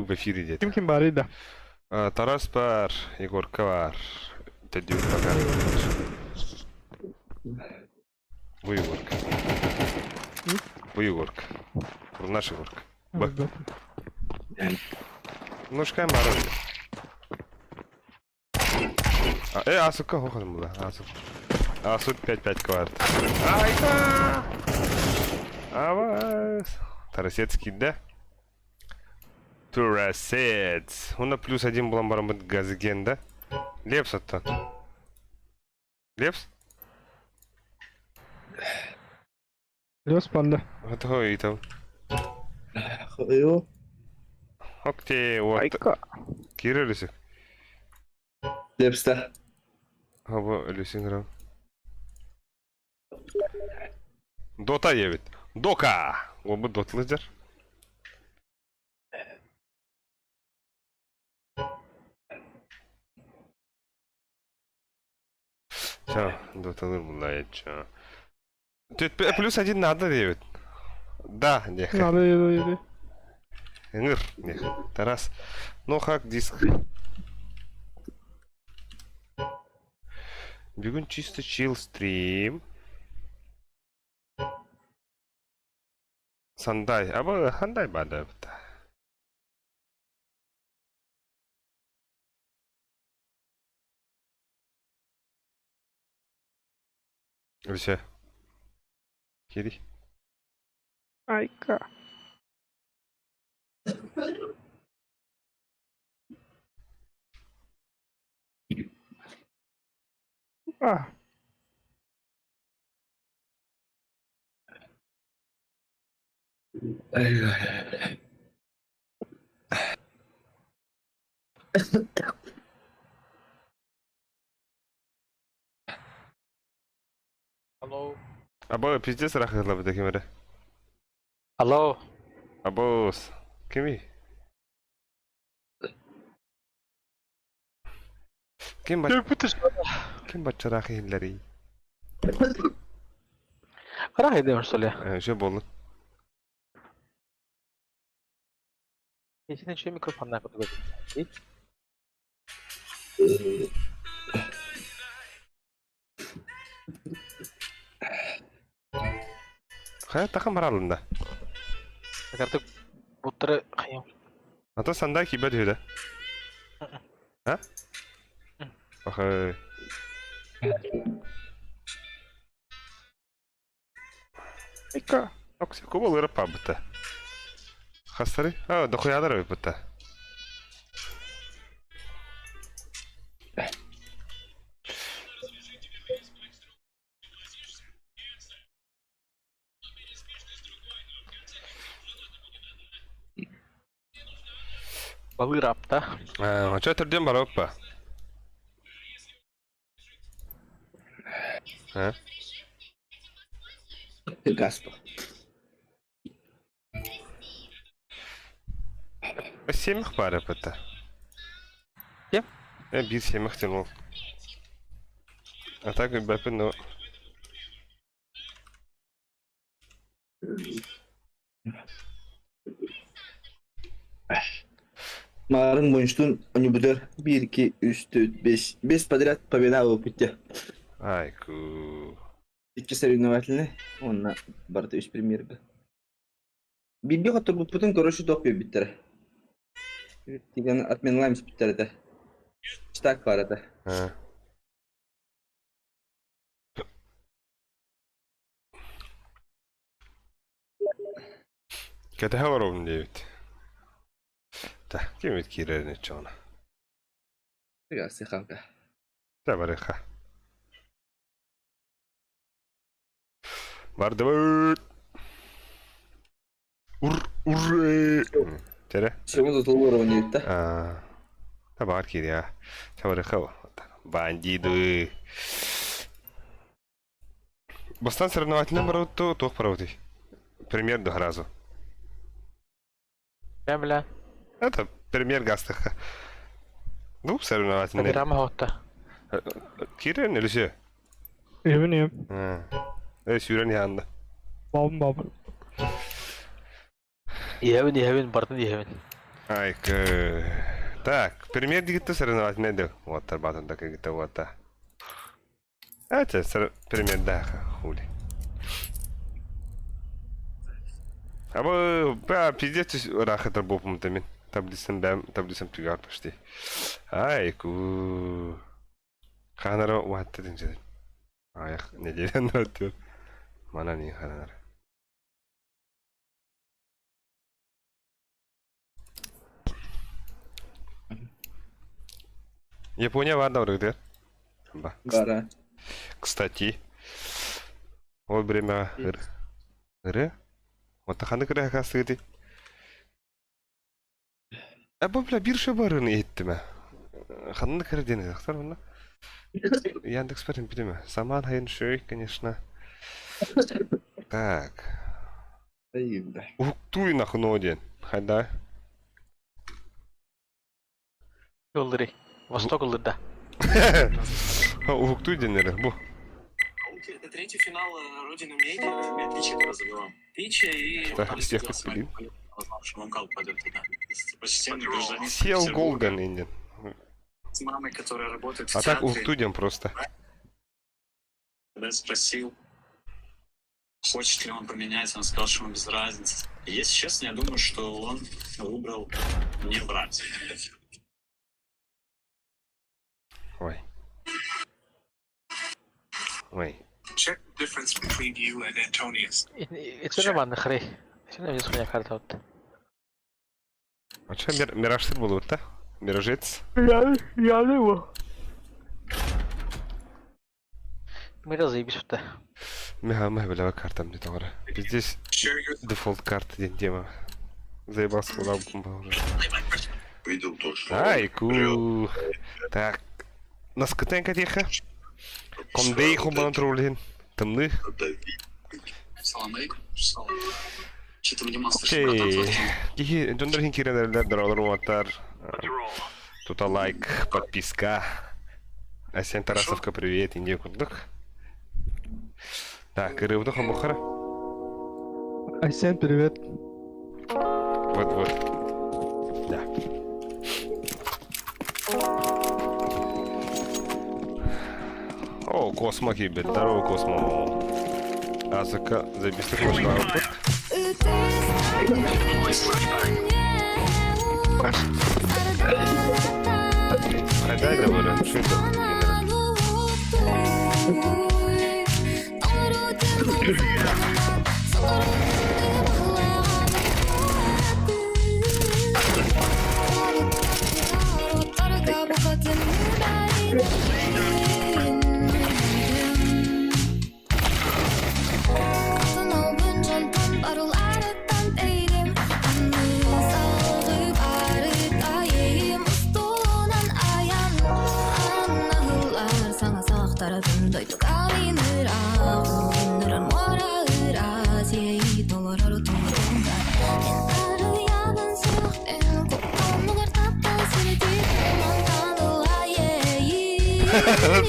В эфире диэтэ. Ким ким баарый да? Тарас бар, Егорка бар. Тэдүүр пока. Бу Егорка. Бу Егорка. Бу наш Егорка. Б. Ножкаем баар. Асукка хохан була. Асук. Асук 5-5 кварт. Айка! Авас! Тарасец киирдэ. Турасец. Уна плюс один булан бараммыт газген да. Лепс оттон. Лепс? Лепс панда. Это ыйтам. Хойу. Окей, вот. Айка. Кира Люсик. Лепста. Або Люсинграм. Дота ебит. Дока! Обы дотлыдыр. Ча, доталыр булла ча. Плюс один надо диэбит. Да, диэх. Надо еду, еду. Ыҥыр, диэх. Тарас. Ну как диск. Бүгүн чисто chill стрим. Сандай. Аба хандай бада быта. Все. Кири. Айка. А. Алло. Або пиздец рахырлабыта кимере. Алло. Абос. Кими? Ким бат ким баччараах иһиллэрий? Ыраах идэм что ли? Үчүгэй буоллун. Итинэн үчүгэй микрофоннаах курдук эбит. Хайа тахан баралында. Артык буттары хайым. Ата сандай кибет үһү да? А? Охой. Айка. Окси кубал пабыта. Хастары? А, дохуядар быта. Балыыр апта. Очо түрден бараппа. А? Гаспа. Семих баар эбитэ. Ким? Биир семих диэн ол. А так бэпин ну Марын Мунштун Онюбутер 1, 2, 3, 4, 5. 5 подряд победа опыте. Айку. Икки соревновательный. Онна барыта үс премьерга. Билби хотторбуппутун короче туох биэрбиттэрэ. Тигэн отменлайм испиттэр этэ. Штак баар этэ. А. Кэтэһэ олоробун диэбит. Та, ким эбит киирэрин иччэҕинэ. Сыхалка. Та барыха. Бардыбыт. Ур, ур. Тере. Чего за уровня это? А, та бар киирия. Та барыха. Бандиды. Бастан соревновательный барабыт туох барабытый? Премьер до разу. Бля, бля. Это премьер гастаха. Ну, соревновательный. Программа хотта. Кирен или все? Эбин эм. Сүүрэн иһаанда. Бабын бабын. Иһэбин, иһэбин, бартын иһэбин. Айка. Так, пример дигитте соревновательный дел. Вот тарбатын так игитте вот. Это пример да, хули. Аба, ба, пиздец, рахатар бопум тамин. Таблицам бэм, таблицам түгар почти. Айку. Ханара уатта динжер. Аяқ неделен өтүр. Мана не ханара. Япония бар да барыгытыгар. Ба. Бара. Кстати, ол время ыры. Вот ханнык ыры хастыгыты. А бу бля бир барыны иһиттим Ханнык ыры диэн ыһыахтар онно. Яндекс барин билиме. Саман хайын шөй, конечно. Так. Уһуктуй нахуй диэн. Хайда. Ыллырый. Восток ыллырда. Уһуктуй диэн бу. Это третий финал Родина Медиа. Отличие разобрал. Отличие и... Так, всех подпилим. Что Амкал пойдет туда. Почтенный гражданин Сел Петербурга Голган индин. С мамой, которая работает в А так театре. уһуктуй диэн просто. Когда я спросил, хочет ли он поменять, он сказал, что ему без разницы. И, Если честно, я думаю, что он выбрал не брать. Ой. Ой. Check the difference between you and Antonius. Итинэ манна хрей. Итинэ эмиэ суня карта отта. А что, миражсыр буолбут да? Миражец? Я его. Мира заебись вот Миха, мы бля картам не товара. Здесь Share your дефолт карта день тема. Заебался куда уже. Видел то, что Ай, ку. Так. Наскытен тихо. Комдей хумбан троллин. Тымны. Салам алейкум. Салам. Что-то мне масло, братан, Окей. звонит. Кихи, дьоннор хин киренерлер, доролор уаттар. Тута лайк, подписка. Асен Тарасовка, привет, Индия курдук. Так, ырыбыты хомбухара. Айсен, привет. Вот-вот. Да. О, Космо кибет. Здорово, Космо. Азыка забистых машина. Хайдай да бара. Что это?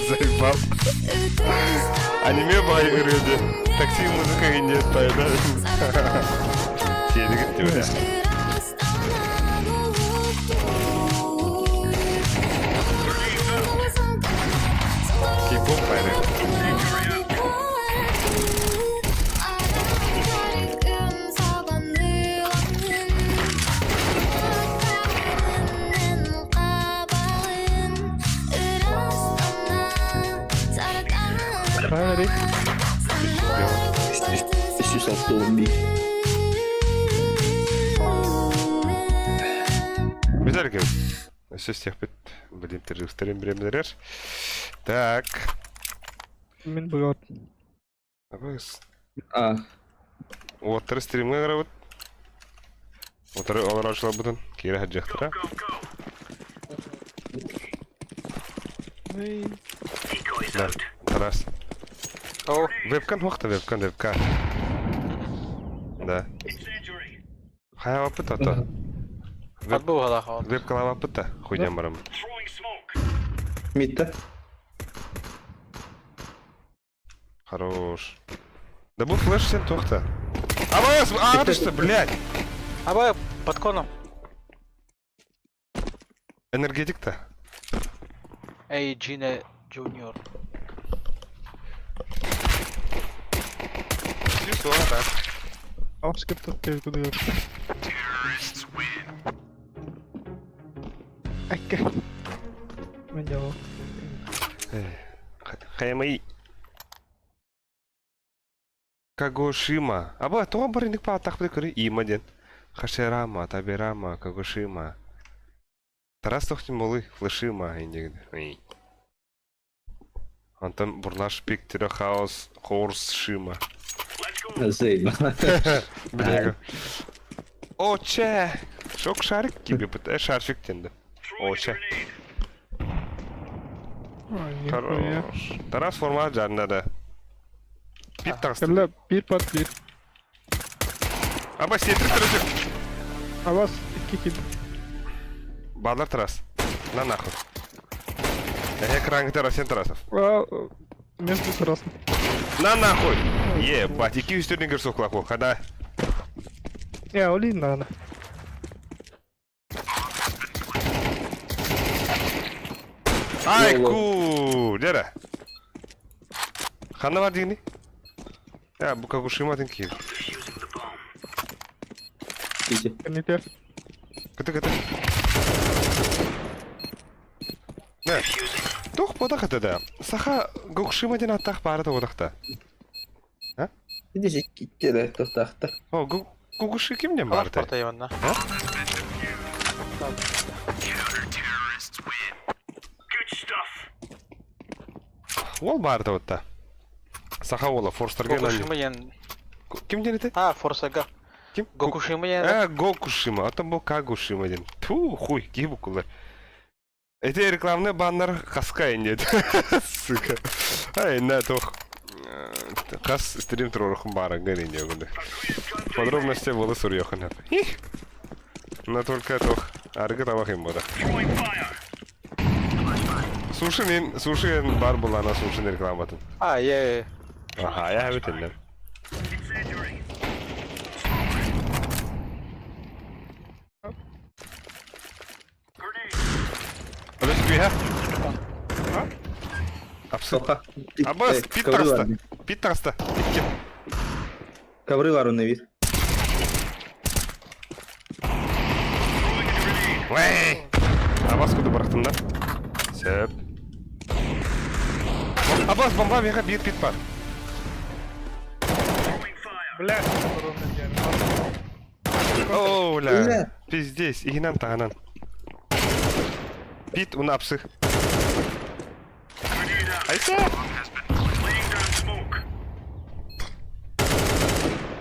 Заебал. Аниме бай ырыды. Такси музыка не да? Тиедигит тебе. Кей-поп байры. Правильно, 361. Виталик, все с тех блин, ты же вторым Так. Мин быгат. А, Уоттары стримҥа гарабыт. Уоттары олороочуларбытын киирэ сылдьыахтара. Да, Тарас. О, Вебкам хуахта, вебкам, вебкам. Да. Хайа ато. Веб Отбыл вебкалаабаппыт да, хуйням барам. Митта. Хорош. Да бу флеш сен тохта. Абас, а, что, блядь? Абай, под коном. Энергетик да? Эй, Джина Джуниор. Все, так. Авскепт куды. Айка. Мен дьоло. Хайамай. Кагошима. Аба, тоҕо барыник паатахпыт көрү Има диэн. Хаширама, Табирама, Кагошима. Тарас Тохтимолы, Флешима индигин. Онтон Бурнаш Пиктера Хаос Хорс Шима. Заебало. Бляга. Оче! Шок шарик тебе пытаюсь шарфик тенді. Оче. Ой, нихуя. Хорош. Тарас форма жаннада. Бит таҕыста. Кэллэ биир пат биир. Аба сиэтир төрөтүк. Абас икки кил. Баалар Тарас. На нахуй. Эһэ экраҥҥы Тарасен Тарасов. А, между Тарасом. На нахуй! Ебать, икки үстөрүн көрсөк лаху. Хада. Я, олин надо. Ай, ку! Дера. Ханна бар дигини? Я, бу Кагушима дин киев. Иди. Комитет. Кыты кыты. Не. Тух бодах это да. Саха Гокшима дин аттах бары да бодахта. Иди же киттеле тохтахта. О, Гугуши ким не Алаш барды? порта Иванна. Ол барды отта. Саха ола Форстерге Гокушима ян. Ким ден это? А, Форсага. Ким? Гокушима ян. А, Гокушима. А там был Кагушима ден. Ту, хуй, кибукулар. Эти рекламные баннер хаска нет. Сука. Ай, на тох. Хас стрим тророхум бара горин дегунды. Подробности было сурьёхан. Но только тох. Аргы табах им бода. Суши мен, суши бар булана суши рекламатын. А, я. Ага, я битиннем. Өлөс күйе. Апсы. Тоха. Абас, пит таҕыста. Пит таҕыста. Икки. Ковры бар он вид. Вэй! Абас куду бырахтым да. Сөп. Абас, бомба меха биир пит бар. Бля, О, бля. Пиздец, иһинэн таһынан. Пит уна апсых. Айса!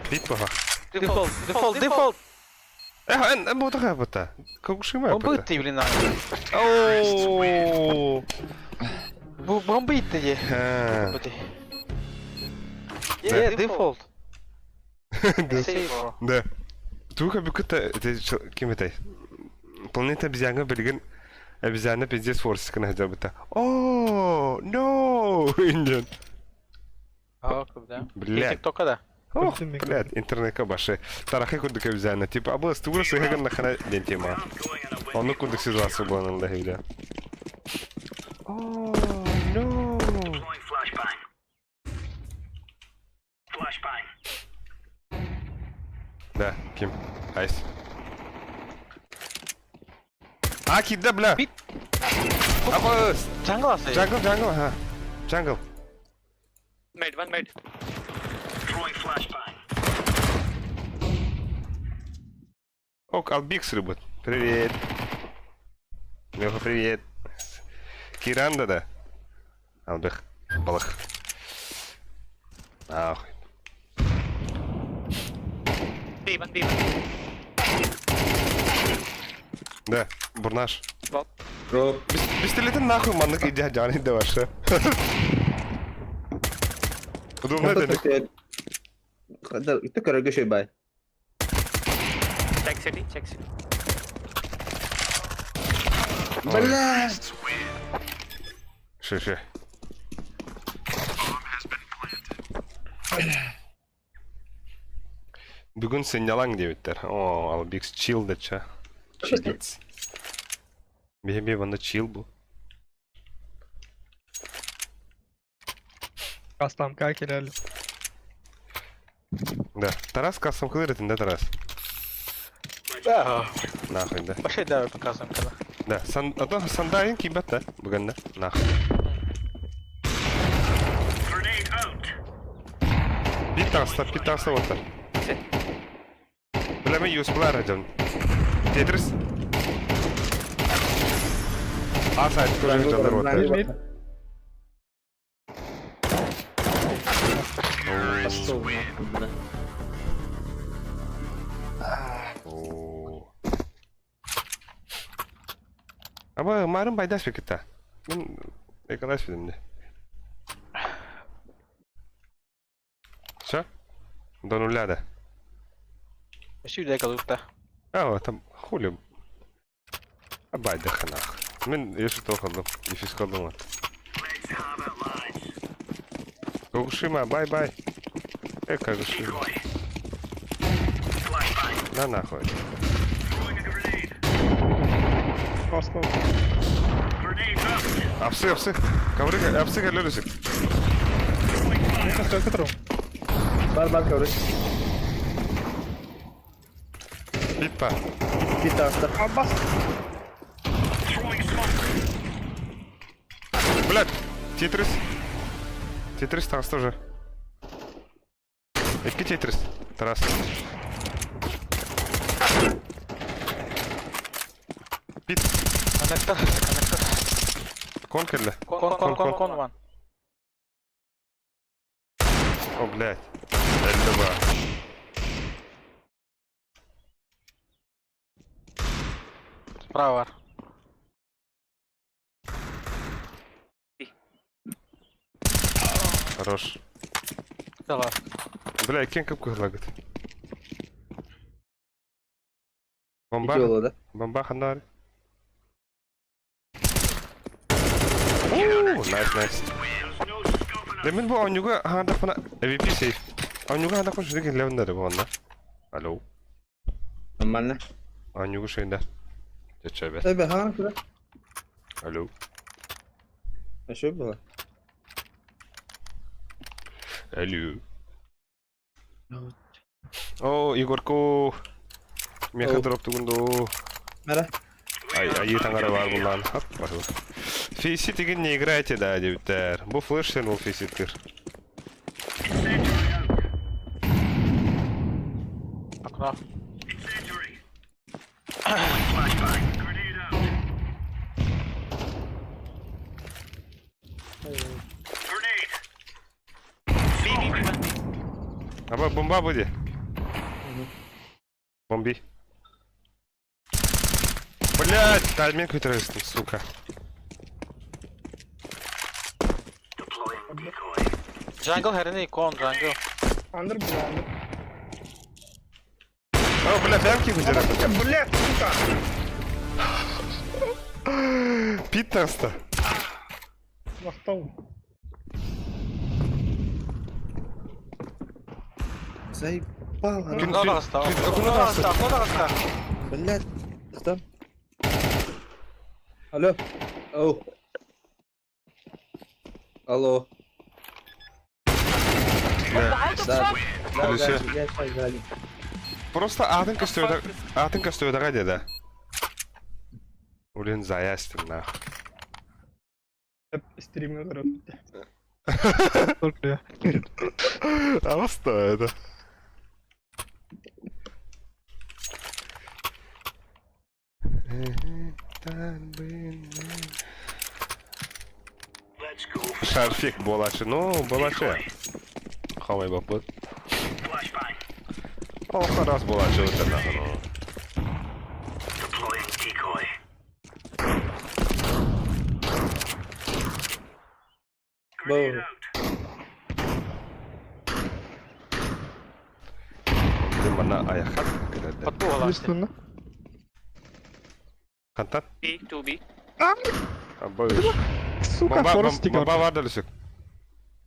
Пит баха. Дефолт, дефолт, дефолт. Эх, эн эн ботаха бута. Когушима Бомбы бута. ты, блин. Оо. Бу бомбы ты. Ха. Е, дефолт. Сейф. Да. Туха бүкүтэ ким этэй? Планета обезьяна билигин обезьяна пиздец форс гына сылдьыбыта. Оо, no! Индиан. А, да. Блядь. Тиктока да. Ох, блядь, интернетка башы. Тарахы курдук обезьяна. Типа, абы стугра сыһыгын нахана диэн тема. Онну курдук ситуация буолан да бля. Оо, no! Да, ким? Айс. А, кидда, бля! Бит. Абы! Джангл асы. Джангл, джангл, ага. Джангл. Mid, one mid. Ок, Албикс рыбот. Привет. Леха, привет. Киранда, да? Албих. Балах. Нахуй. B, one B, one B. Да, бурнаш. Бро, Пистолеты нахуй маннык иди жаны да вообще. Удобно это. Это короче бай. Check city, check city. Бля! Ши-ши. Бүгүн сынньалаҥ диэбиттэр. Оо, Албикс chill дача. Чилец. Биһи манна чил бу. Кастамка кэлэл. Да. Тарас кастамкалыр этин да Тарас? Да. Нахуй да. Пошли давай показываем когда. Да. Сан, а то сандайын кийбэт да. Бүгүн да. Нахуй. Бит таҕыста, бит таҕыста уоттар. Бля, мен юсплар дьон. Тетрис. А сайт көрөр дьоннор уоттар. Пошел нахуй, бля. Оо. Аба марын байдас бекета. Мен экалас билимде. Все? До нуля да. Сюда калута. А, там хули. Абайда ханах. Мен еші тоқылдым. Ефис қалдым от. Кагушима, бай-бай. Э, Кагушима. На нахуй. Просто. Апсы, апсы. Ковры, апсы кәлерісік. Көтөрүм. Бар бар короче. Битпа. Бит таҕыста. Абас. Блядь, Тетрис. Тетрис таҕыста уже. Икки Тетрис. Тарас. Бит. Коннектор, коннектор. Кон кэллэ. Кон, кон, кон, кон, ван. О, блядь. Л2. Справа. Хорош. Давай. Бля, кем капку лагает? Бомба. Ити да? Бомба хандар. Найс, найс. Да мен бу оонньууга хаандахпына AVP сейф. Оонньууга хаандахпына шүтүк левендер бу онна. Алло. Нормально. Оонньууга шейнде. Чечебе. Эбе, ха, куда? Алло. А что было? Алло. О, Егорко. Меха дроп тугунду. Мара. Ай, ай, таңара бар булан. Хап, бар. Фейсит деген не играйте, да, дебиттер. Бу флеш сен ол фейситтер. Окно. B, B, B, one B. Аба бомба буде. Бомби. Блять, тайминг көтөрөстүм, сука. Jungle херни, кон, jungle. Андер был, андер. О, бля, бямки көтөрөстүм. Блядь, сука! Питерста. Махтал. Заебало. Күн- Окно таҕыста, күн- окно таҕыста, окно таҕыста. Блядь. Что? Алло. Оу. Алло. Да. Да. Да, Алло, да, всё. я сейчас сзади. Просто атын көстөөдө атын көстөөдөҕө деді. Блин, заястым нах. Стримге көрөп. Только я. А что это? Шарфик болашы, ну, болашы. Хамай бапыт. Ох, раз болашы өтір нахуй, ну. Бау. Мана аяққа кіреді. Подпугала. Естественно. Қантан? B, 2B. Абы. Сука, Бомба, форстик. бомба бар да лүсік.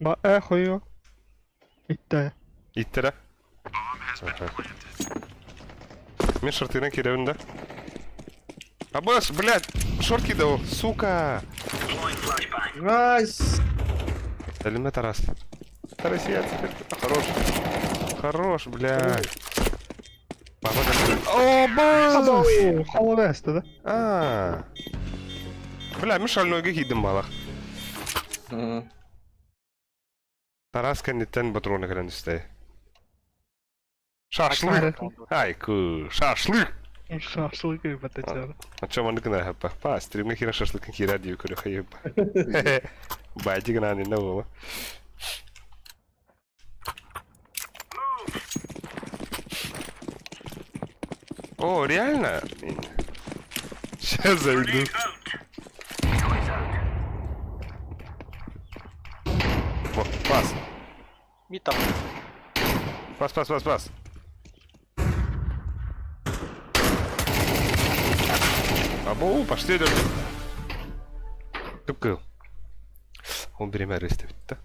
Ба, э, хуё. Итте. Иттері. Мен шыртынан керебін да. Абас, блядь, шорт кидал, сука! Nice! Элемент Тарас. Тарасец, хорош. Хорош, блядь. Папа, О, бас! Холодеста, да? А. Бля, мин шальнойга киирдим балах. Тарас кэнниттэн патроны кэлэн түстэ. Шашлык! Айку, шашлык! Шашлык и потетер. А чё маннык гына хаппа? Па, стримҥэ киирэн шашлыкын киирэр дии көрө хайыппа. Баайдьы гынаан иннэ буола. О, реально? Сейчас зайду. О, пас. Мид там. Пас, пас, пас, пас. Або, пошли, дөрдө. Кып-кыл. Ол бириэмэ арыйста бүттэ.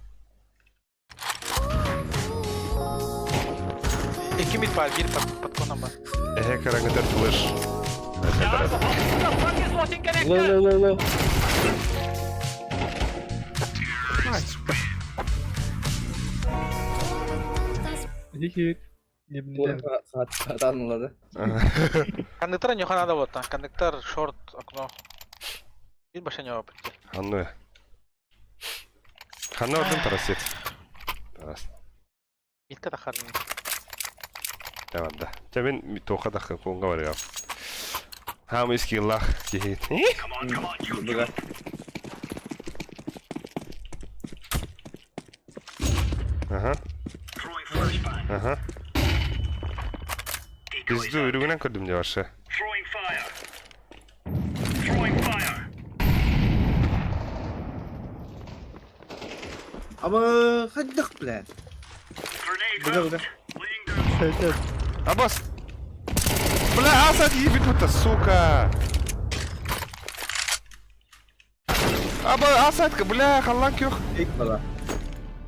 Икки мид баар, биир под, под коном баар. Эһэ караңытар флеш. Low, low, low, low. Nice. Хи-хи. Не не. Хатанылады. Коннектор не надо вот там. Коннектор, шорт, окно. Биир башня опыт. Ханны. Ханна ордун Тарасет. Тарас. Мидка тахарын. Tamam да. Чэ мин туохха да куҥҥа барыам. Хаамый скиллах киһи. Быга. Аха. Аха. Пизду, үрүҥүнэн көрдүм дьэ барша. Аба, хайдах, блядь. Быга, быга. Сәйтет. Абас! Бля, Асад ебет это, сука! Аба, Асадка, бля, халлан күөх. Ик бала.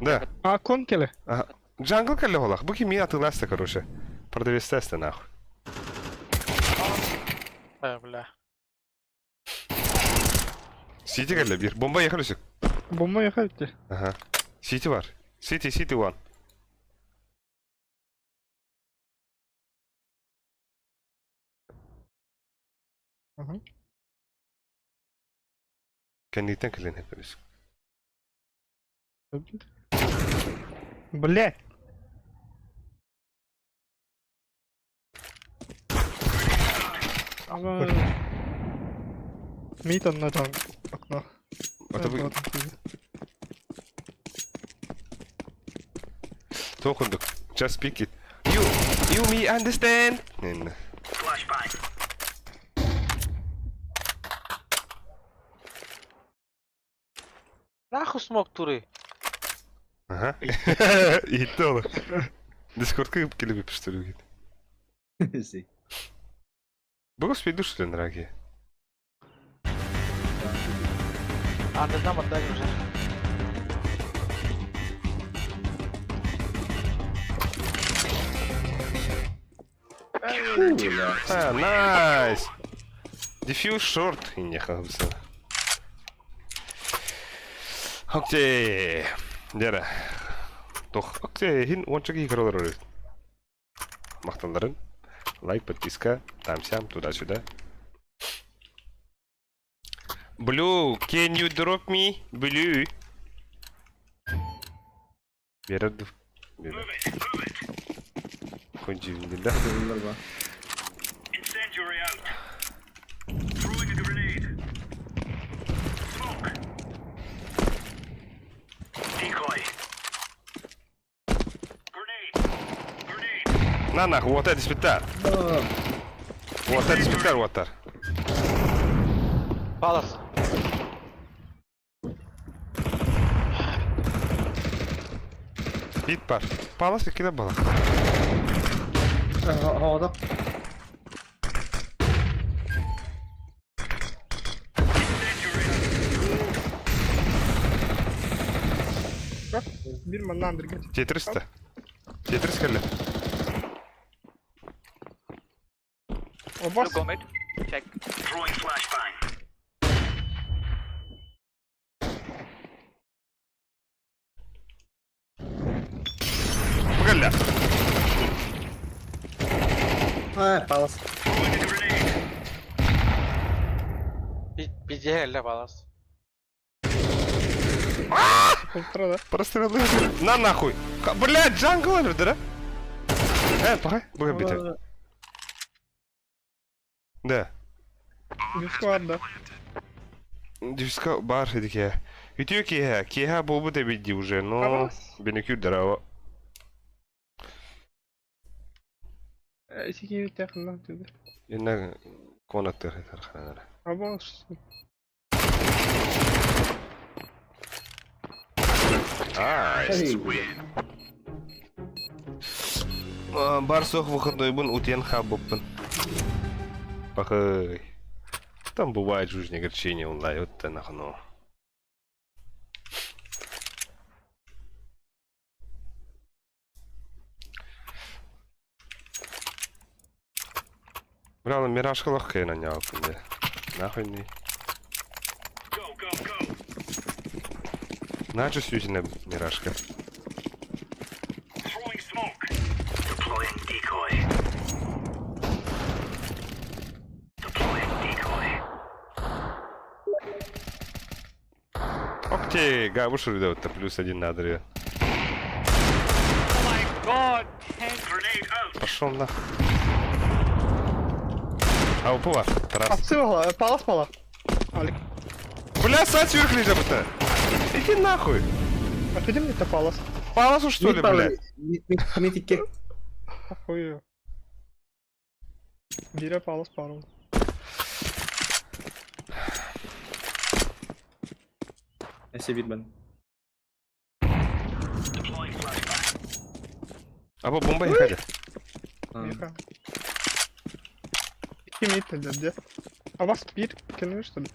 Да. А, кон келе. Ага. Jungle кэллэ олох. Бу ким атыыласта, короче. Продавецтаста нахуй. Э, бля. CT кэллэ биир. Бомба ехали сик. Бомба ехайте. Ага. CT баар. CT, CT one. Ага. Кэнниттэн кэлэн хэппэрис. Блять. Аба. Мид онно там окно. Это вы... Туох курдук. Just speak it. You me understand? Инна. Нахуй smoke туры. Ага. Иһиттэ ол. Дискордка кэлиби пиштөрүгит. Си. Бу успейду что ли, дорогие? А, не знам отдали уже. Фу, бля. А, nice! Defuse short. Не хабса. Окей. Дера. Тох. Окей, хин уончаки көрөлөр. Махталларын. Лайк, подписка, там-сям, туда-сюда. Blue, can you drop me? Blue. Береді. Береді. Кончи, да? Bunlar бар. Incendiary out. Throwing a grenade. Smoke. Decoy. Grenade. Grenade. На нахуй, вот это спитар. Вот это спитар, вот так. Palace. Бит бар. Palace киде бала. Havada. Биир манна андырга. Тетрис-то. Тетрис кэллэ. Обас. Go mid. Check. Throwing flashbang. Бу кэллэ. А, palace. Throwing a grenade. Пиздец, palace. Полтора, да? Прострелы. На нахуй. Блядь, jungle өлөрдө, да? Э, пока. Бу бите. Да. Дисквар, да. Дивска бар дикэ. Үтүө киэһэ. Киэһэ буолбут эбит дии уже, но Абас. бенекүр дара. Сики технна түгел. Инна конаттыр тарханара. Абас. Ай. Бар суох выходнойбун утуйан хаалбыппын. Пахай. Там бывает жизнь огорчение онлайн, вот это нахну. Бля, ну миражка легкая на нього, бля. Нахуй не. Go, go, go. На чувствительная миражка. Throwing smoke. Deploying decoy. Deploying decoy. Окей, габуш это плюс один на Андрея. Oh my god! Tank. Grenade out. Пошел нахуй. А упала. Раз. Апсы palace мала. Алик. Бля, сать сверху лежит это. Иди нахуй. А ты мне это palace? Паласу что ли, блядь? Mid 2. Охуею. Бире palace пару. Өссө bir ben. Deploying flashbang. Аба бомба ехали. Миха. Ким итті де? А вас бир кинули что ли?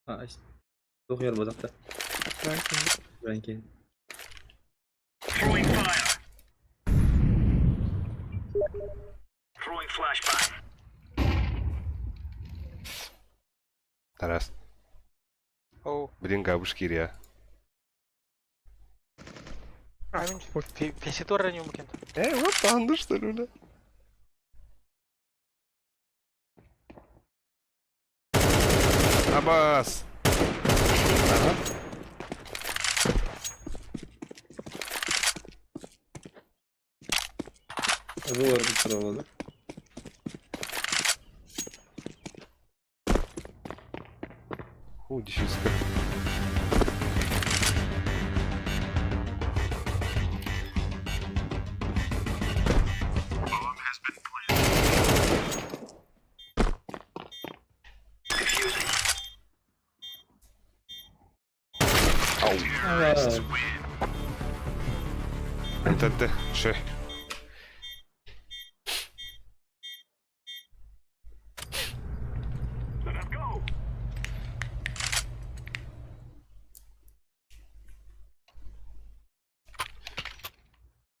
А, Тух yer базақта. Да, кинули. Бәнки. Throwing fire. Throwing flashbang. Тарас. Оу. Блин, габуш кирия. Амин. Феситур не умкен. Вот панду что ли, бля? Абас. Ага. Золар bir oldu. Ху, дефиска. Defusing. Ау. Это ше. Let us go.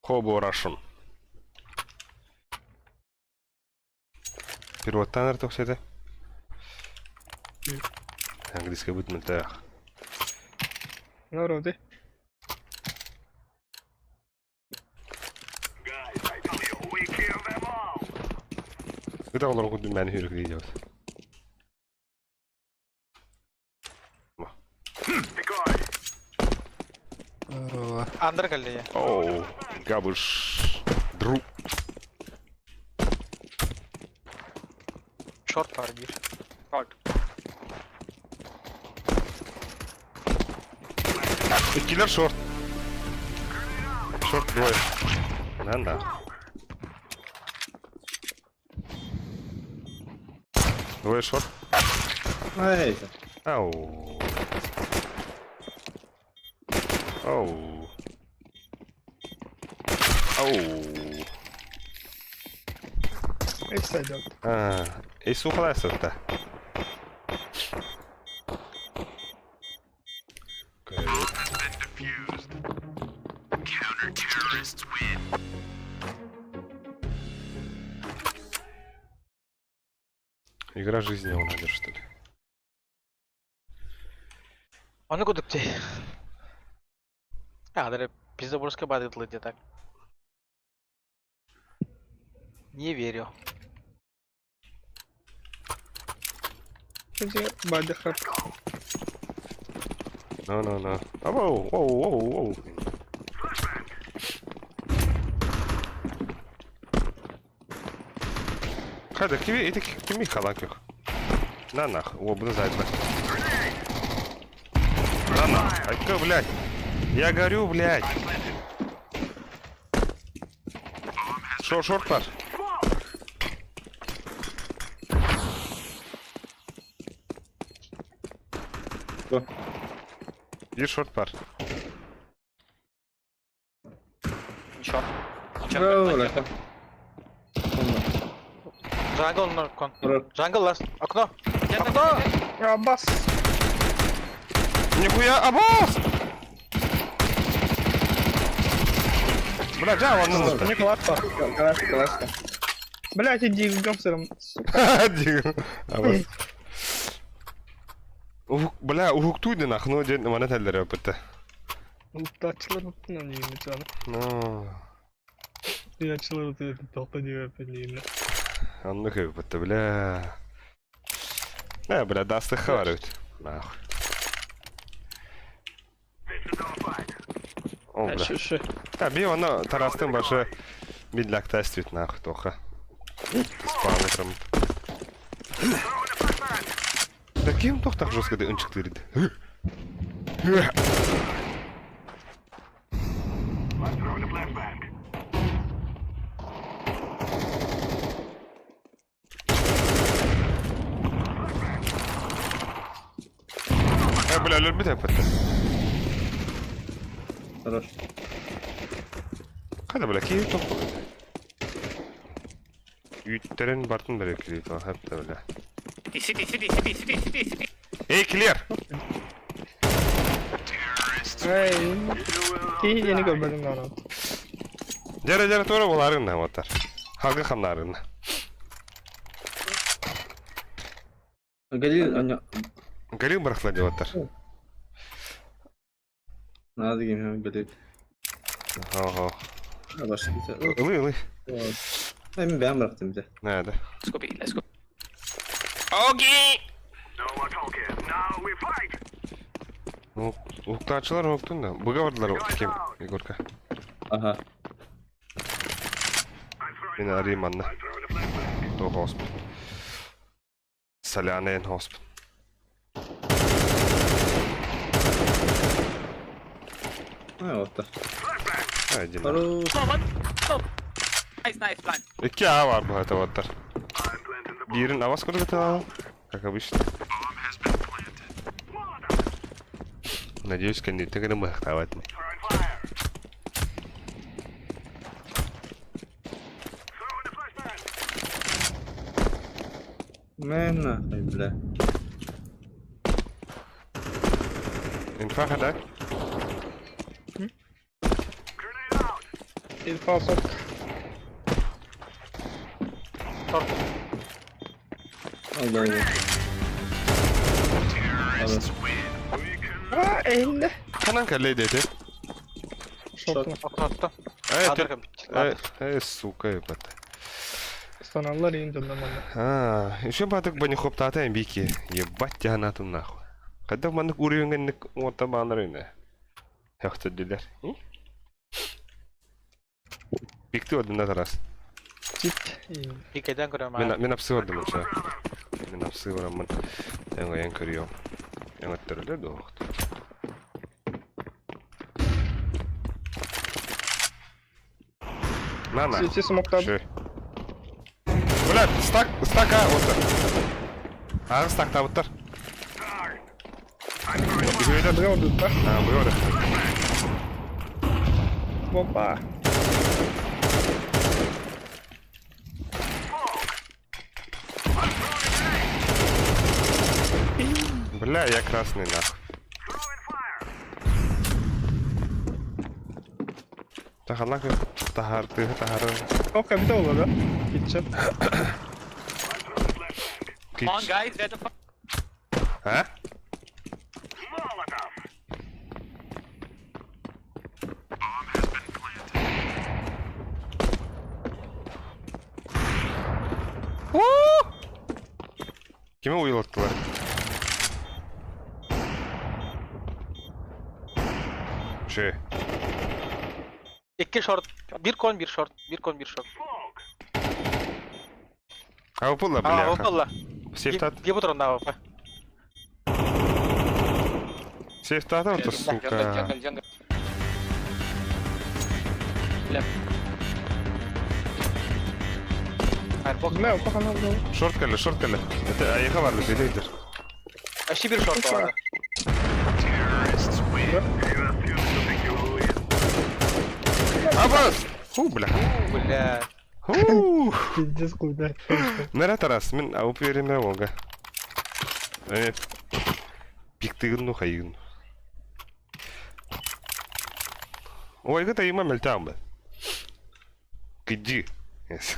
Хобо Рашен. Перевод танер то все это. Английский будет мультах. Народы. Guys, I tell you, we kill them all. Это он руку мен хүрік делать. Decoy. Здорово. Андер кэллэ. Оу, габыш. Дру. Short баар биир. Short. Киллер short. Short двое. На-на. Двое short. Ай. Ау. Ау. Ау. Эксайдер. А, и сухласов-то. Counter-terrorists win. Игра жизни он что ли? Ону кудук дии. А, пиздоборская бадытлы где так. Не верю. Где бадыхап? No, no, no. Оу, оу, оу, оу. Хайда, кими, это кими халаких. На нах, о, буду знать. На нах, айка, блядь. Я горю, блядь. Шо, шорт бар? Биир шорт бар. Short. Браво, Jungle no con. Jungle last. Окно. Окно! Аббас! Нихуя, абос! Бля, жа, он ну Не классно. Калашка, калашка. Блять, иди в гамсером. Абос. Уһук, бля, уһуктуйды нахну ден мана тәлләре өпөттө. Уттачылар уттунан деймін жаны. Ну, Уттачылар тоқта деп деймін. оннук өпөттө, бля. Э, бля, дастыхха бар эбит. Нахуй. О, бля. Шүші. Та, би оны тарастын башы бидлакта эстүт нахуй тоха. Спавны трам. Да ким тохтах жестко да ынчыктырды? Э, бля, өлбүт эппеттер. Хорош. Кайда, бля, киев тоқ Үттерин бартын бері кирит, хәпті, бля. City, city, city, city, city, city. Эй, clear! Эй, киһи көрбөтүм даҕаны. Жара жара тура боларың оттар. Халгы хамнарың. Галил, аня. Галил бырахла деп оттар. Надо гейм, Галил. Ого. Баш. Ылы, ылы. Мен бәм бырахтым бите. Надо. Let's go B, let's go. Okay! No more talking. Now we fight. Уктаачылар уктун да. Быга бардылар кем, Егорка. Ага. Мен арыйм анна. То хоспит. Солянен хоспит. А, вот так. Айди. Хорош. No, one. No. Nice, nice plan. Эки А бар бу это оттар. Бирин авас куда Как обычно. Надеюсь, кандидаты гына мыхтавать. Мен нахуй, бля. Инфа хада? Инфа сок. Short. Алла алла. А, элле. Ханан каллей дети. Шортuna. Окно tuttu. Э, Ladder э, э, сука, ебать. Станаллар иин дьонномонно. А, еще батык банихоп тата бики. Ебать тебя натум нахуй. Когда маннык уровень ота банырыны. Яхты дилер. Бикти одын да тарас. Чит. Иин. Пикеден көрөм. Мен мен апсы одым ча. Мен апсы барамын. Эң эң көрüyorum. Эң өттөрүлөр доохт. На на. Сити смоктады. Шö. Бля, стак, стака вот. Ағы стак табыттар. Үгөйдер. Быга ордутта. А, быга Бомба. Бля, я красный нахуй. Тахалак тахар ты тахар. Ок, эбите олар да. Gideceğim. Come on, guys, where the fuck? А? Кими уйулаттылар? Шö. Икки шорт. Бир кон, бир шорт. Бир кон, бир шорт. Ауп ылла, А, бляха. АВП ылла. Сейфтат. Где патрон на АВП? Сейфтата, вот, Jungle, сука. jungle, jungle. Left. Firebox. Не, пахана был. Шорт кэллэ, шорт кэллэ. Это айыха бар бит, этейдер. Почти бир шорт баар. Абас! Ху, бля. Бля. Ху. Пиздец, куда. Нара Тарас, мин ауп беремер олга. Эме пиктыгын ну хайыгын. Ой, это има мельтам бы. Киди. Yes.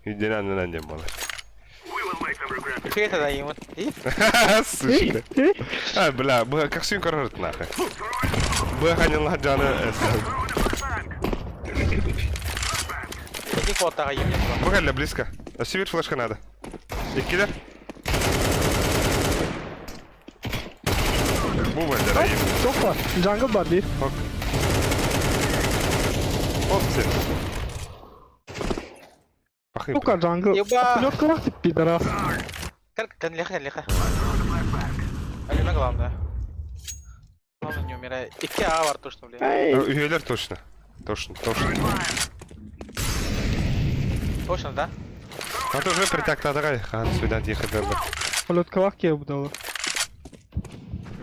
Иденан на нем мала. Че это да им? И? Сучка. А, бля, б как сын корот нахуй. Б ханил ладжана. Иди фото им. Б близко. А север флешка надо. Иккилер. Бу бендер айым. Çok var. Jungle var bir. Hop. Hop sen. Пахай. Сука, jungle. Еба. Лёгкий ты пидорас. Кан леха, леха. Алена главное. Главное не умирай. Икки А бар точно, бля. Эй. Üyeler точно. Точно, точно. Точно, да? А то уже притактадагай хан сюда ехать надо. Полетка кия будала.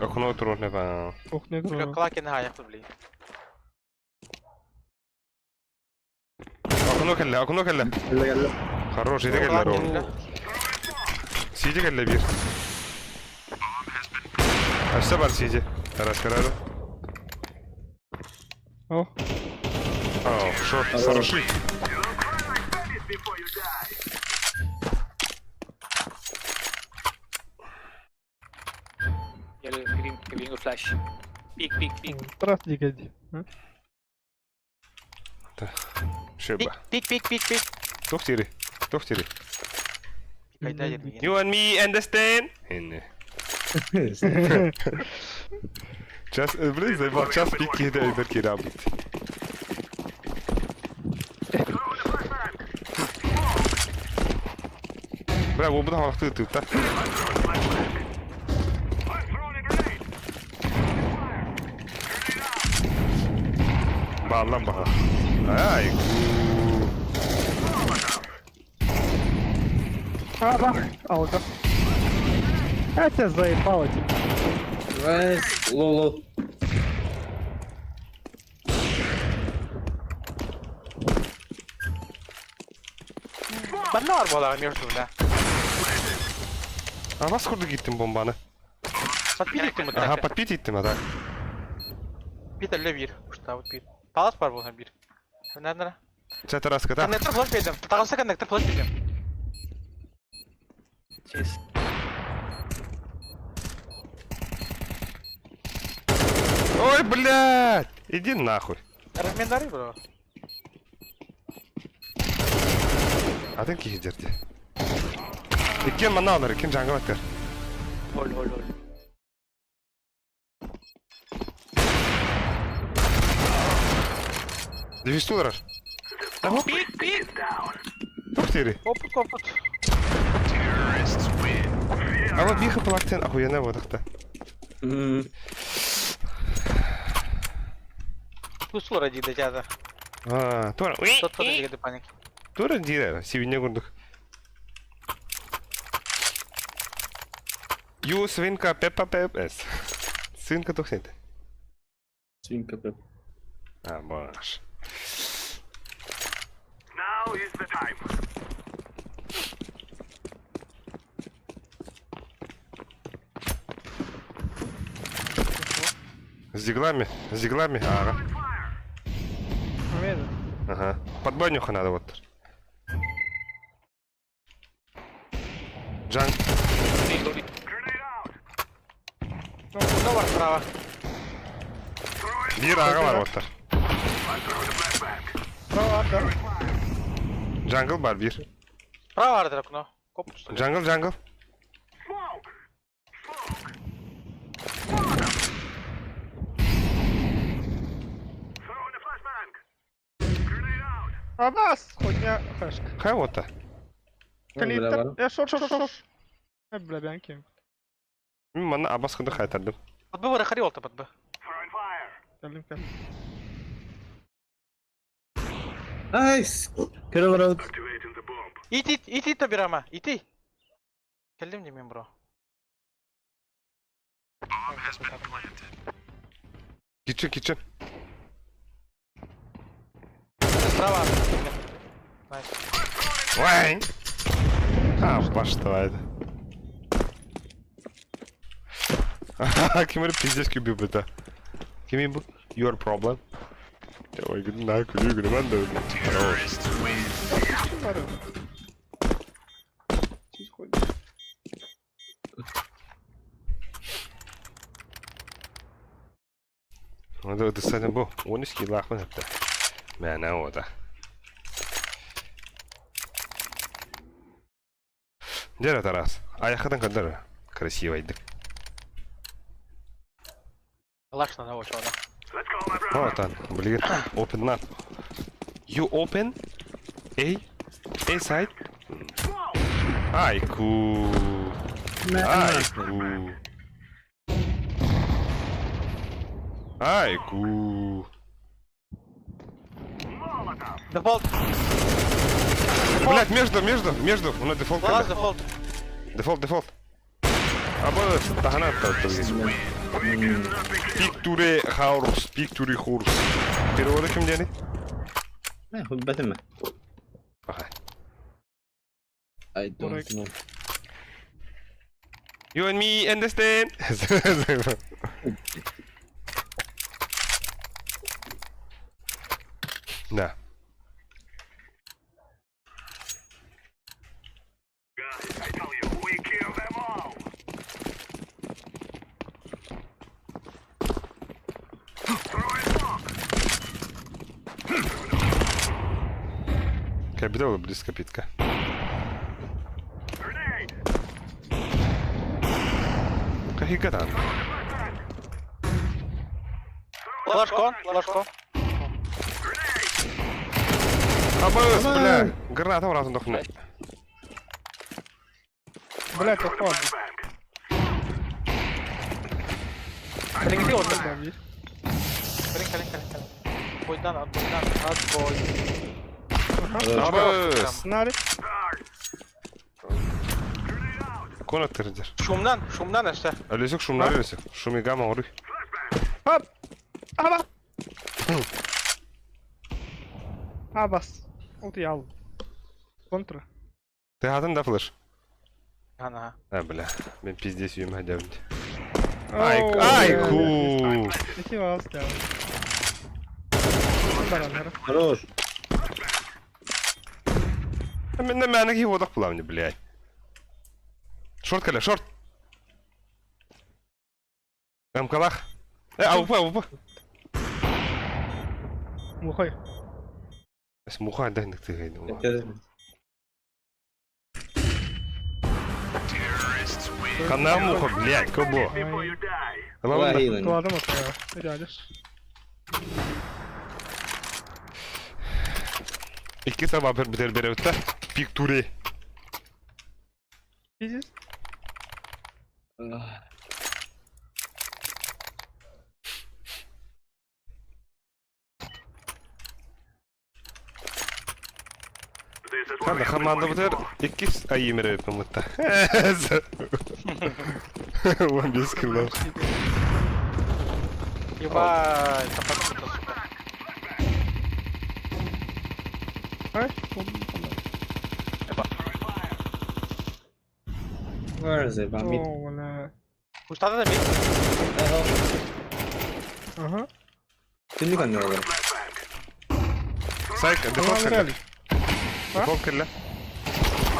Окно трудно ба. Ох, не Бля, знаю. клаки на гаях, бля. Окно кэллэ, окно кэллэ. Кэллэ кэллэ. Хорош, иди кэллэ рол. Сиди кэллэ бир. Ашса бар сиди. Тарас карады. О, О, шо, хороший. Yellow, green, giving a flash. Peek, peek, peek. тарас дигәди. Шеба. Пик, пик, пик, пик. Тохтири. Тохтири. Кайда дерген. You and me understand? Инне. Час, блин, заебал, час пик кида и берки рабит. Бля, бу будан вакыты тыпта. Баллан баха. Ай. А, да, алка. Я тебя заебало, типа. Nice. Low low. Манна бар буолаҕа между, бля. А вас курду гиттим бомбаны. Подпитик ты Ага, подпить иттим, а так. Бит әллә бир. Ушта вот бир. Палас бар булган бир. Наверное. Ча тараска, да? Коннектор флеш бирдим. Тагылса коннектор флеш бирдим. Chase. Ой, блядь! Иди нахуй. Размендары бро. А ты кихи дерди. Иккен маналар, иккен жаңы баттер. Hold, hold, hold. Дефистулар. Peek, peek. Тохтири. Опыт, опыт. Ама биха плактен охуенно водахта. Тусул ради дядя. А, тура. Тот тот дигән паник. Тура дирер, сивине гундук. Ю свинка Пеппа Пеп С. Свинка тохнет. Свинка Пеп. А, баш. Now is the time. С диглами, с диглами, ага. Уверен. Ага. Под банюха надо вот. Окно бар справа. Биир аҕа бар оттар. Справа да. Jungle бар биир. Справа бар окно. Коп, что ли? Jungle, jungle. Абас! Хуйня хэшка. Хай ота. Калита. Я шор шор шор. Э, бля, бянки. Мин манна абас кынды хайтардым. Подбы бар хари олта подбы. Калим калим. Найс! Кирилл Роуд. Ит ит ит ит табирама. Ити. Келдим деймин бро. Kitchen, kitchen. Справа. Найс. Вай! А, баштывайды. Ким эрэ пиздец күүбү это. Кими бу? Your problem. Ой, на күлүү күлүмэн да. Хорош. Ода дысаны бу. Оны скиллахмын хапта. Мәнә ода. Дера Тарас. Аяқыдан кандары. Красиво идик. Лашна на очо, да. Вот он, блин. Open up. You open? A? A side? Айку. Айку. Айку. Дефолт. Блять, между, между, между. У нас дефолт. Лаз дефолт. Дефолт, дефолт. Абы тахана Пиктуре хаурус, пиктуре хурус. Переводы ким дени? Бэтэмэ. Ага. I don't know. You and me understand? Да. Капитал близко питка. Кахикатан. Лашко, лашко. Абыс, бля, граната разом дохну. Блять, охуенно. Блин, где он? Да, видишь? Блин, калин, калин, калин. Бойдан, отбойдан, отбой. Абыс. Знали. Конак тырдер. Шумнан, шумнан әшті. Әлесік шумнар әлесік. Шумига мауры. Ап! Аба! Абас. Утуял. Контра. Ты хатын да флеш? Ана. А, бля, мен пиздец үйім хадябді. Ай, айку! Нихера оставил. Баранера. Хорош. Мен на мәні кейіп одақ бұламын, блядь. Шорт кәлі, шорт! Мкалах. Э, АУП, АУП. Глухой. Муха, дай ты Хана муха, блядь, кого? Ладно. Кладом отправил. Рядишь. Икки саба бір бітер береутта. Пиктуре. Пиздец. Ханда хаманда бітер. Икки айымер өтті мұтта. 15 кило. Ебать, там сука. Ай, Where is it? Mid. О, бля. Устады да мид. Ага. Түннүк аннар олар. Сайк, дефолт Ладно, кілі. реально. Дефолт кілі.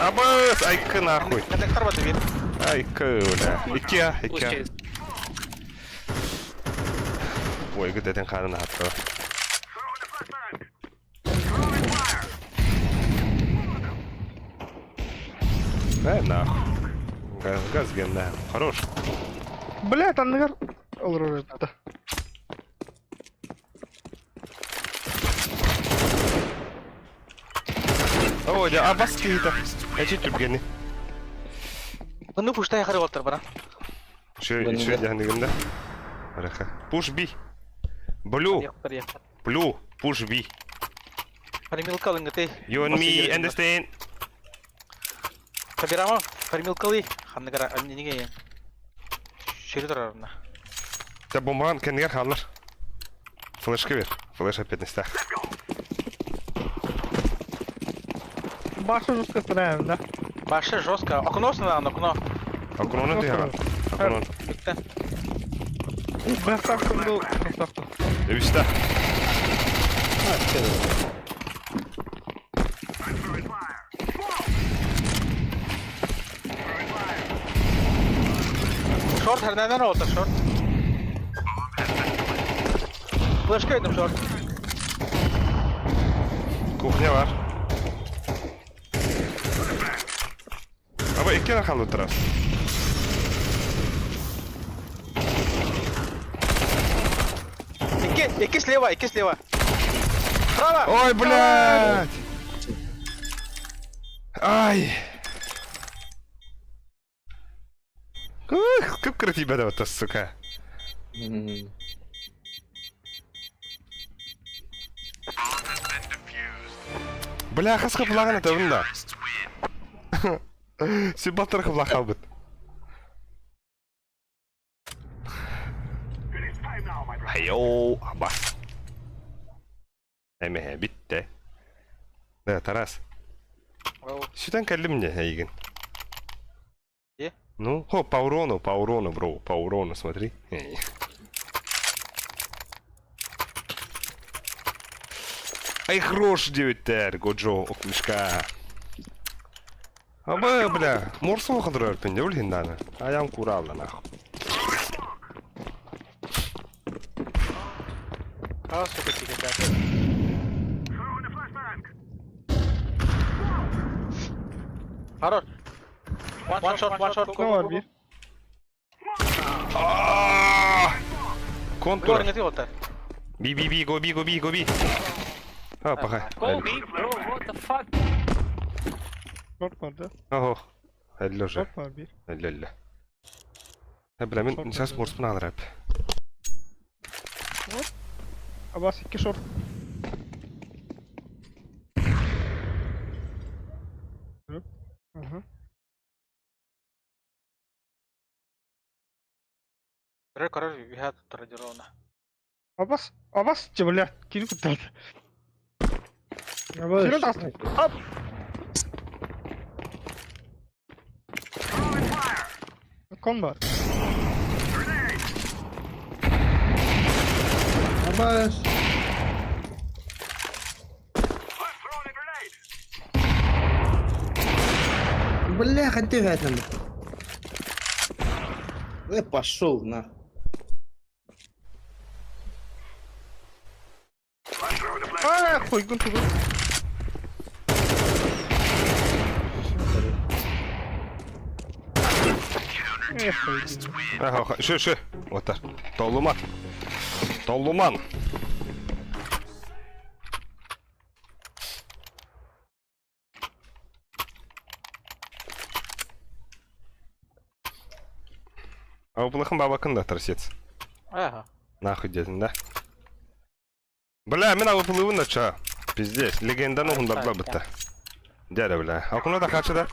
Абыс, айкы нахуй. Коннектор бады бир. Айкы, бля. Икки, а, икки. Push chase. Уойгут этин хаанын аһаттаҕа. Э, нахуй. Газ, газ генна. Хорош. Блядь, анныгар олорор да. О, дьэ, абас киһитэ. Эчи түргэни. Bunu пуштай хары болтар бара. Еще, еще дьаныгын да. Араха. Пуш би. Блю, блю, пуш би. Фармилка лынгыты. You and me understand? Хабирама, фармилкалы. Ханныгара, амнинеге. Шири турарына. Та бомбан кэннигэр хааллар. Флешка бер. Флеш опять на стах. Баша жестко стреляем, да? Башы жестко. Окно сына, окно. Окнону түһэҕин. Окнон. Бүттэ. Бэхтахтым ду, бэхтахтым. Үстэ. Шорт хәрнәдән oldu шорт. Флешка едім шорт. Кухня бар. Аба икки хаалла турар. Икки, икки слева, икки слева. Справа! Ой, блядь! Ай! Ух, как красиво это, сука. Бля, хаска плаҕан этабын да. Сибаттар хабылаах хаалбыт. Хайоо, аба. Эмэһэ бүттэ. Да, Тарас. Сүтэн кэллим дьэ, эйигин. Где? Ну, хо, по урону, бро, по урону, смотри. Эй. Ай, хорош диэбиттэр, Годжо, окмишка. Аба, бля, морсол хадырар пенде, ол хинданы. Аям куралла, нахуй. А, сука, тебе так. Хорош. One shot, one shot. Ne var bir? А! Контур. Горный вот Би, би, би, го, би, го, би, го, би. А, пока. Go B, bro, what the fuck? Short var да. Ого. Элле уже. Short var bir. Элле, элле. Э, бля, мин сейчас морспун алырап. Абас iki short. Aha. Короче, я тут радировано. Абас, Абас, че, бля, кири куттарды. Сирен тастын. Ап! Кон бар. Абаш. Бля, хотел это. Э, пошел на. А, хуйгун тугун. Эх, хуйгун. Ага, шö, шö. Вот так. Толлуман. Толлуман. А у бабакын да тросец. Ага. Нахуй дедин, да? Бля, мен алып да ча. Пиздец, легенданы хундарла бітті. Дәрі, бля. Акуна да қачы да?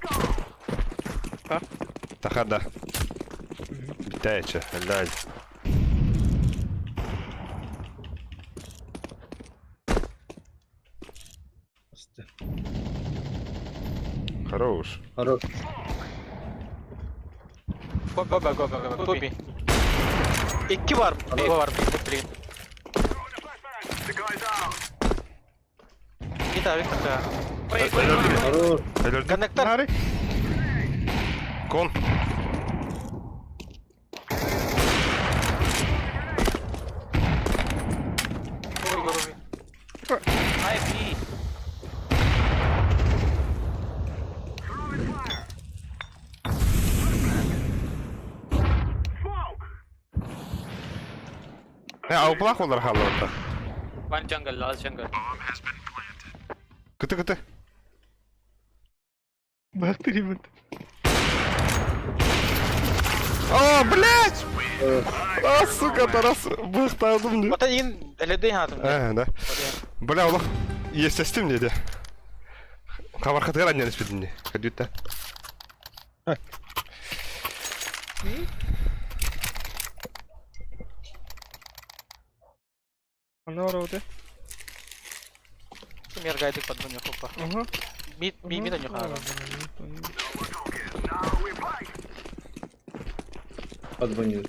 А? Таха да. Бітәйчі, әлі. Хорош. Хорош. Go go go go go go. B. İki var. B var. B bilin. Git abi kanka. Хорош. Өлөрдүм. Коннектор. Нари. Кон. Ауплах олар халларта. One jungle, last jungle. Кыты кыты. Бахтырибит. О, блядь! А, сука, Тарас, быхтадым не. Ота ин эледей хатым. Э, да. Бля, олох естестим dedi. Хабархатыгар аннан испедим не. Кадюта. Оно роуды. Мергайдык подбуню хопа. Ага. Мид ми мид анюха. Подзвонил.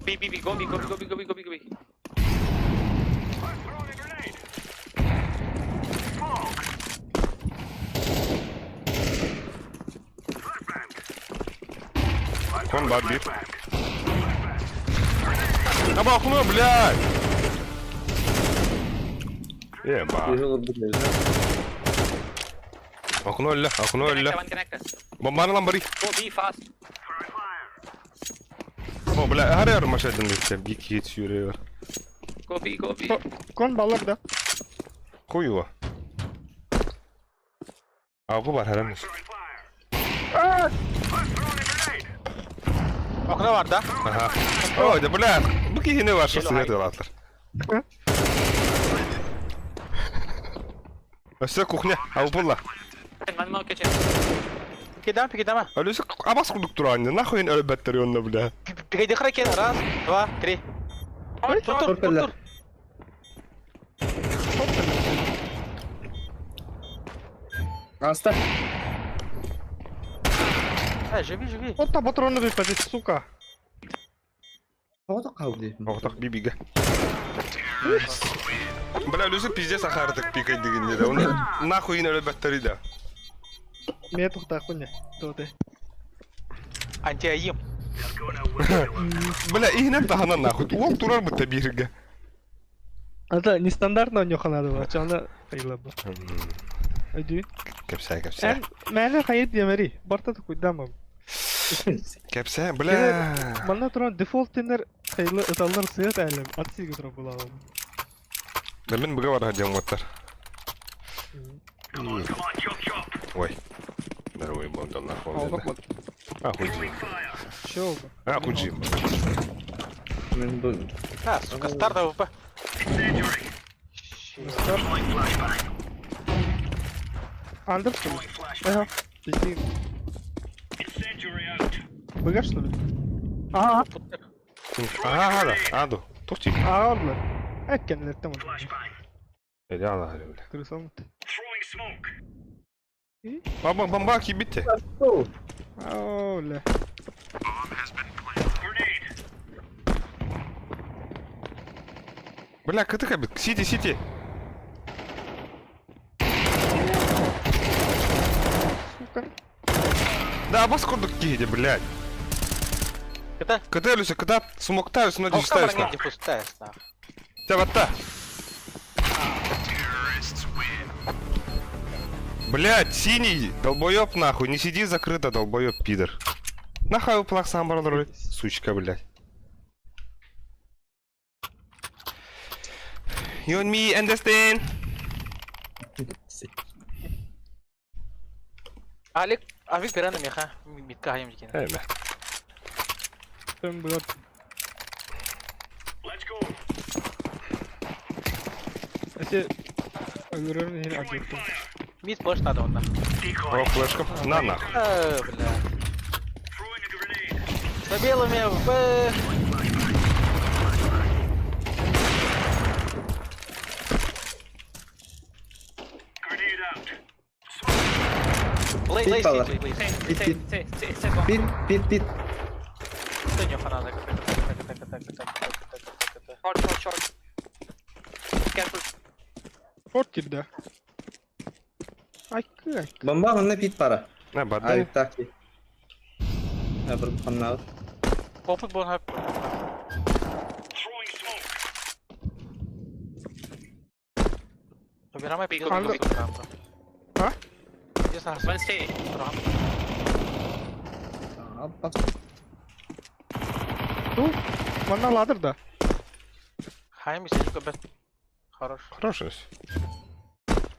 B, B, B, go B, go B, go B, go B, go B, go B. Кон бар бир. Аба окно, блядь! Еба. Окно өллө, окно өллө. Connector, one connector. Бомбаны лан бari. Go B fast. О, бля, харер машадын десе, бик yetişiyor. Go B, go B. Кон балар да. Хуй его. Авгу бар харам. Окно бар да? Ага. Ой, да бля, бу кихини бар şu сыгыт алатлар. Өссө кухня, авгу One more kitchen. Пикидам, пикидама. Алюсы абас курдук туран, нахуй өлбәттер онны бля. Пикиди хракен. Раз, два, три. Тур, тур, тур, тур. Аста. Э, живи, живи. Вот там патроны выпадет, сука. Тоҕо қалды. Оғтақ бибиге. Бля, Люся пиздец ахардык пикай дегенде да. Оны нахуй өлбәттер да. Мне тухта хуйня. Туты. Антиаим. Бля, ихнен таханан нахуй. Уол турар бытта бирге. Это нестандартно у него надо было, что она хайла бы. Айдүй. Кепсә, кепсә. Эн мәне хайт емери. Барта такой дамам. Кепсә, бля. Манна туран дефолт тенер хайлы ыталлар сыят әлем. Атси гытра була. Да мен бұға бар хадем оттар. Ой. Здоровый был, да нахуй. А, хуй. Чё? А, хуй. Мен бұл А, сука, старт АВП. Андер что ли? Ага. Пиздец. Быгар что ли? А, Ага, да, аду. Тухти. а, ладно. Эккенлер там. Эди ала бля. Крысом. Бомба, бомба кибитте. О, бля. Бля, кытыка бит. Сити, сити. Сука. Да, бас курдук киһи, блядь. Это? Кыты Люся, кыта смоктаю, сына Окно дистаюсь не пустая, нахуй. Тебя Блядь, синий, долбоёб нахуй, не сиди закрыто, долбоёб, пидор. Нахуй уплах сам брал, сучка, блядь. You and me understand? Алик, авик берән меха, митка хаем дикин. Эме. Там было. Эти... Өлөрөр хин объекты. Мид флеш надо онна. О, флешка. На нахуй. Э, бля. За белыми в... Лей, лей, Пит, лей, лей, лей. Пит, C, пит. C, C, C, bomb. Пит, пит, пит. Что не фанада? Так, так, так, так, так, так, так, так. Short, short, short. Careful. Форт да. Ай, как? Бомба онна пит пара. На, Ай, бадай. так. Бір қаннағы. Опыт был на... Выбирай Биг, биг, биг. А? Здесь нас. One stay. Аппа. Ту? Манна ладыр да. Хайм, если не бет. Хорош. Хороший.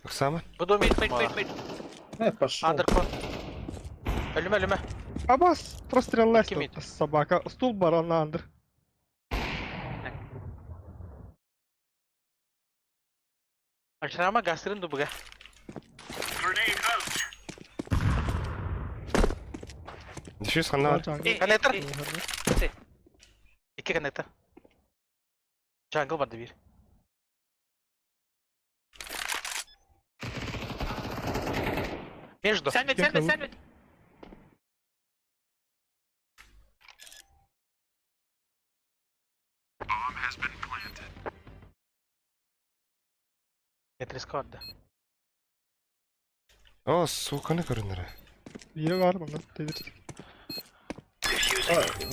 Оксана? Буду Mid, мид. mid, mid, mid. Э, пошел. Андеркон. Өлүмэ, өлүмэ. Абас простреллась Ким тут собака. Стул барана андыр. Ашрама гастрин дубга. Grenade out. Дефьюз ханна бар. A, A, Коннектор. A. Икки коннектор. Джангл барды бир. Между. Sandwich, sandwich, sandwich. Тетрис да. О, сука, не көрүнөр. Бире бар мында. Тедир.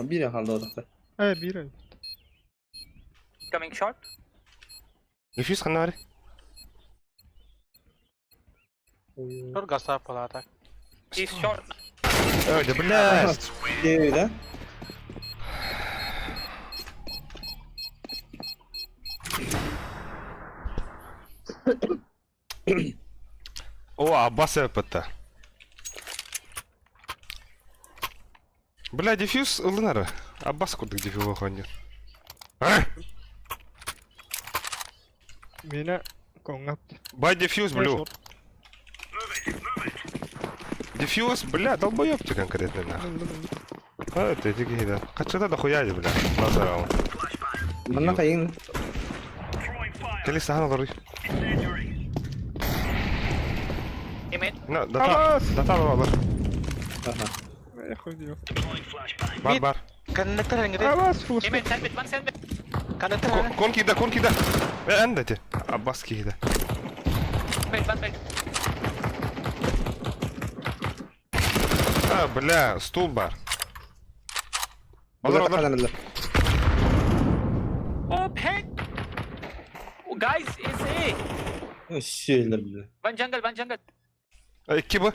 Бир халда одақта. Э, бире. Coming short. Дефьюз ханна бар. Тур гаса пола так. He's short. Ой, да блядь. Эй, да? О, Аббас ЭПТ. Бля, дефьюз ылынары. Аббас курдук дефьюз хонер. А? Меня коңап. Бай дефьюз, блю. Дефьюз, бля, долбоёб ты конкретно нахуй. А, ты ты да. Качата дохуя, бля. Назарал. Манна кайын. Throwing fire. Кели сахан олору. Incendiary. A mid. На, дата. Аббас! Дата бар. Аха. Э, хуй дел. Deploying flashbang. Бар, бар. Коннектор эңгеде. Абас флеш. A mid, sandwich, one sandwich. Коннектор. Кон кида, кон кида. Э, анда те. Аббас кида. Mid, one mid. А, бля, стул бар. Олор, олор. Олар. Oh, heck. Oh, guys, it's A. Сөйлер бля. One jungle, one jungle. Икки бу.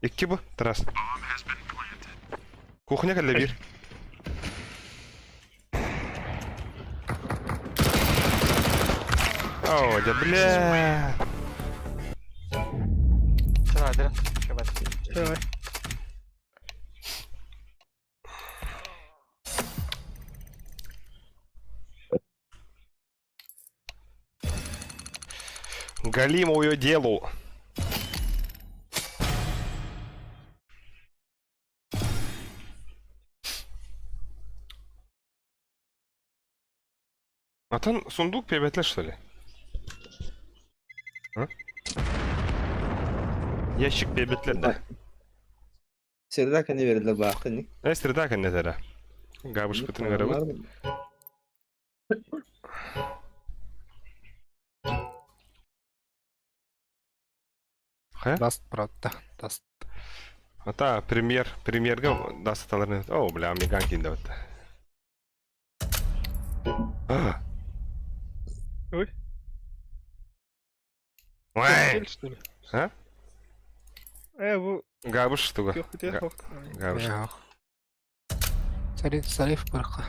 Икки бу. Тарас. Кухня кэллэ бир. О, да бля. Сыра, Шабат. Давай. Галимую делу. А там сундук перебетле, что ли? А? Ящик перебетле, да. Среда кene берилер баакты не? Э, среда кеннетере. Габыш бытын көрөбүт. Хэ? Даст, брат, да, даст. Ата премьер, премьерге дастаталарын. О, бля, меган кийин деп атты. А. Ой. Ой. Кель, что ли? А? Э, бу Габыш туга. көх бите. Габыш. Сариф, сариф барка.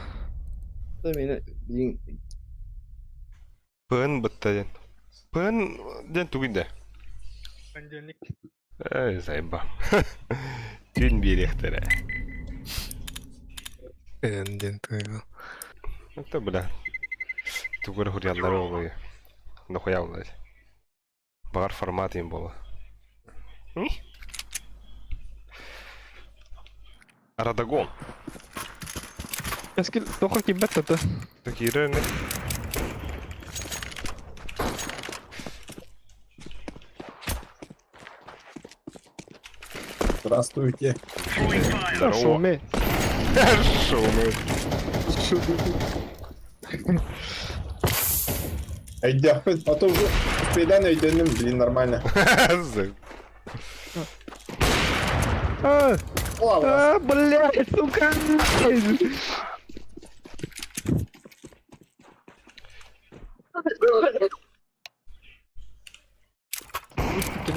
Мени билин Пын бытты ден. Пын ден тугинде. Понедельник. Эй, заеба. Түн берехтере. Ден туйга. Это, бля. Тугур хурьяллары олуй. Нахуя блядь. Багар формат им было. Радагон. Эскил тоха кимбет тата. Такие раны. Здравствуйте. Throwing fire. Здорово. Шуме. Шумы. Айда, а то уже успейдан өйдөнүм, блин, нормально. А, О, у вас а, блядь, сука.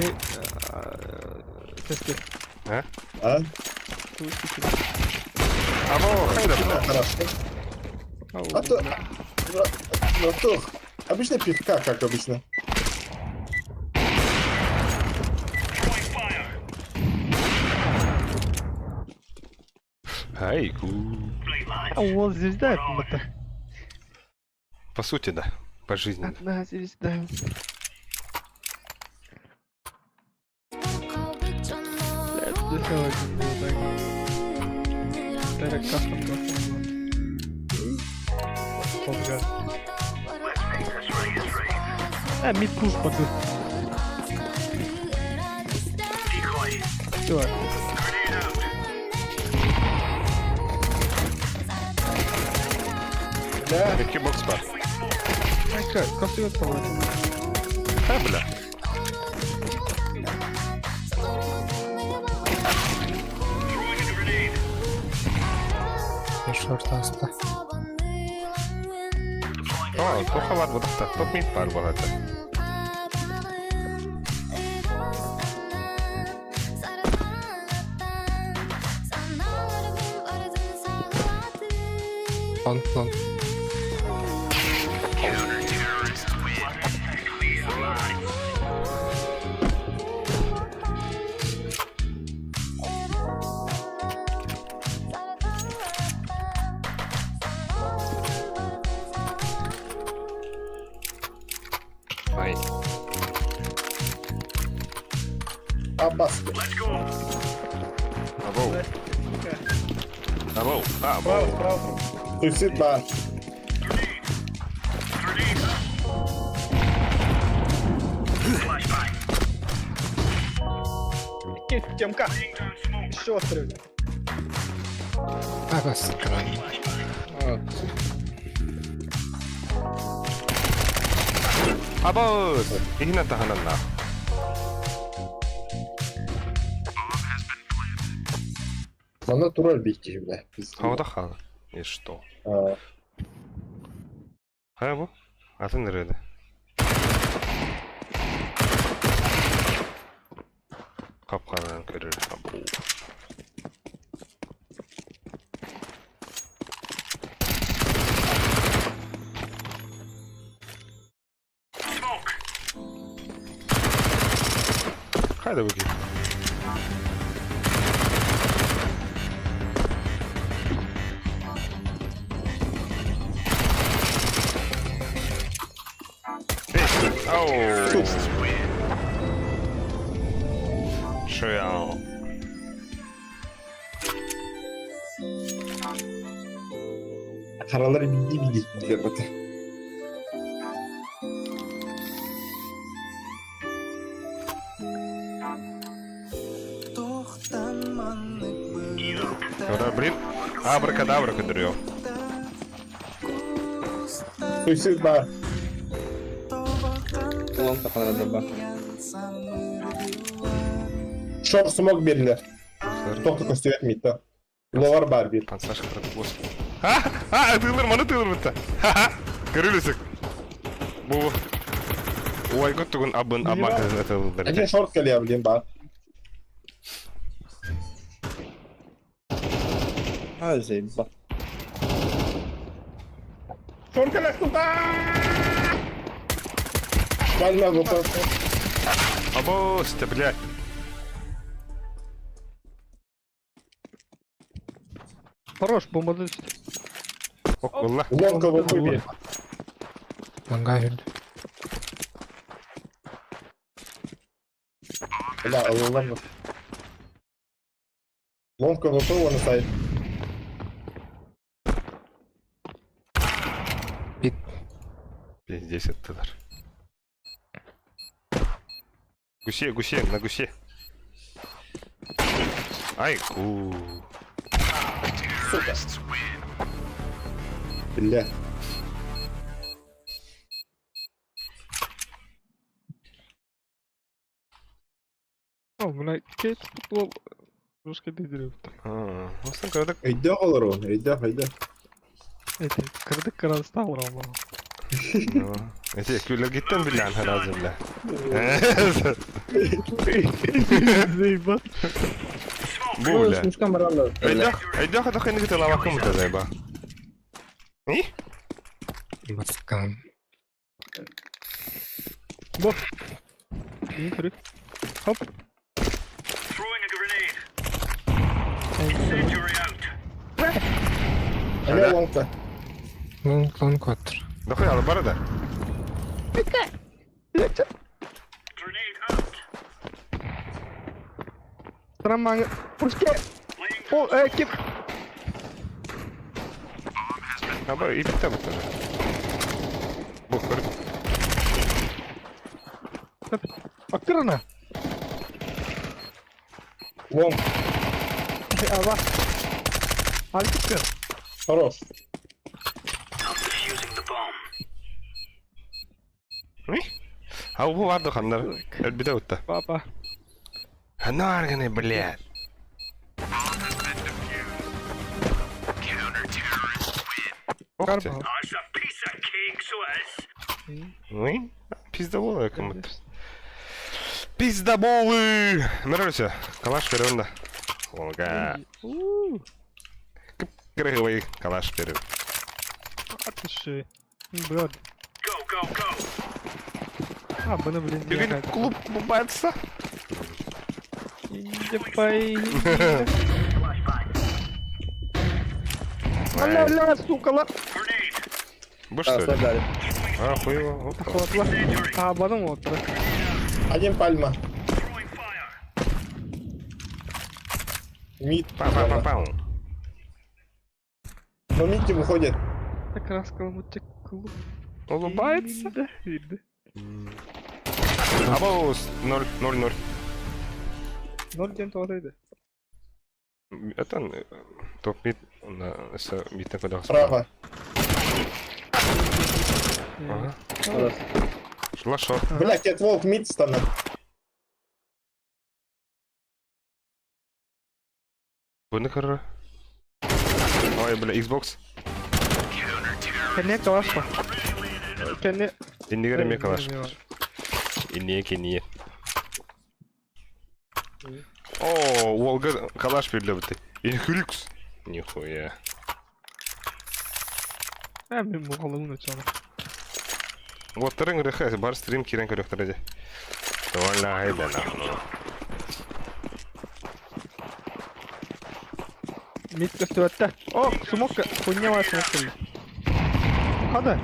Кини кэскил. А? А? Або, хайда. Хорошо. А то... Ну, то... Обычно пивка, как обычно. Throwing fire. Айгу. Blade lines. А уол звезда это. По сути, да. По жизни. Одна звезда. Блядь, дешево было так. Так, кастом просто. Подгад. А, mid push пока. Decoy. Все. Grenade out. Да. Какие бокс бар? Как, как по-моему. А, бля. Throwing a grenade. Short аста. О, плохо бар будахта. Топ mid бар болады. Лон, лон. Counter-terrorists win. Clear lines. Ай. Аббас. Let's go. Або. Або. Справа, Або. справа. Суицид бар. Grenade. Grenade. Flashbang. Темка. Laying down smoke. Еще отрыв. Абас кран. А, Або. Ихна таханан на. Мана турар бейки, бля. Хауда хала. И что? А, Хайа бу? Атын нэрэдэ. Капканан көрөр. Або. Smoke. Хайда буки. Эй, ау. Шояо. Харалар биди биди билер бата. Ора, блин. Абракадабра көдөрүө. Суицид бар. Лон таханара бар. Шок смог берилер. Тоқты көстөбөт митта. Ловар бар бир. Пансаш кырып господи. А, а, тыылыр, маны тыылыр бітті. Ха-ха, көрілісік. Бу. Ой, көттүгүн абын абан тыылыр. Один шорт келе блин бар. А, заебал. Шорт келе туда. Вальма вот. Або, сте, блядь. Хорош, бомба дышит. Ок, Лонга вот бир. Манга хүл. Бля, лонга. Лонга вот он сайт. Бит. Пиздец, тыылыр. Гусе, гусе, на гусе. Ай, ку. Terrorists win. Бля. О, бля, кейт футбол. Жестко лидеров. А, Осын көрдік. Өйдө олар он, өйдө, өйдө. Эти, кырдык кыран стал равно. Эти күлэргиттэн билэн харазы бля. Заебал. Бу бля. Мушкан бараллар. Өйдөөх, өйдөөх өтөх инники тылабакка мута заеба. И? Баскан. Бу. Крюк. Хоп. Throwing a grenade. Incendiary out. Эмиэ лонгка. Лонг, лонг ватер. Дохуя алып бар да. Grenade out. Трамаң. Пушке. Laying О, э, кип. Аба ипте бу тоже. Бу көр. Акырына. Лонг. Аба. Алькы. Хорош. I'm defusing the bomb. А бу барды ханнар. Элбите утта. Папа. Ханарганы, блядь. Ох ты. Карма. That's a piece of cake, so it is. Ой, пиздоболы кому-то. Пиздоболы! Нравится. Калаш берем да. Ога. У, Крыговый калаш берем. Атыши. Брат. Go, go, go. А, быны, блин. Бүгін клуб кубаться. Депай. Ля, ля, сука, ла. Grenade. Бу что ли? Ослабляли. А, хуево. Опа. Хлопла. А, баным вот. Один пальма. Throwing fire. Мид. Пау-пау-пау. Но мид не выходит. Так раскал мутик клуб. Улыбается? Да, видно. Абоус 0 0 0. Ноль ден тоғыз Это топ мид на с мид на Право. Ага. Хорош. Шла шорт. Бля, кетволк мид станет. Бұны көрі. Ой, бля, Xbox. Кәне калаш па. Кәне. Иннигер эме калаш. Инние кение. О, Волга калаш берілі бітті. Инхрюкс. Нихуя. Ә, мен мұғалымын өтші Вот трын греха, бар стрим кирен көрөктөрөдө. Довольно айда нахуй. Мид көстүбәттә. О, смок, хуйня бар смок. Хада.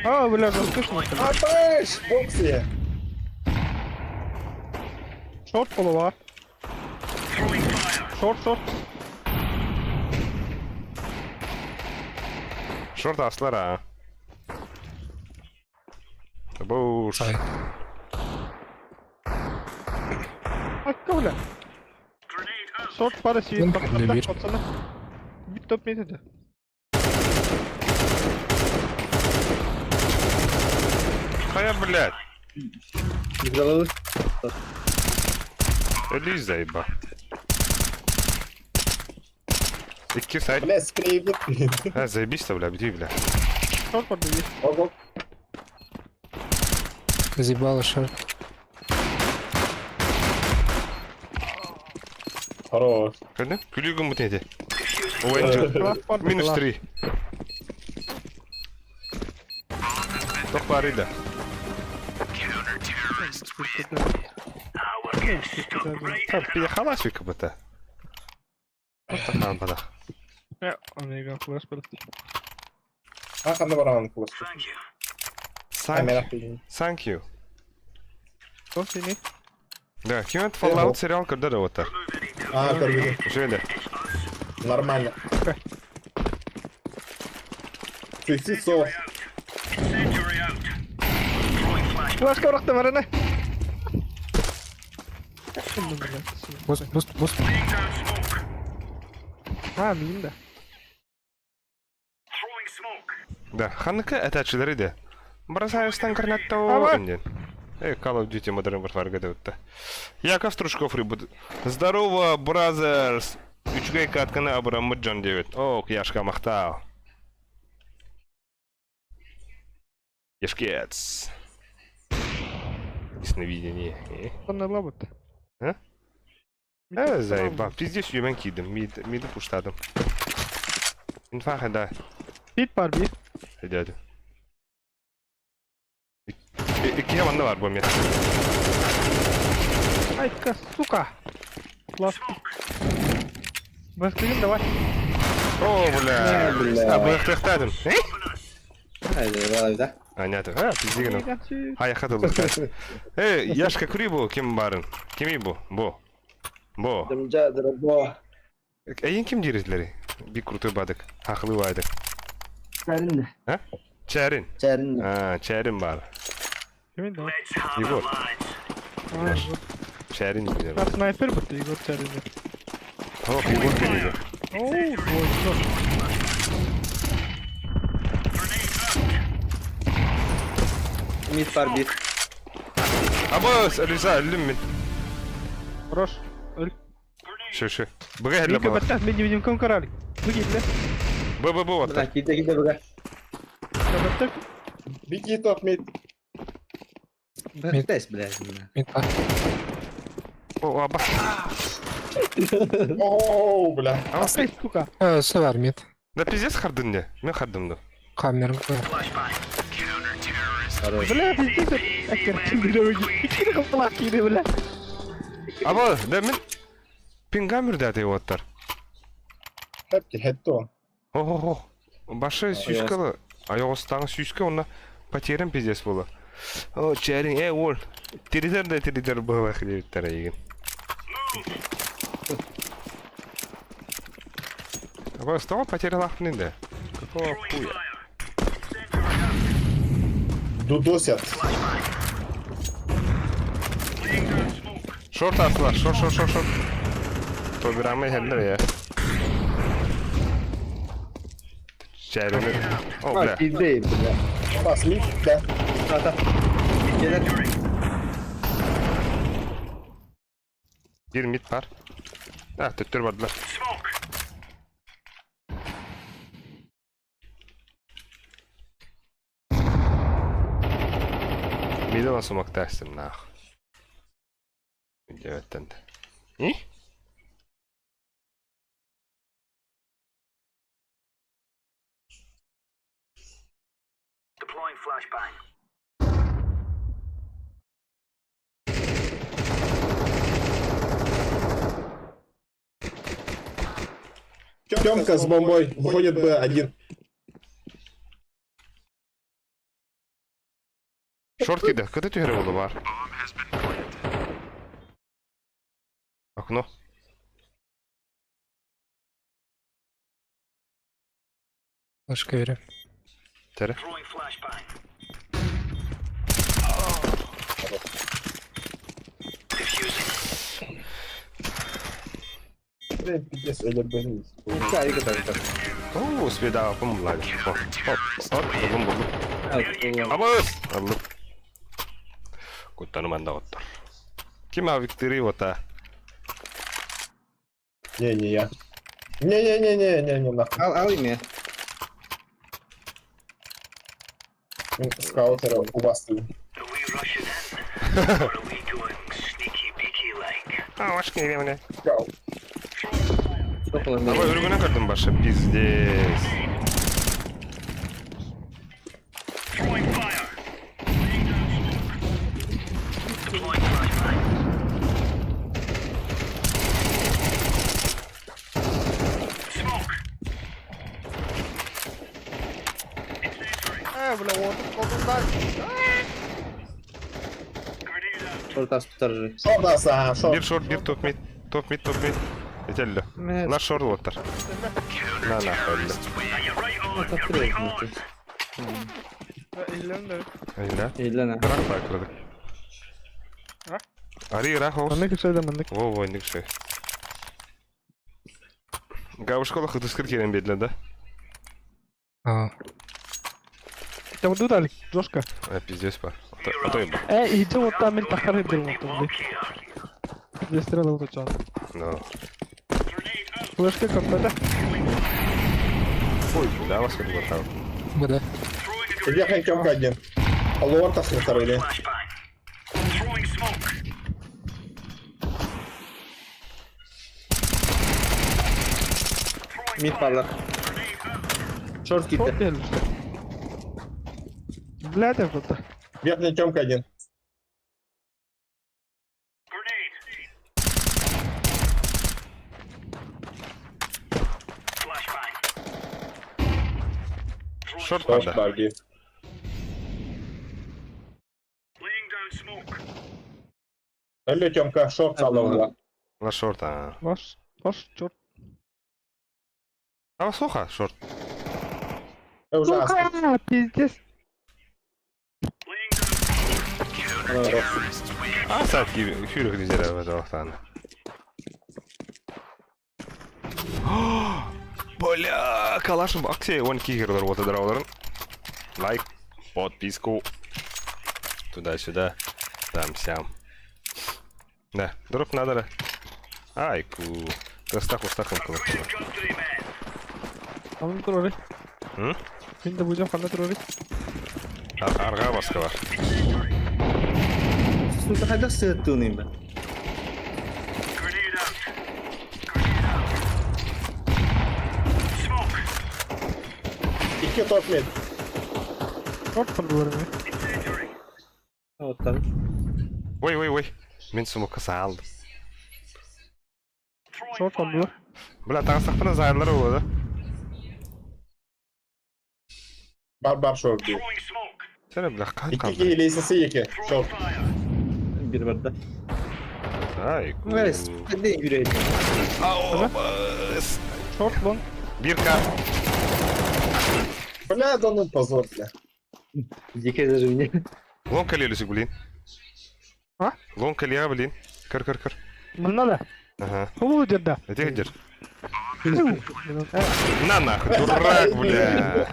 А, бля, жестко смок. Апаш! Боксе! Шорт голова. Throwing fire. Шорт, шорт. Шорт аслар а. Буш. Сай. Акка, бля. Grenade out. Шорт пара сүйет. Мин кәлле бир. Пацаны. Бит топ мид еді. Хая, блядь. Из головы. Элиз заеба. Икки сайт. Бля, скрейбит. А, заебись-то, бля, бди, бля. Шорт пара есть. Ого. Заебало шорт. Хорош. Көрдің? Күлігім бұт неде? Ой, Класс пара. минус 3. Тоқ бар еді. Так, перехалась как будто. Вот такая бада. Омега, флеш пара. А, ханда баран класс. Thank you. Thank, Камера хуйня. thank you. Что синий? Да, кем это Fallout сериал, когда да вот так. Remove any doubt. А, короче, Жили. нормально. Суицид со. Out. Incendiary out. Throwing flash. Флешка врахта марана. Буст, буст, буст. Laying down smoke. А, мин да. Throwing smoke. Да, ханыка это отшилары Бросаю стан гранату. Ава. Эй, Call of Duty Modern Warfare гадаутта. Яков Стружков рыбут. Здорово, бразерс. Үчүгэй катканы абыраммыт Джон 9. Ох, Яшка махтал. Ешкец. Ясновидение. Онно ылабыт. А? Э, заебал. Пиздец, үөмэн киирдим. Мид, миди пуштадым. Инфаха, да. Бит бар бир. Дядя. Иккиһэ манна бар бу эмиэ. Айка, сука! Класс. Бэскигин давай. О, бля. Бля. А, быһыктыахтаатым. Haydi, да. Анята. А, пиздигин. Аяққа тылы. Эй, Яшка, күри бу, ким барын? Кими бу? Бу. Бу. Дымжа, бо. Эйин ким диритлери? Би крутой бадык. Хақылы бадык. Чәрин. А? Чәрин. Чәрин. А, Чәрин бар. Кимин да? Егор. Чәрин дилер. А снайпер бу Егор Чәрин. О, Егор келиде. О, ой, Мид бар бир. Аба, Люза, өлүм мин. Хорош. Өл. Шö, шö. Быга хәллә Мика бала. баттах, мен не кем карали. Быги, бля. Б, б, б, Бля, вот. киде киде быга. Баттах. Беги топ мид. Бэхтэс, бля. Мид бар. О, аба. Оу, бля. Ай, сука. Өсө бар мид. Да пиздец хардын не? Мен хардым да. Камера бар. Хорош. Бля, пиздец. Әкер, кимдире быги. Кире кылтылак кире, бля. Аба, да мен пингамер да оттар. Хепки, хетто. О, Башы сүйіскалы. Аяғыстағы сүйіске онна потерям пиздец было. О, чәрин, э, ол. Теридер да теридер было хлеб еген. Аба, стал потерял ахнын да. Какого хуя? Дудосят. Шорт асыла, шорт, шорт, шорт, шорт. Тобирамай хәллер я. Чәрини. О, бля. Киде, бля. Бас мид, да. Ата. Келер. Bir mid var. Ha, төттөр бардылар. Миди басымак тәсім нах. Деветтен. И? Темка с бомбой. Выходит Б1. Шорт киде. Кыды түһәрі болды бар. Окно. Флешка берем. Тәрі. Блин, пиздец, өлөр Чай кытар. О, спеда апым лагер. Оп, оп, оп, алым болды. Абыз! Алым. Куттаным анда оттар. Ким авиктери ота? Не, не я. Не-не-не-не-не-не, нахуй. Ал, ал име. Мен скаутера у вас стою. А, вашки не Скаут. Абай өргөнөн көрдүм башы, пиздец. Э, бля, отырып қалдым да. Шорт асып же. Шорт аса, шорт. Бир шорт, бир топ мид, топ мид, топ мид. Этелле. На шорт оттар. На на өллө. Эйлен да. Айла. Ейлена. Рах бакырдык. А? Ари рах оус. Маннык үсөйдө, маннык. Во, во, индик шей. Габышкола хытыскыр керен бедле да. А, Там дали, жестко. А, пиздец па. А то еба. Э, иди вот там, мен тахары дырым вот там, Где стрела вот там. Но. Флешка какая-то. Ой, да, вас как бы там. БД. Верхняя Темка один. Аллар тахсыбыттар или? Throwing smoke. Throwing Мид fire. палар. Grenade out. Шорт Шорт киирдэ. кэлбитэ. Блядь, это. Верхняя темка один. Grenade. Flashbang. Throwing Шорт Шорт баар. бар дии. Laying down smoke. Өлө темка шорт салонга. На шорт, а. Ваш, ваш черт. А суха, шорт. Уже астык. Сука, пиздец. Laying down А садки хүрэх дизэр аваад Бля, калашым акция он кигерлер вот драулерын. Лайк, подписку. Туда-сюда. Там сям. Да, дроп надо. да. Ай, ку. Кастах устахым кылып. Gun man. Ханна турары. М? Мин да будем ханна турары. Арга баска бар. Сука, хайдах сыаттыын бе? Grenade out. Grenade out. Smoke. Икки топ мид. Шорт турары. Incendiary. Оттан. Ой, ой, ой. Мин сумокка салдым. Throwing Шорт fire. оннулар. Бля, тагыстакпына зайырлар болады. Бар бар шорт дии. Throwing smoke. Сен бля, кан Икки калды. киһи лиисасы екі. Throwing Шорт. fire. Бир барда. Ай, ку. Вес, қандай жүреді? Ау, бас. Шорт вон. Бирка. Бля, да ну позор, бля. Жеке даже меня. Лонг калелюсик, блин. А? Лонг калея, блин. Кыр, кыр, кыр. Мына да. Ага. Хулу жерде. Это где? Э, На нахуй, дурак, бля.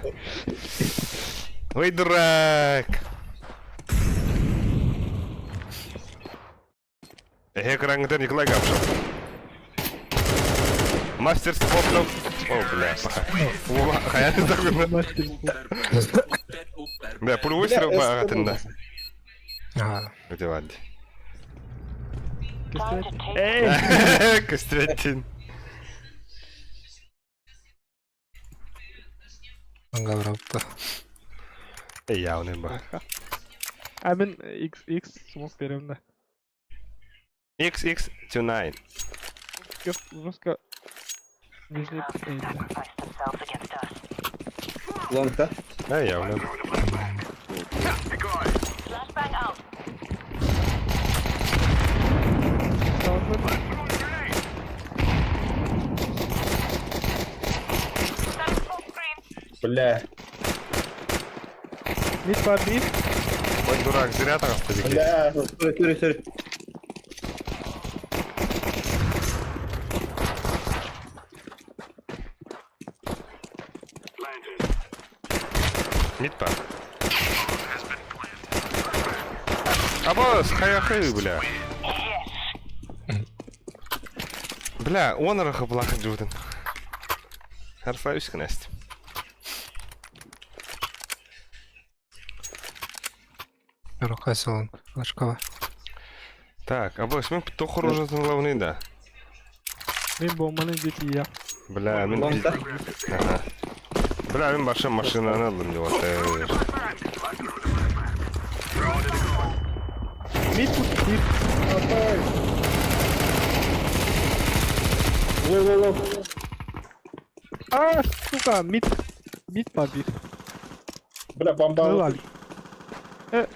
Ой, дурак. Эхе, крангтер Николай Гапшев. Мастер спортов. О, бля, пока. О, хая такой. мастер. Бля, пулевой Бля, стрел эс- багатында. А, Где ванди? Эй, Костратин. аңгабырапты. Эй, явный ба. А мен X X смог берем да. XX29. Yok, жестко. Нижний. Эй, да. Лонгта. Эй, явный. Бля. Мид бар мид. Ой, дурак, зря так автовики. Бля. Сори, сори, сори. Мид пар. Абос, хаяхы, бля. Бля, он араха блаха джутен. Арславич князь. Рука салон. Флешкова. Так, абос, мен тохор уже главный, да. Мен бомбаны дети я. Бля, мен... Лонгта. Ага. Бля, мен баша машинаны алдым деп отыр. Мид тут мид. Лоу, лоу, лоу. А, сука, мид. Мид бар бир. Бля, бомба. Крылали. Э.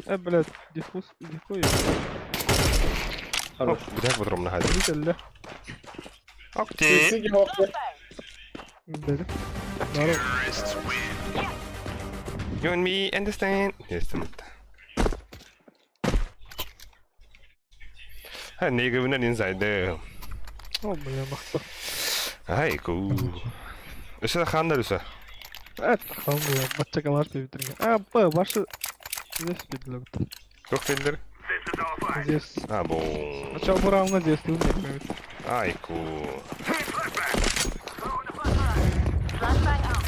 Э, блядь, диффуз, диффуз. Хорош. Бля, бодром нахадил. Видели? Окей. Сиги мокты. Деді. Здорово. You and me understand. Естімді. Ha, негівінен инсайды. О, бля, мықты. Ай, ку. Үсі хандар үсі. Э, хан, бля, бачакалар деп бітірген. А, б, башы. Здесь бітірген. Көк пендер. Здесь. А, бу. Начало буравна здесь, ты умеешь. Ай, ку.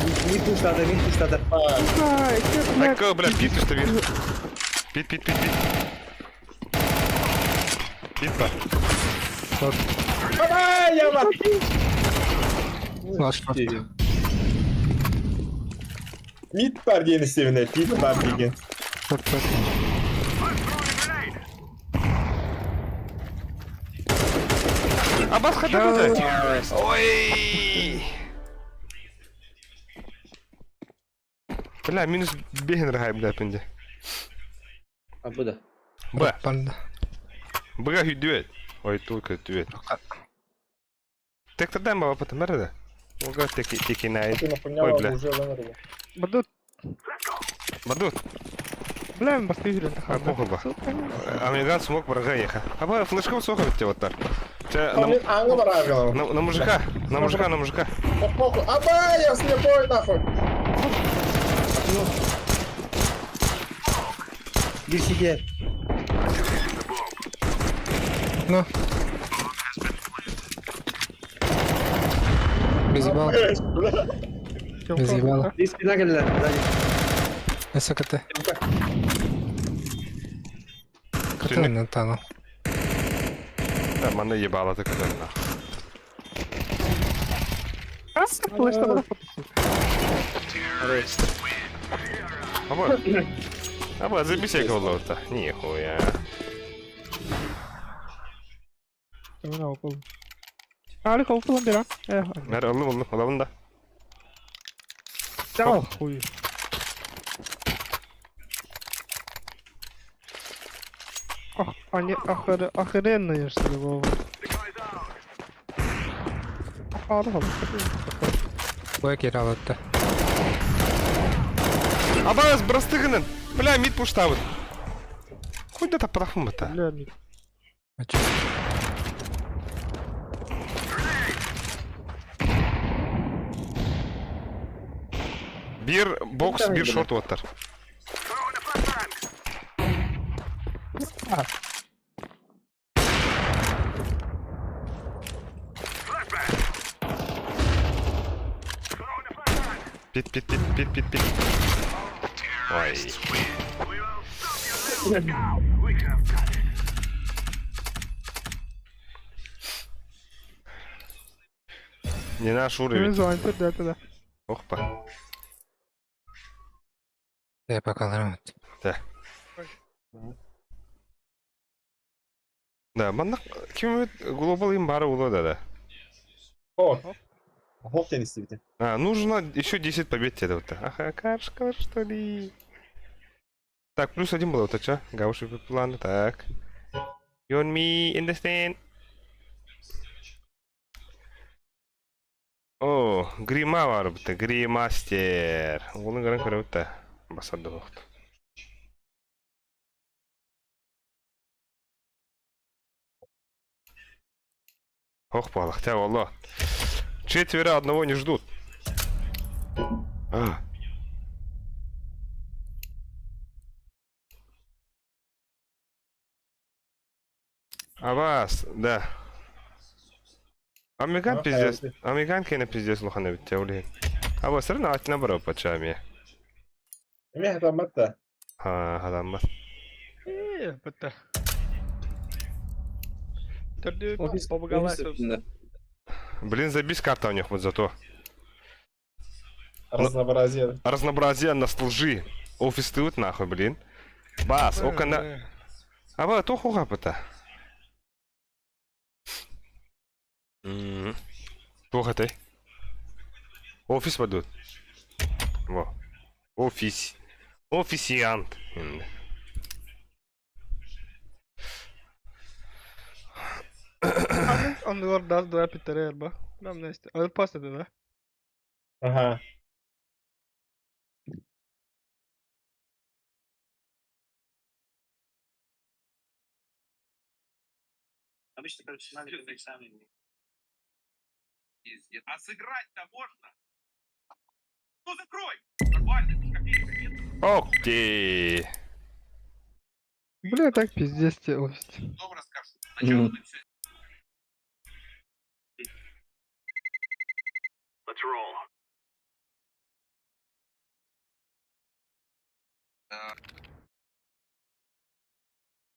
Мид пуштады, мид пуштады. Ай, как, бля, Так, бля, пит что вир. Пит, пит, пит, пит. Пит, ба. Шорт. Ай, я вас! Флаш, шорт. Мид бар диэн истэбинэ, пит бар диэн. Шорт, шорт. Абас хата да. Ой. Бля, минус беген рахай, бля, пенде. А бу да. Б. Банда. Б хүдүэт. Ой, только дүэт. Тектерден баба потом мерде. Ого, теки теки най. Ты нахуйня Ой, бля. уже ламерла. Бадут, Бадут. бля, бастыы жүрен А, похуй ба. Амиган смог врага еха. А флешком сохо ведь вот так. Че, на, Аңы бар ағылым. на, на мужика, на мужика, на мужика. Похуй. Аба, я слепой нахуй. Бир сидер. Ну. Без ебала. Без ебала. Bir спина келдилер. Сзади. Эсэ КТ. КТ на тану. Да, мана ебала ты когда нахуй. Флешта бара Аба. Аба, забейся голову-то. Нихуя. Али ховпулан бера. Э, Мэр, алым, алым, алым да. дал хуй. Ах, они охренные, что ли, Вова? Б киралатта. Аба, сбрастыгынын. Бля, мид пуштабыт. Хуй да пырахмын бата. Бля, ми- Ачы. Бир бокс, бир шорт оттар. Пит, пит, пит, пит, пит, пит. Ой. Не наш уровень. Звонит, да, да. Охпа. Я пока нормально. Да, манна ким глобал им бары ула да да. О. Хоп диэн истибитин. А, нужно еще 10 побед тебе вот. Ага, кашка, что ли? Так, плюс один было, вот чё? Гауши план, так. You and me understand? О, грима бар бітті, гримастер. Оның гран көрі бітті. Басады боқты. Ох, балах, тя, алла. Четверо одного не ждут. А. Абас, да. Амиган А, пиздец. хайрты. Амиган кene пиздец лухана битте улин. Аба сырын атына барып пачами. Эме хатаммат да. Ха, адаммас. Э, бітті. Түрде Офис, побагалай, офис үстінде. Блин, забись карта у них вот зато. Разнообразие. Разнообразие нас лжи. Офис тут нахуй, блин. Бас, окана. Аба, то хуга пыта. Туха ты. Офис падут. Во. Офис. Офисиант. Андылар даз дуа питтерер ба. Нам несте. Ал пас да. Ага. Обычно, короче, надо перед экзаменом. Пиздец. А сыграть-то можно? Ну закрой! Нормально, это ж копейка, нет? Окей. Бля, так пиздец тебе офис. Потом расскажу. Сначала ты все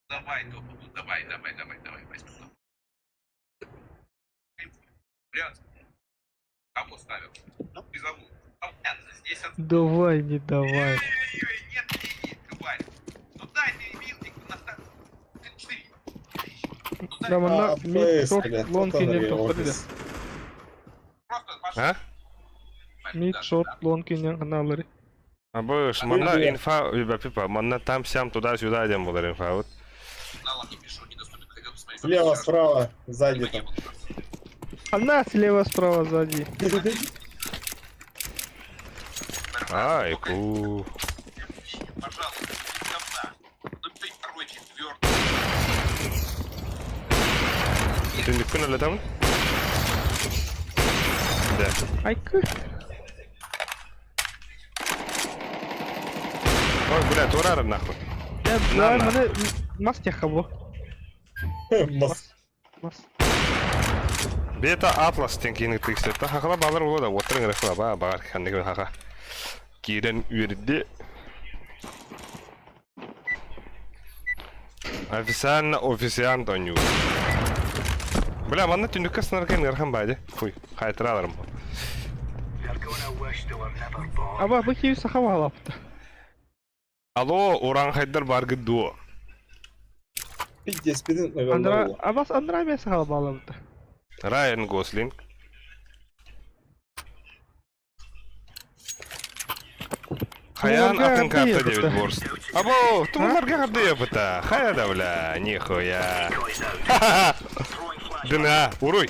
Давай, ну, давай, давай, давай, давай, возьмем. Вариант. Кого ставил? Ну, призову. А, понятно, здесь от... Давай, не давай. Ой-ой-ой, нет линии, тварь. Ну дай ты вилдик на 4. Ну дай Да, манна А, мид ПС, шорт блядь, лонг вот он инен и тохтор офис. просто пошел. А? Мид шорт лонг инен ханалары. Абыш, манна инфа, пипа, манна там сям туда-сюда идем булар инфа. Вот. Каналом не пишу, недоступен, хотел посмотреть. Слева, справа, сзади там. Она слева, справа, сзади. Ай, ку. Пожалуйста, не говна. Ну ты второй, четвертый. Түнүккүн өлөтөм? Да. Айкы. Ой, бля, турарым нахуй. Я На, давай на. маны мас тяха бу. Мас. Мас. Бета Атлас тен кийин тиксетта хахала балар боло да отырың рахла ба багар ханныгы хаха. Киирен үөрди. Официально официант оню. Бля, манна түнүккэ сынарген ырхан байды. Хуй, хайтыраларым. Аба бу киви саха балапты. Алло, ураңхайдар баргы дуо. Пиздец, пидин, наверное, Андра было. абас андра мен саха балапты. Райан Гослинг. Хаян Тумуларга атын карта қандай 9 борст. Або, тумуларга қандай опыта. Хая да, бля, нихуя. Дына, уруй.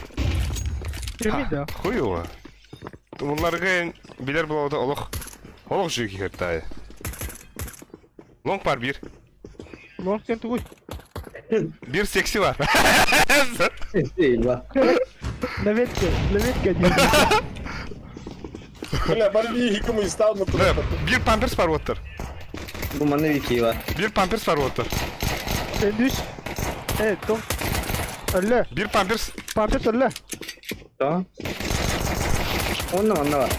Кирми да. Хуево. Тумуларга билер булауда олох. Олох жүйкі кертайы. Лонг бар бир. Лонг тен тугуй. Бир секси бар. Eyvah. Наветке, наветке один. Бля, Барби кому и стал на Да, Бир памперс бар оттыр. Бу манна bir şey var. Бир памперс бар оттыр. Sen düş. Evet, tom. Öyle. Бир памперс. Pampers öyle. Tamam. Онна манна бар.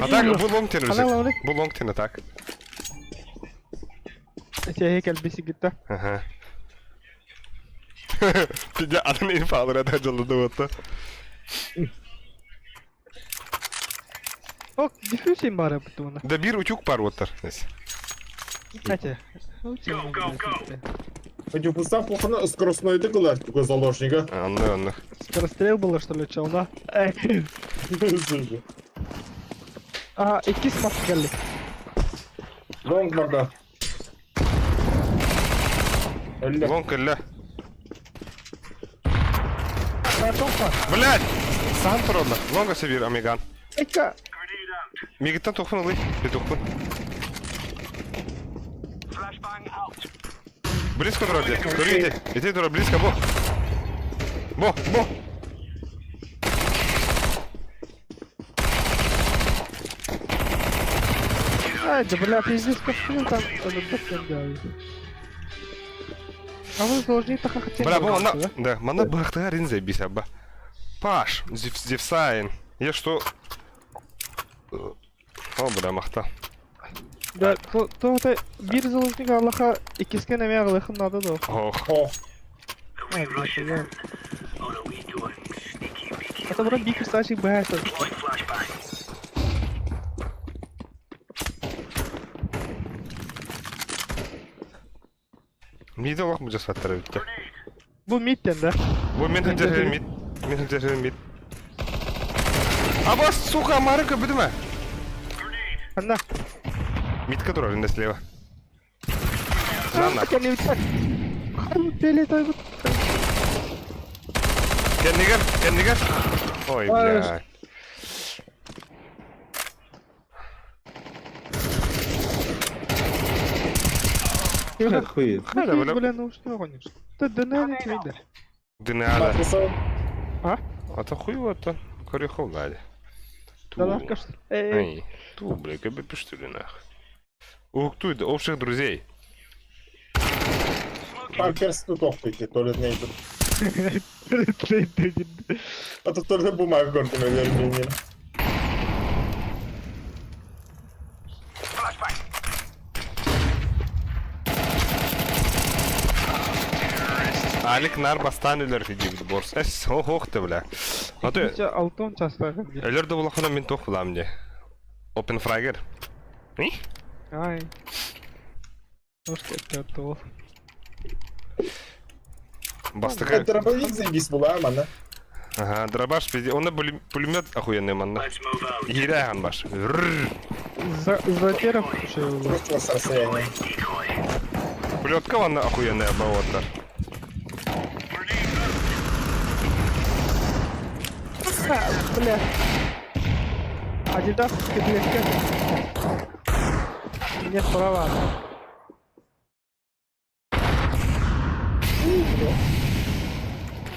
А так, бу лонг тен Ана лавны. Бу лонг тен так. Эти heykel bisikletте. Ага. Пидя, адам инфа алыр это жылды отты. Ок, диффюзин бар бу туна. Да бир утюг бар оттыр. Эти. Хоть пустав плохо скоростной дыгла, такой заложника. Анны, анны. Скорострел было что ли челна? Слушай. А, иккис мас келди. Лонг барда. Өллө. Лонг элле. Картон бар. Блять! Сам туродна. Лонга севир, амиган. Эка. Мигиттен тохун ылый. Би тохун. Близко турар де. Тур ите. Ите турар близко бо. Бо, бо. Ай, да бля, пиздец, как там этот да. А вы должны так хотели. Бля, бо мана, да, мана бахтыга ринзе бис абба. Паш, зевсайн. Я что? О, бля, махта. Да, то то это бир заложник Аллаха иккиске неме агылыхын надо да. Ох. О, Это брат бик кстати бэс. Миде олох бу жасаттар битте. Бу мидтен да. Бу мен хәҗәр мид. Мен хәҗәр мид. Абас, сука, марка битме. Анна. Мидка турар инде слева. На на. Кенни бит. Харбы пеле той бу. Кеннигер, кеннигер. Ой, бля. Хуй. Хайда, бля. Бля, ну что гонишь? Ты да не твида. Динада. Написал. А то хуй вот то. Корехов надо. Да лавка что? Эй, Эй, ту, бля, как бы пиштули нах. Ух, ту, да, общих друзей. Памперс тут охуйте, туалетный тут. А то туалетная бумага гордо, наверное, не. Алик нар бастаан өлөр диэбит борс. Эс, ох да бля. А то Алтон частаах. Өлөр да булахына мин туох булам дии. Open Fragger. Ай. Может, это ол. Бастакы. Дробовик заебись була, манна. Ага, дробаш, пизде. Онно пулемет охуенный манна. Иирээхэн баш. За, затеров еще Просто с расстояния. Пулетка ванна охуенная болоттар. Бля. Адидас кедлетке. Нет права.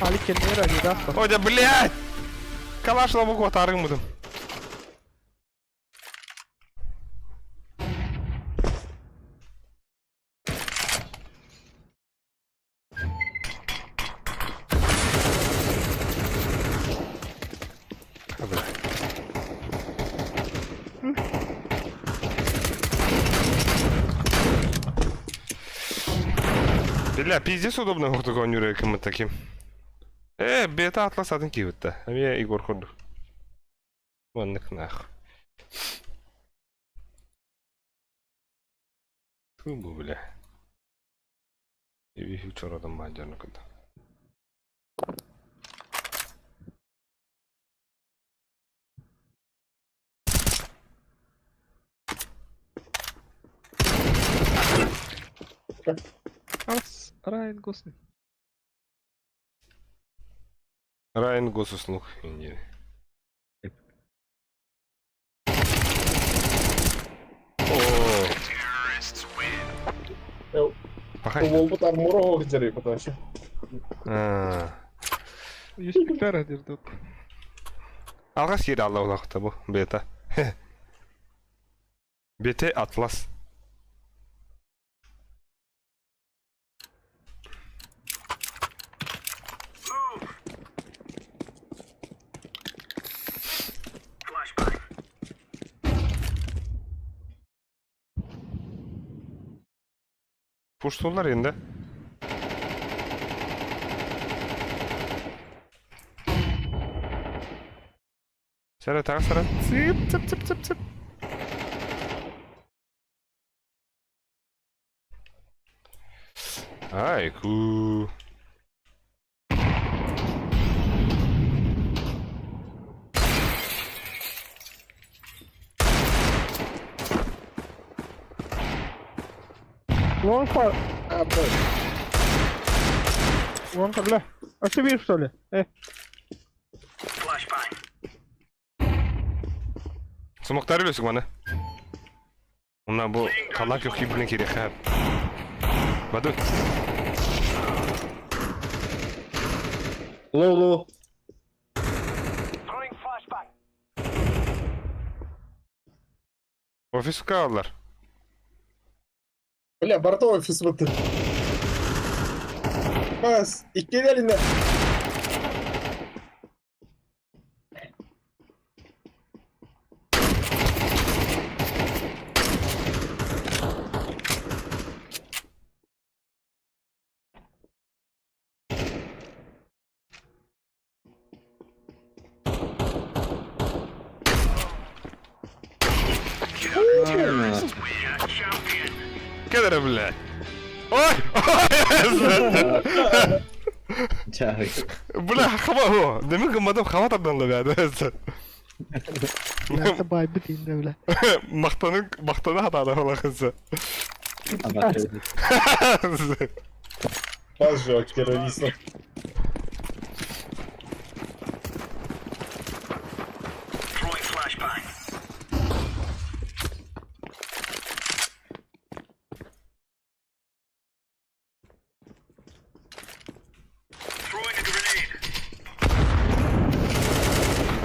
Али кеннер Адидас. Ой, да блядь! Калаш лабук ватарың мудым. Бля, пиздец удобно курдук оонньуур кыммыт таким. Э, бета Атлас атын киһибит Эмиэ Егор курдук. Маннык нах. Ту бу бля. Эби чородон баадьарны кытта. Ас, Райан Гослинг. Райан госуслуг Индии. О, Пахай. Уолбут армур дери, потому что. А. Юспиктар дирдут. Алҕас сири алла улахта бу бета. Бете Атлас. Пуштулар енді. Сара тағы сара. Цып, цып, цып, цып, цып. Ай, ку. Лонг пар. А, бля. Лонг, бля. А ты видишь, что ли? Э, Сумоктары өлөсүк маны. Мына бу талак yok кибрин керек хап. Баду. Лоу, лоу. Офиска алар. Бля, барта офис бытты. Бас, иккелерine. Кедere бля. Ой! Ой! Чай. Бля, хаба о. Демек гыммадым хаба тардан бля. это байбит инде, бля. Мактанын мактаны хатада холакысы. Пожег террористов.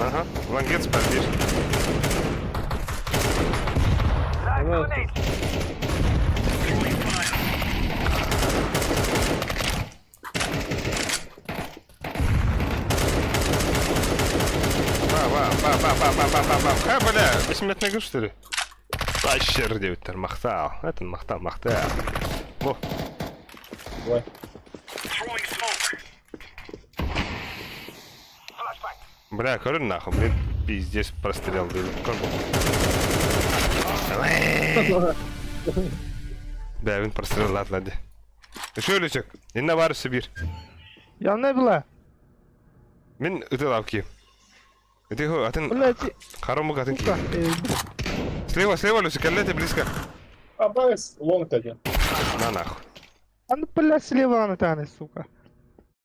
Ага, лангет спардиш. Ба, ба, ба, ба, ба, ба, ба, ба, ба. Ха, бля, бесметный что ли? Тащер девиттер, махтал. Это махтал, махтал. Во. Ой. Бля, көрүн нахуй, блин, пиздец прострел дыйдым. Көр бу. Бэбин простреллаатылар ди. Үшө өлүчөк. Инна бар өссө биир. Явно была. Мин ытылап киим. Ити атын Блядь, харомук атын сука. киим. Слева, слева, Люся, кэллэ близко. А бас, лонг один. На нахуй. А ну, блядь, слева она тянет, сука.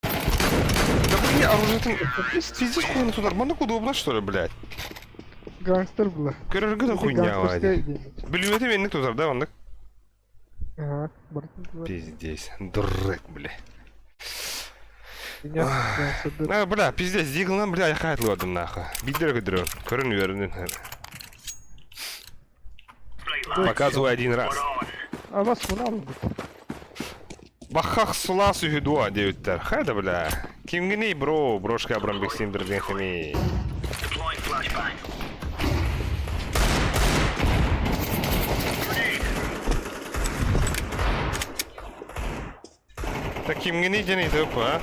Да блин, оружие пиздец хуйня туда. Маннык удобно, что ли, блядь? Гангстер была. Көрөргө да хуйня вади. Билбэтим энник тутар да маннык. Ага, бартын. Пиздец. Дурак, бля. Меня гангстер. А, бля, пиздец, диглынан, бля, я хайтлыдым нахуй. Бидер көдөрөн. Көрөн үөрүнүн. Показываю один раз. А вас мына Бахах сулас үһү дуо диэбиттэр. Хайда, бля. Кимгиний, бро, брошка Абрамбексин бирдиҥхими. Так кимгиний диэн ыйытык а?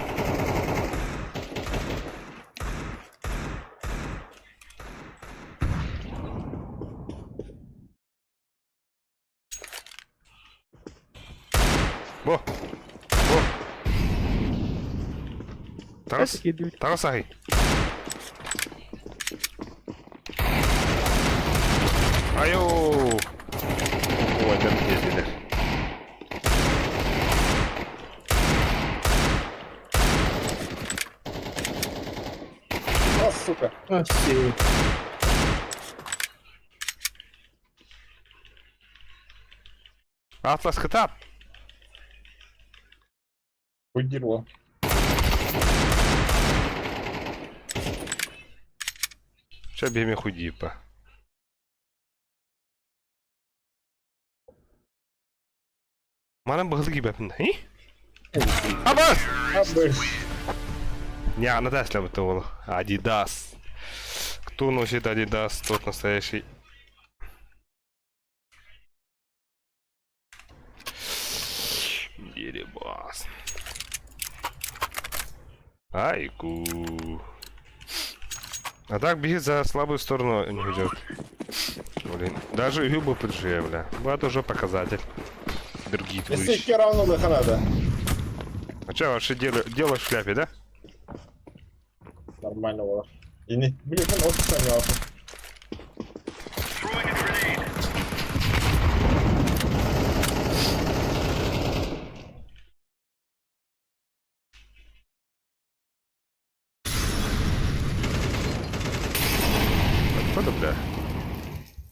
Бу. Бу. Таҕыс. Таҕыс аһый. Айо. Уойдар тиэрдилэр. А, сука. А, все. Атлас кытаат. Удирло. Чэ биһиэми худипа. Манан быһылы киибэппин. Абас! Абы. Не, она да, это уолу. Адидас. Кто носит Адидас, тот настоящий. Деребас. Айку. А так беги за слабую сторону не идет. Блин, даже губы поджи, бля. Вот уже показатель. Другие Если твои. равно надо. А что, вообще дело, дело в шляпе, да? Нормально было. И не... Блин, он офиса не Откуда, бля?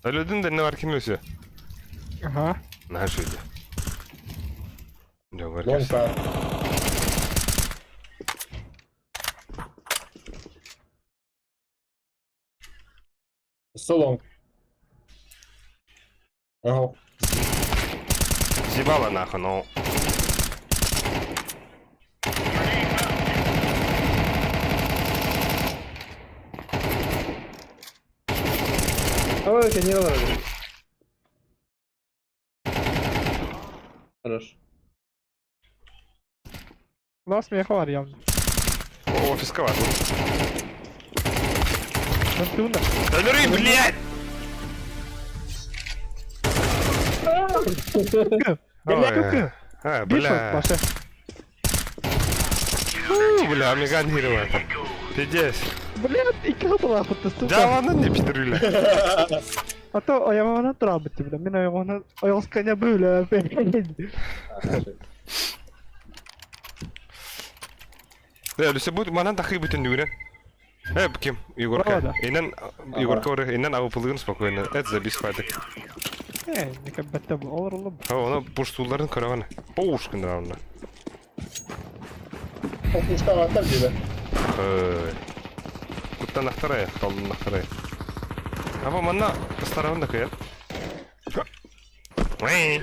Өлөдүн да не бар ким өсө? Ага. Наша иде. Дьэ, бар Лонг кэс. Со лонг. Ага. Съебала нахуй, ну. Ой, не надо. Хорош. Лас миэхэ бар явно. О, офисковат. Тунда. Өлөрүй, блядь! Бля, А, Бля. бля. Паша. Фу, бля, Меган это. Пиздец. Бля, икки была хута, сука. Да ладно, не пидорюля. А то ойоҕоһунан турабыт бля. Мин ойоҕоһунан ойоҕосканя бля. Э, Люся будет манан тахы бүтін дүгінен. Э, ким? Егорка. Правда. Инен Егорка оры, инен авыпылыгын спокойно. Это забись хватит. Э, не бетте бу олар олым. А, оны пуштуларын көрөгөн. Пуш күндür Пушка аттар дейді. Ой. Куттан ахтарай, талдан ахтарай. Аба манна старабын да кыйын. Ой.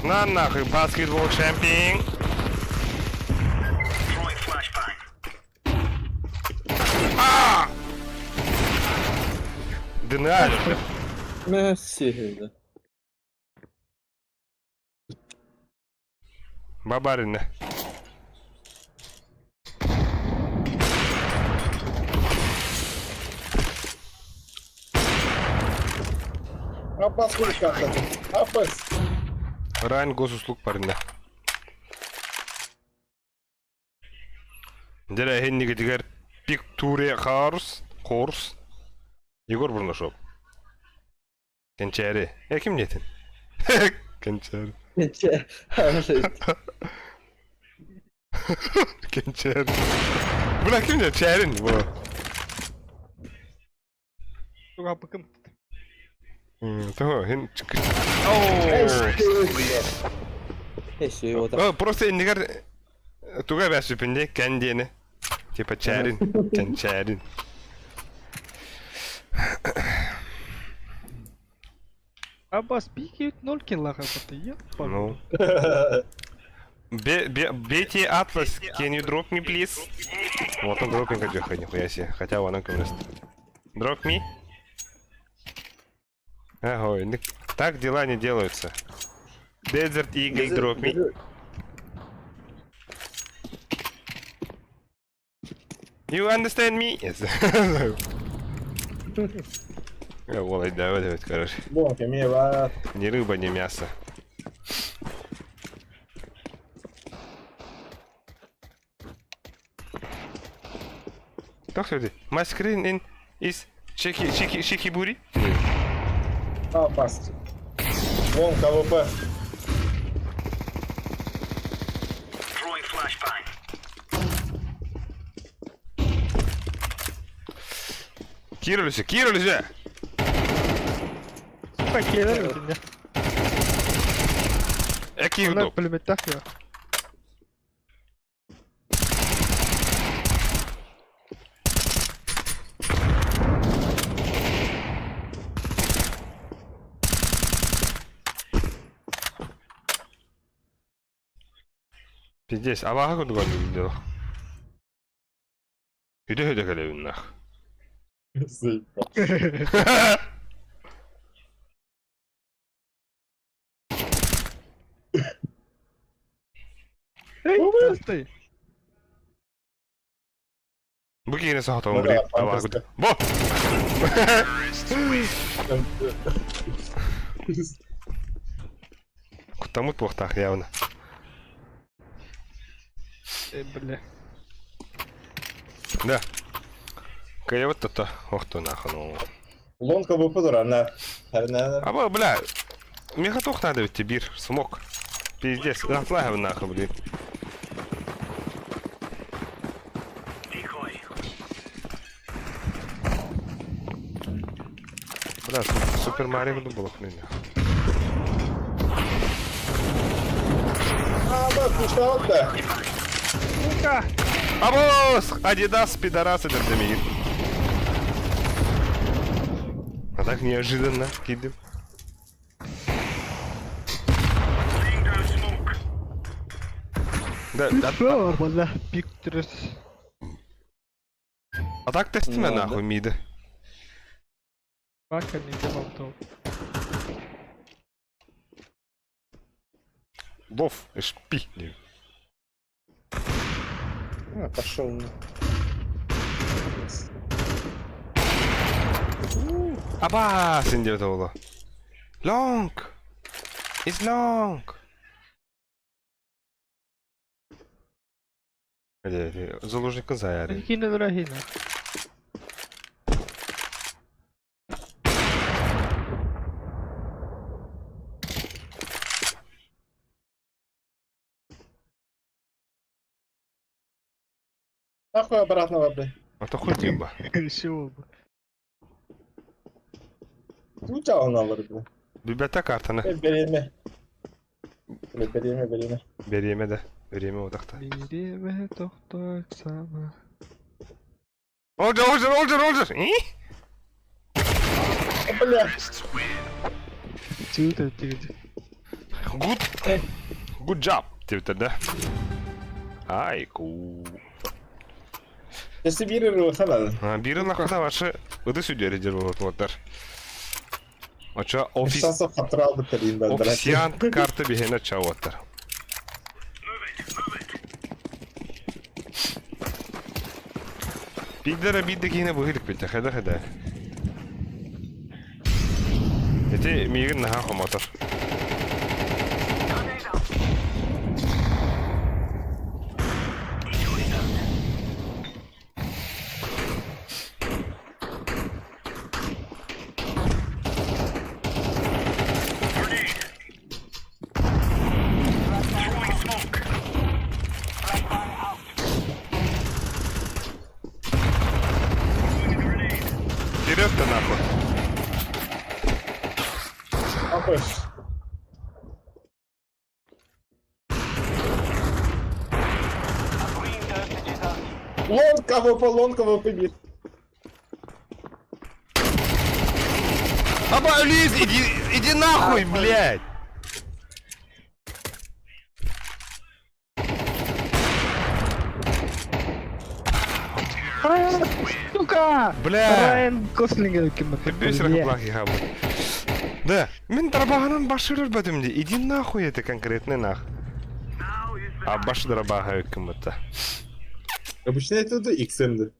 На нахуй, баскетбол чемпион. А! ДНА. Месси. Бабарина. Аббас хуй картата. Аббас. Райн госуслуг парня. Дьэ эһиннигитигэр Пиктуре Харс, Хорс, Егор Бурнашов. Кэнчээри. Э ким диэтин? Кэнчээри. Кэнчээри. Бля ким диэн? Чээрин бу. Тугаппыкым. Того, хин Оо. Просто иннигэр туга эбээсиппин дии, кэн диэни. Типа чээрин, кэнчээрин. Аббас пикает 0 килла ты, Ну. Бейте Атлас, can you drop me, please? Вот он дропинг идет, нихуя себе. Хотя вон он просто. Drop me? Ага, так дела не делаются. Desert Eagle, drop me. You understand me? Yes. Володь, давай, давай, короче. Бонки, мне бар. Ни рыба, ни мясо. Так, смотри. My screen in is shaky, shaky, shaky booty. Аббас. Вон КВП. Кирилюся, Кирилюся! Сука, киирэр итиннэ. Эки Онно удоб. пулеметтаах я. Пиздец, абааһы курдук оонньуур дело. Үдэ-үдэ кэлэбин нах. Заебал. Эй, стой. Бу киһини соһотоҕум Ну билигин да, абааһы фантастика. курдук. Бо! Куттаммыт буохтаах явно. Э, бля. Да. Кыайбыт тото. Охту нахуй ну. Лон КВП турар, на. На. Аба, бля, миэхэ туох наада эбит биир смок. Пиздец, нафлагов нахуй, блин. Бля, Супер Марио буду было хуйня. Аббас, куштаут да. Сука! Абос! Адидас, пидорасы, дердемигин. А так неожиданно кидым. Да, да, Бля, пиктрес. а так тестиме Ну, да. нахуй миды. Бака не делал то. Лов, шпи. А, пошел. на. Аба, син диэбит оҕоло. Long! It's long! Заложникын заяры. Кине дорогина. Нахуй обратного, блядь. А то хуй тимба. Решил бы. Включал на блядь. Библиотека картаны. Э, Береме. Бля, Береме, береме. Береме да. Береме одақта. Береме тохтой сама. Олжыр, олжыр, олжыр, олжыр! И? О, Бля. Чего ты Good. Good job. Диэбиттэр да. Айку. Өссө биир ырыаха надо. Биир ыллахпына вообще ыты сүдүөрэ диир буолуттар. Очо офис Шансов хаттыраал биттериин бардара. официант карта биһиэнэ чауаттар. Биирдэрэ биир да киһини быһыылык битте, хайда хайда. Ити миигин наһаа хомотор. Вперед-то нахуй. Апыш. Лонг АВП, лонг АВП бит. Аба, лиз, иди, иди нахуй, блядь! Сука! Бля! Райан Гослинг ким Бесер плохих абы. Да, мин дарбаһанан башырыр бөтүм ди. Иди нахуй это конкретный нах. А баш дарбаһа кым-то. Обычно это да XM-ді.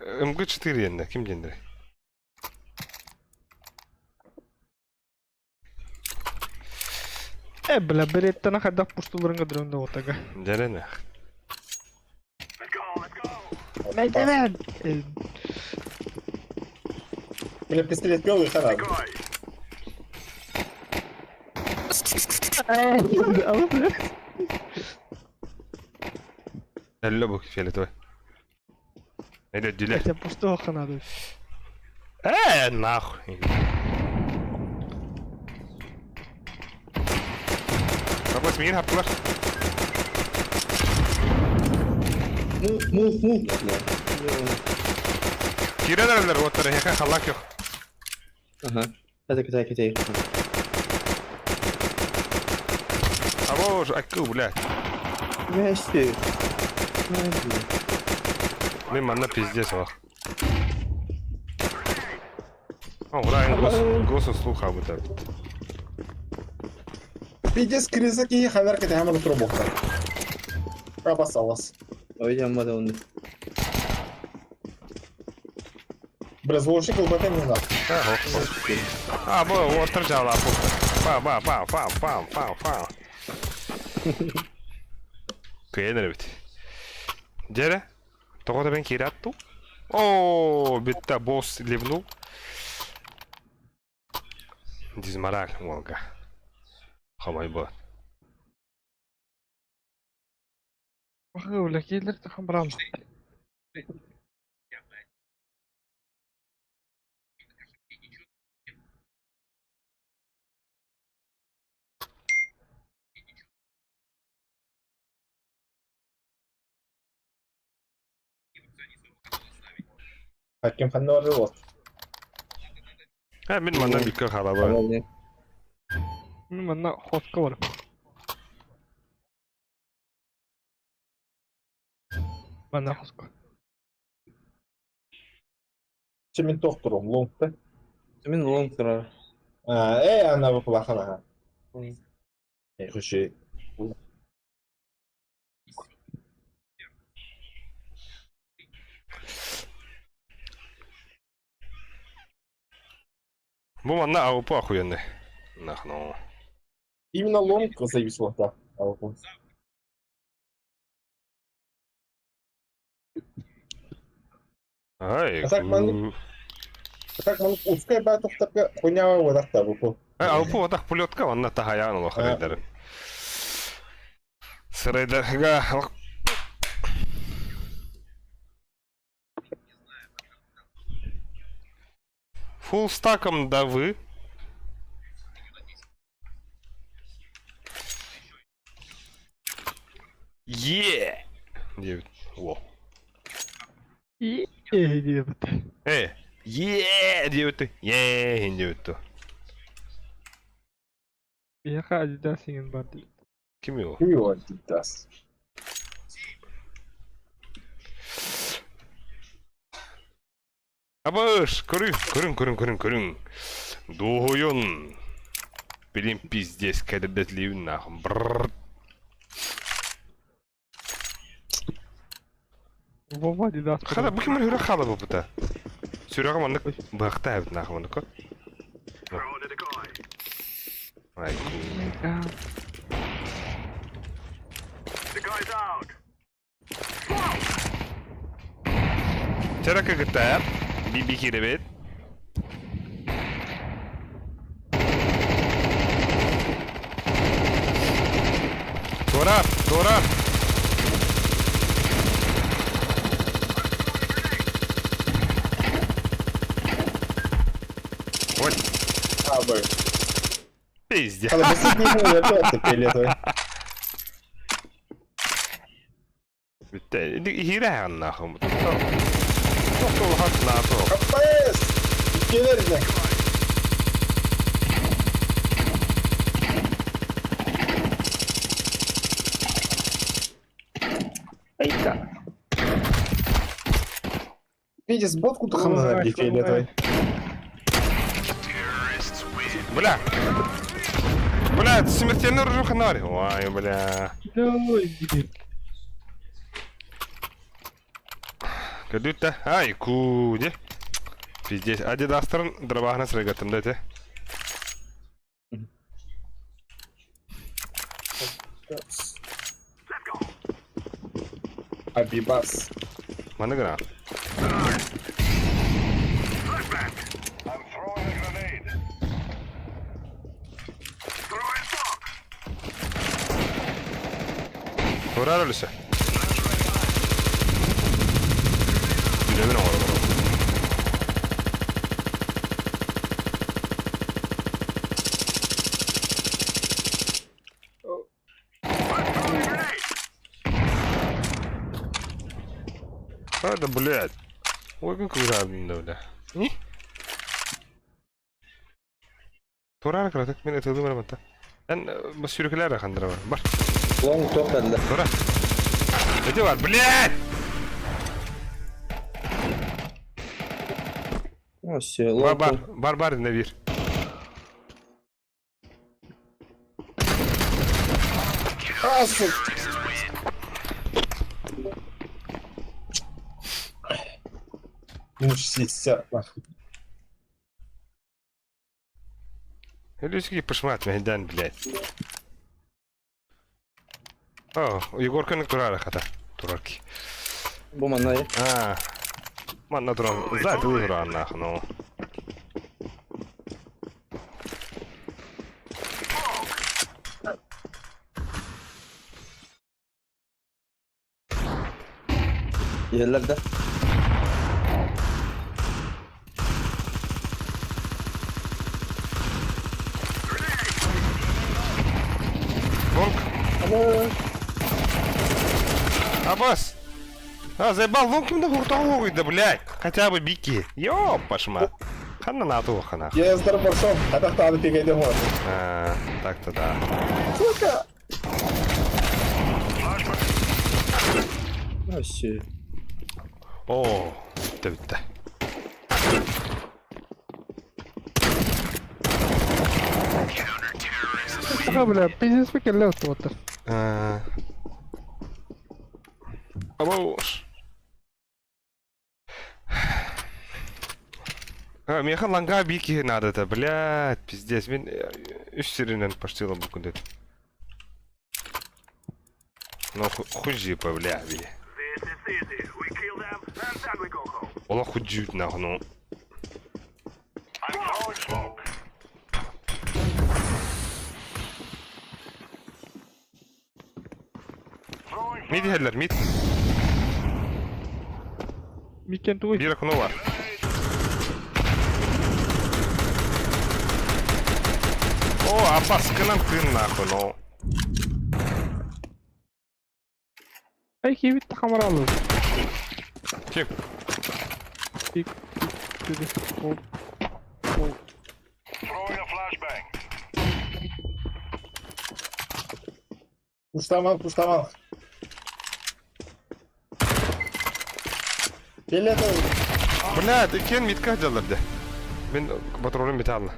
МГ4 енді, ким дендер? Э, бля, береттен хайдах пуштуларынга дрон отага. Дәрәнә. Мәйтәмен! Бля, пистолет голый хана. Бля. Әллә бу фиолетовый. Әйдә дүлә. Это пустого ханады. Э, нахуй. Капас мигин хаптылар. Мух, мух, мух. Кирәләр оттар, хәкә халак юк. Ага. Это китай, китай. Або ж акку, блядь. Здрасте. Мин манна пиздец ох. О, ура, гос, госуслуха бу Пиздец, криза ки ханар кете хамар трубокта. Обоссалась. Ой, я мада он. Бля, звучик ЛБТ не знал. А, бу, оттар жала бу. Па, па, па, па, па, па, па. Кыйын бит. Дере? Тоҕо да мен киирэ атту? О, битта босс ливнул. Дизмораль уолга. Хамай бу. Ах, бля, келер тахан барам. Хаким ханнар вот. Ә, мин манна биккә халаба. Мин манна хотка бар. Манна хотка. Чемин тохтурум, лонгта. Мин лонг турар. А, э, ана бу ага. Э, хуши. Бу манна АВП охуенный. Нахну. Именно лонг зависло, да. А вот он. Ай. А так А так ман ускай ба тохтарга хуйнява вадахта бу. Э, АВП отах пулетка, онна тахаян улахарайдары. Сырайдарга. Фулл стаком да вы. Е! Девять. Во. И диэбит. Э! Е! Девять. Е! Девять. Биһиэхэ Adidas иҥин бар дии. Ким его? Его Adidas. Абыш, көрүҥ, көрүҥ, көрүҥ, көрүҥ, көрүҥ. Дуоһуйун. Билим пиздец кэдэрдэтилиибин нахуй. Брррр. Вова Адидас. Хата бу ким үрэх хаала буппута. Сүрэҕим маннык быһахтаа эбит нахуй маннык. Ай, Чара кытта биби киирэбит. Туорат, туорат. Ой, Абы. пиздец. Хала бэсик вертолет фиолетовый. Бүттэ. Иһиирэ нахуй. Тохтол хат нахуй. Капец! Иккилэр Айка. Видишь, ботку хана фиолетовый. Бля. Бля, смертельный оружие ханари. Ой, бля. Ой, блин. Көдүттэ. Ай, куде. Пиздец. Адидастарын дробахна сырыгаттым да те. Абибас. Маны гына. Турар өлүсө. Билебин оҕолор. А, да, блядь. Ой, как да, бля. Не? Турар кыратык мен ытылдым бараматта. Эн бу сүүрүкүлэр хандыра бар. Бар. Лонг тоқ кэллэ. Тура. Эти бар, блядь! О, все, Бар, лонг. бар, бар, бар, на бир. А, сука! Минус 60, нахуй. Людский пошмат мейдан, блядь. О, Егорканы турар хата. Турарки. Бу манна я. А. Манна туран. За туран нахуй, ну. Иһэллэр да. Волк. Абас. А, заебал, лонг кимде хуртоҕу да, блядь. Хотя бы бики. Ёп, пошма. Ханна нату хана. Я здорово пошел, а так надо пикать домой. А, так-то да. Сука! О, все. О, бүттэ бүттэ. Ага, бля, пиздец кэллэ оттубаттар. А. Абау. А, меха ланга бики надо это, блядь, пиздец. Мен үс сиренен поштила бу күндет. Ну, худжи, бля, би. Ола худжи, нахуй, ну. Мид хеллер, мид. Микен туй. Бир окно бар. О, апаскынан тын нахуй, ну. Ай, хибит хамаралы. Ким? Пик, пик, пик, Ол. Ол. Пуштамал, пуштамал. Фиолетовый. Бля, иккиэн мидка сылдьаллар дэ. Мин патрулым бүтэ хаалла.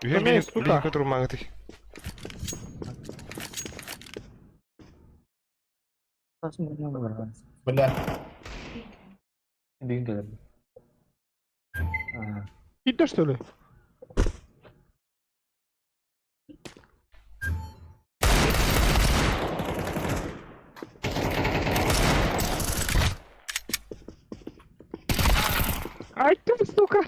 Үһү Эмиэ, сука. биһиги турумааҥытый. Бля. Киирдэ что ли? Ай ты, сука!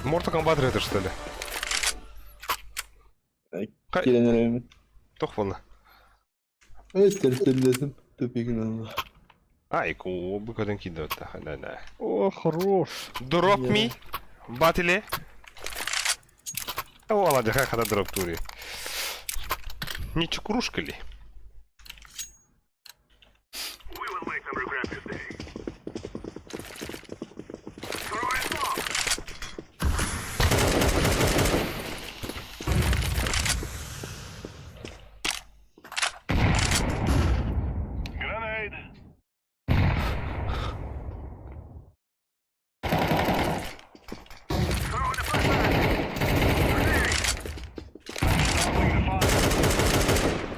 Mortal Kombat это что ли? Киирэн эрэбин. Туох буолла? Тэртэллэтим. Тупигин алла. Ай, ку, бу көтөн киирдэ да. Да, да. О, хорош. Drop me. Батиле. О, ладно, хай хата дроп тури. Не чукрушка ли?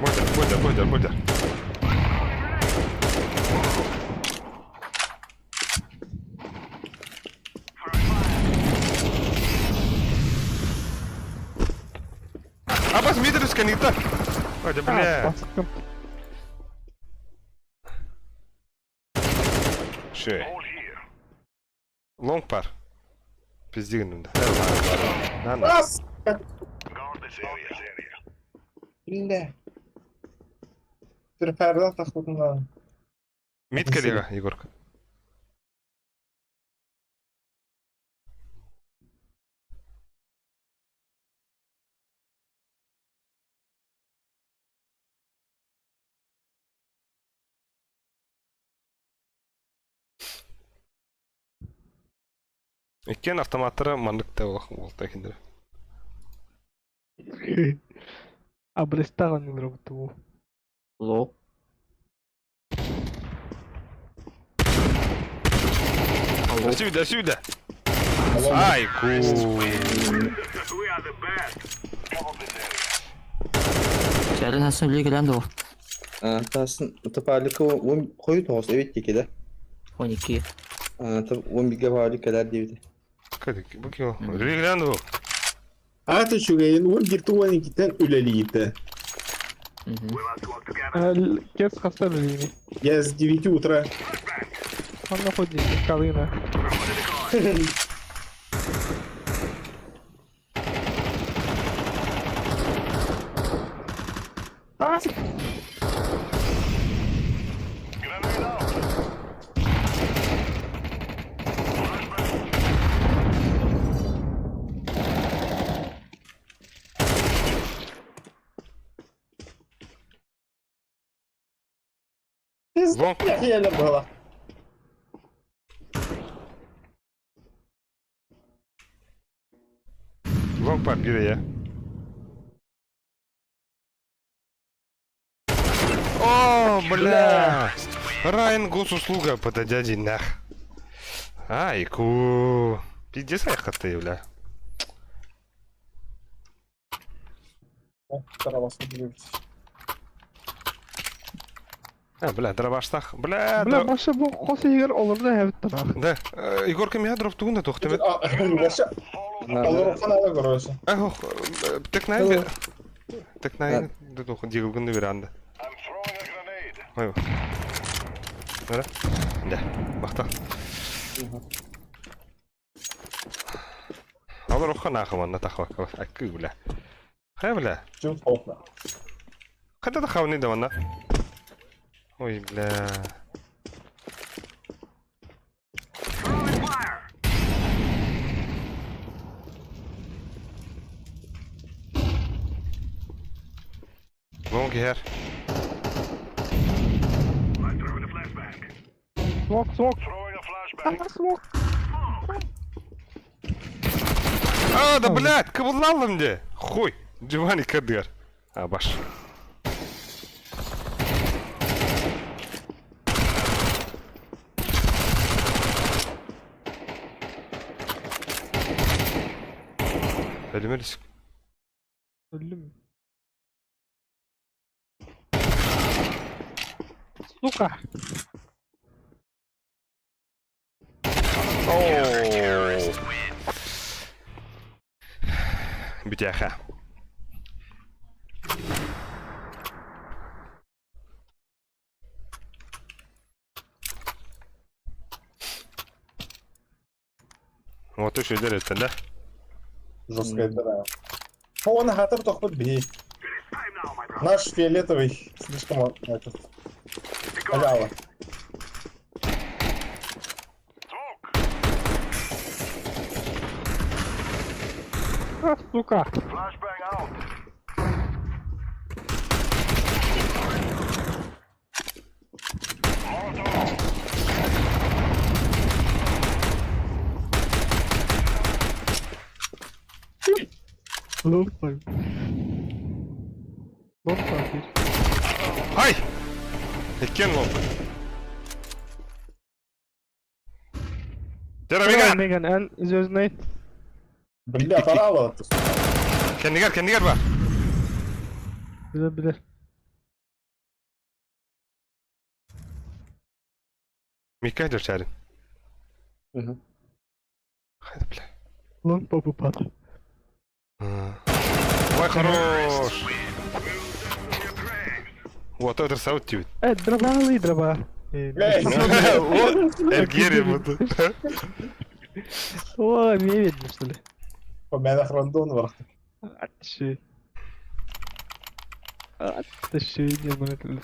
Бордер, бордер, бордер, бордер. Абас Митрич не так. Ой, да бля. А, Шей. Лонг пар. Пиздигнем да. На, на. Раз! Бля. Перперда тахтатына. Мид коллега, Егорка. Иккиэн автоматтара маннык да буолта кинилэр. А блестаҕын ылырабыт Лоу. Сюда, сюда! Ай, ку. Тасын топарлыка он хойут оҕус эбит диэки да. 12. Он бигэ баалыкалар диэбитэ. Как бу кио? Регрянду. Аты чүгэйин он гирти он иккитен үлэлиитэ. Кец хаста билиини. Я с 9 утра. Манна ходит калына. А! Лонг. Еле было. Лонг пар бире я. О, бля! Райан госуслуга под дяди нах. Ай, ку. Пиздец, ты, бля. А, бля, дробаштах. Бля, Бля, баша бу хос егер олорда хэбит танах. Да, Егорка миха дроп тугунда тохтемет. Олор ханала короче. Ах, тек най. Тек най, дох дигылгынды бир анда. Ой. Да? Да, бахта. Алар охан ахыман тахва. Акы бля. Хай бля. Чүм холна. Када да хавны да ванна. Ой, бля. Long here. Смок, смок. А, смок. А, да блядь, кыбыллаллым дии. Хуй, диван иккардыгар. А, баш. Өлүмэр Öldüm. Сука! Бүтээхэ. Вот үчүгэй эттэн да. Жесткая дыра. Он хатыр тохпут бей. Наш фиолетовый слишком этот. Халява. А, сука! Лопай. Лопай. Ай! Иккен лоп. Дера Меган, эн звездный. Бля, пора Кэннигэр, кэннигэр бар. Билэр билэр. Микка дьөрчәрин. Мгм. Хайда, бля. Лон попупат. Ой, хорош! Вот это саут тибит. Дробалы дроба. Вот, Эргери буду. О, мне видно, что ли? У меня рандом бар. Атши. Атши, не могу.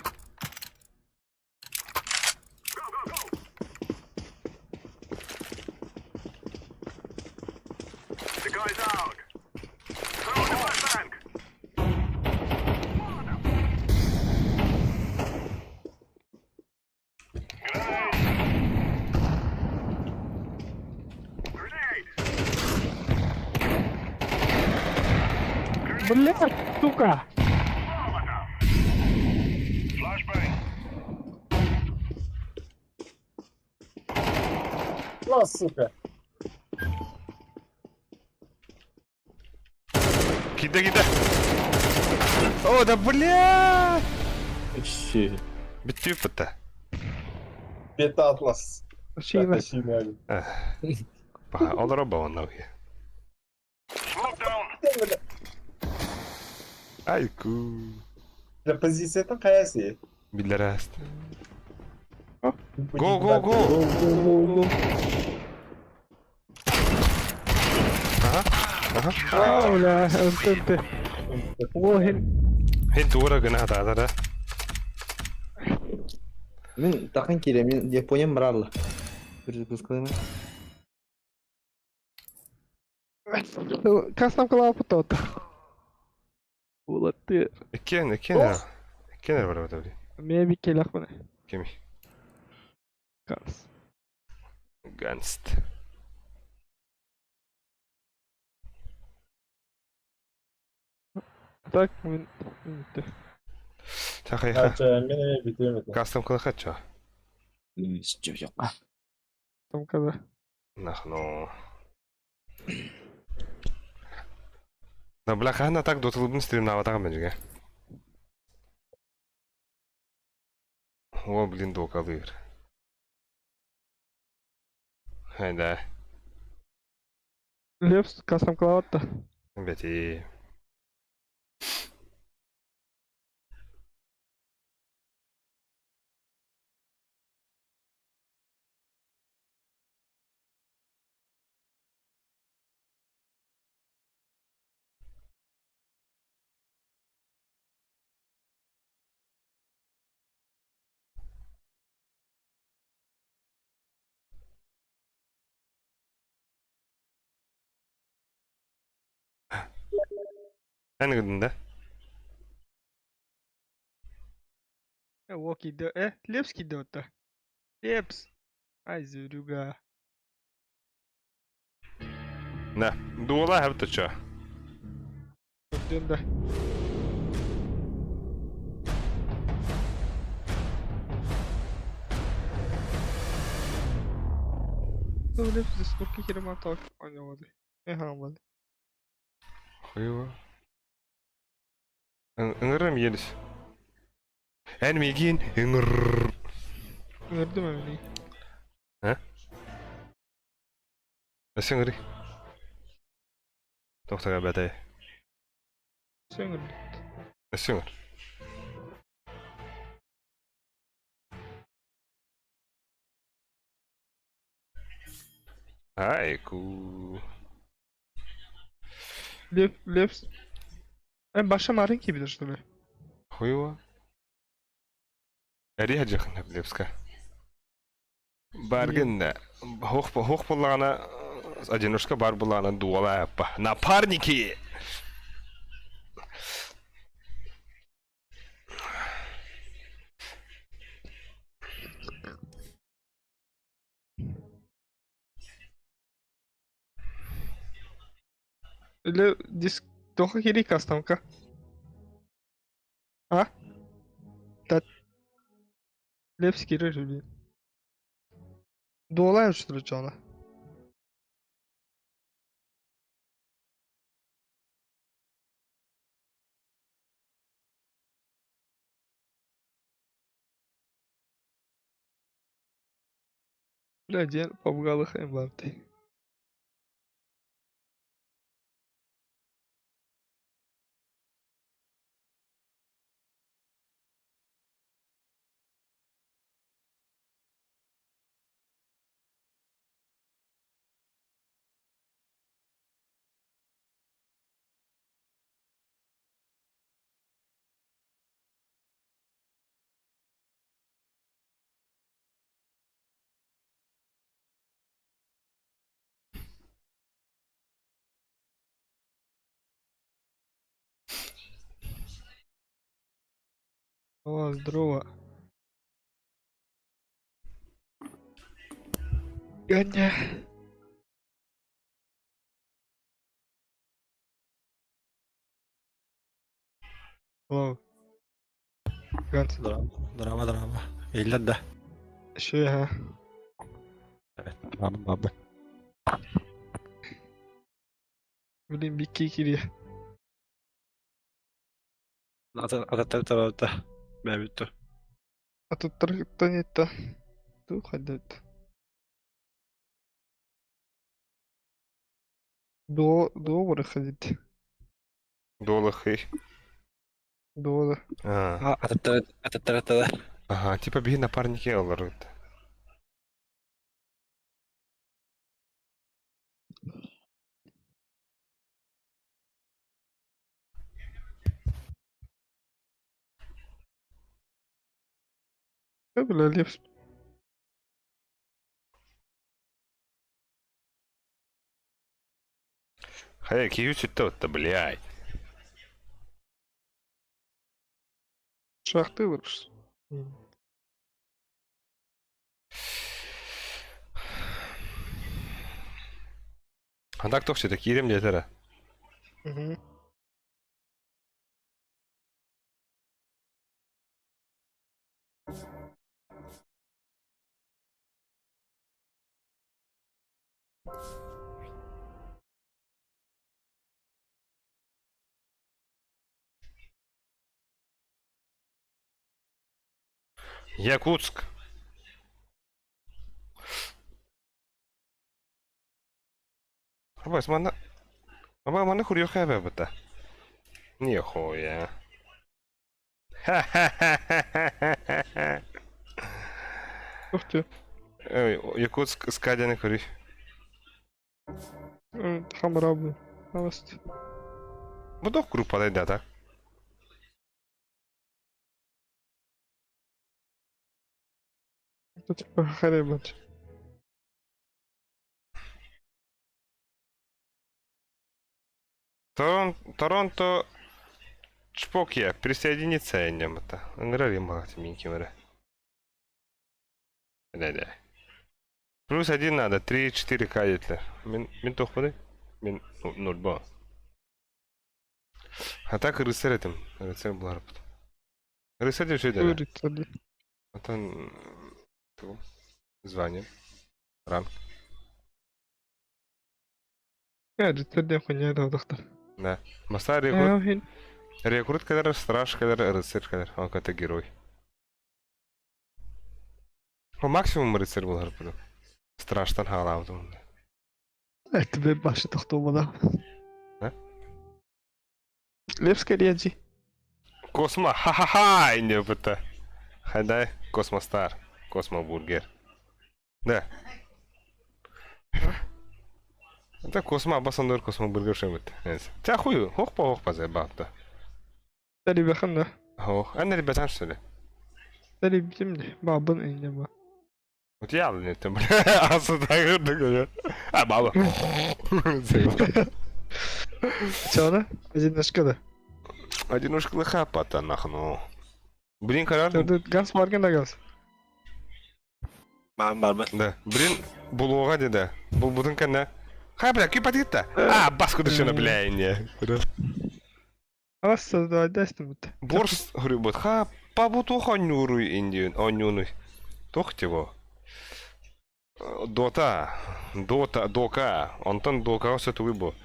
Бля, сука! На, сука. Кида, кида. О, да бля! Вообще. Бүттүү Бета Атлас. Шина. Шина. Олоро баоннау. Айку. Для позициятын каясы? Биллер аст. Го, го, го. Ага. Ага. А, бля, МТ. О, хин. Хин тура гына да. Мин тақын келе, мен Япония баралла. Бір запускалаймын. Красном клава тот. Улаты. Иккен, иккен. Иккен бар бу. Мне бикелах мына. Кеми. Ганс. Ганст. Так, мен. Тахайха. Мен битем это. Кастом кылахача. Жоқ. Там когда. Нахно. Да бля, хана так дотылыбын стримнаватаган мен жиге. О, блин, докалыр. Хайда. Левс, кастом клава-то. Бети. Эн гында. Локи да. Лепский да-то. Лепс. Ай, зюрюга. Да, дуола хэбит чё. Көрдүөн да. Лепс Дискордка киирэн баран оонньообот. Э, Хуево. Ыҥырым елис. Эн миигин ыҥыр. Ыҥырдым эмиэ. А? Өссө ыҥырый. Тохтога бэтэй. Өссө ыҥырдым. Өссө ыҥыр. Айку. Лев, Левс. Эн баша марын кибидер, что ли? Хуево. Эрий хадьахын Левска. Баргын хох хох буллаҕына одиночка бар буллаҕына дуола аппа. Напарники! Или диск тоха кири кастомка. А? Да. Лепс кирер или. Дуолай что ли Бля, диэн пабгалых эмбарты. О, здорово. Ганя. О. Ганс. Драма, драма. Иллэр да. Шö ha. Бабы, бабы. Блин, бикки кириэ. Ататтар тарабыта. Бэбитту. Атыттар кытта нетта. Ту хаддат. До до выходить. Долохый. До А. Ататтар ататтар Ага, типа биһи напарники олорут. Бля, лепс. Хайа, киһи сүттэ отта, блядь. Шахты вырос. Андак тохсита киирем диэтэрэ. Угу. Якутск. Абас, манна... Аба, манна хуриоха эбэбыта. Нихуя. Ха-ха-ха-ха-ха-ха. Ух ты. Эй, Якутск скадяны хури. Хамрабы. Новость. Будох группа да, так? Это типа харебат. Торон... Торонто Чпокия присоединиться это. Ыҥырар мағат минкимere. Да-да. Плюс один надо, 3-4 кадетлер. Мин, мин тохпады? Мин нульба. А так рыцарь этим. Рыцарь буларбыт. Рыцарь деп сөйдө. Рыцарь. Отон звание. Ранг. Рыцарь деп хуйня доктор. Да. Маса рекрут. Рекрут кэлэр, страж кэлэр, рыцарь кэлэр. Он это герой. О, максимум рыцарь буларбыт. Стражтан хаалаабытым. Тебе башы тохтообода. А? Левская Реджи. Космо, ха-ха-ха, инде бытта. Хайдай, Космостар, Космобургер. Да. Это Космо Абасандор Космобургер шемит. Тя хую, хохпа хохпа заебал-то. Ребяхана. Ох, а на ребятам что ли? Да ребятам, бабын инде ба. Вот я не там, бля, а баба. Чё, да? Одиночка, да? Одиночка лыха пата нахну. Блин, карар. Ганс Марген да ганс. Баан барбын. Да. Блин, булуга деди. Бул бутын кэннэ. Хай, бля, күй патитта. А, баску дышына, бля, не. Аласса, давай, дай с Борс, говорю, вот, ха, пабуту хонюру индиюн, онюну. Тох его. Дота, Дота, Дока, Онтон Дока все туйбо.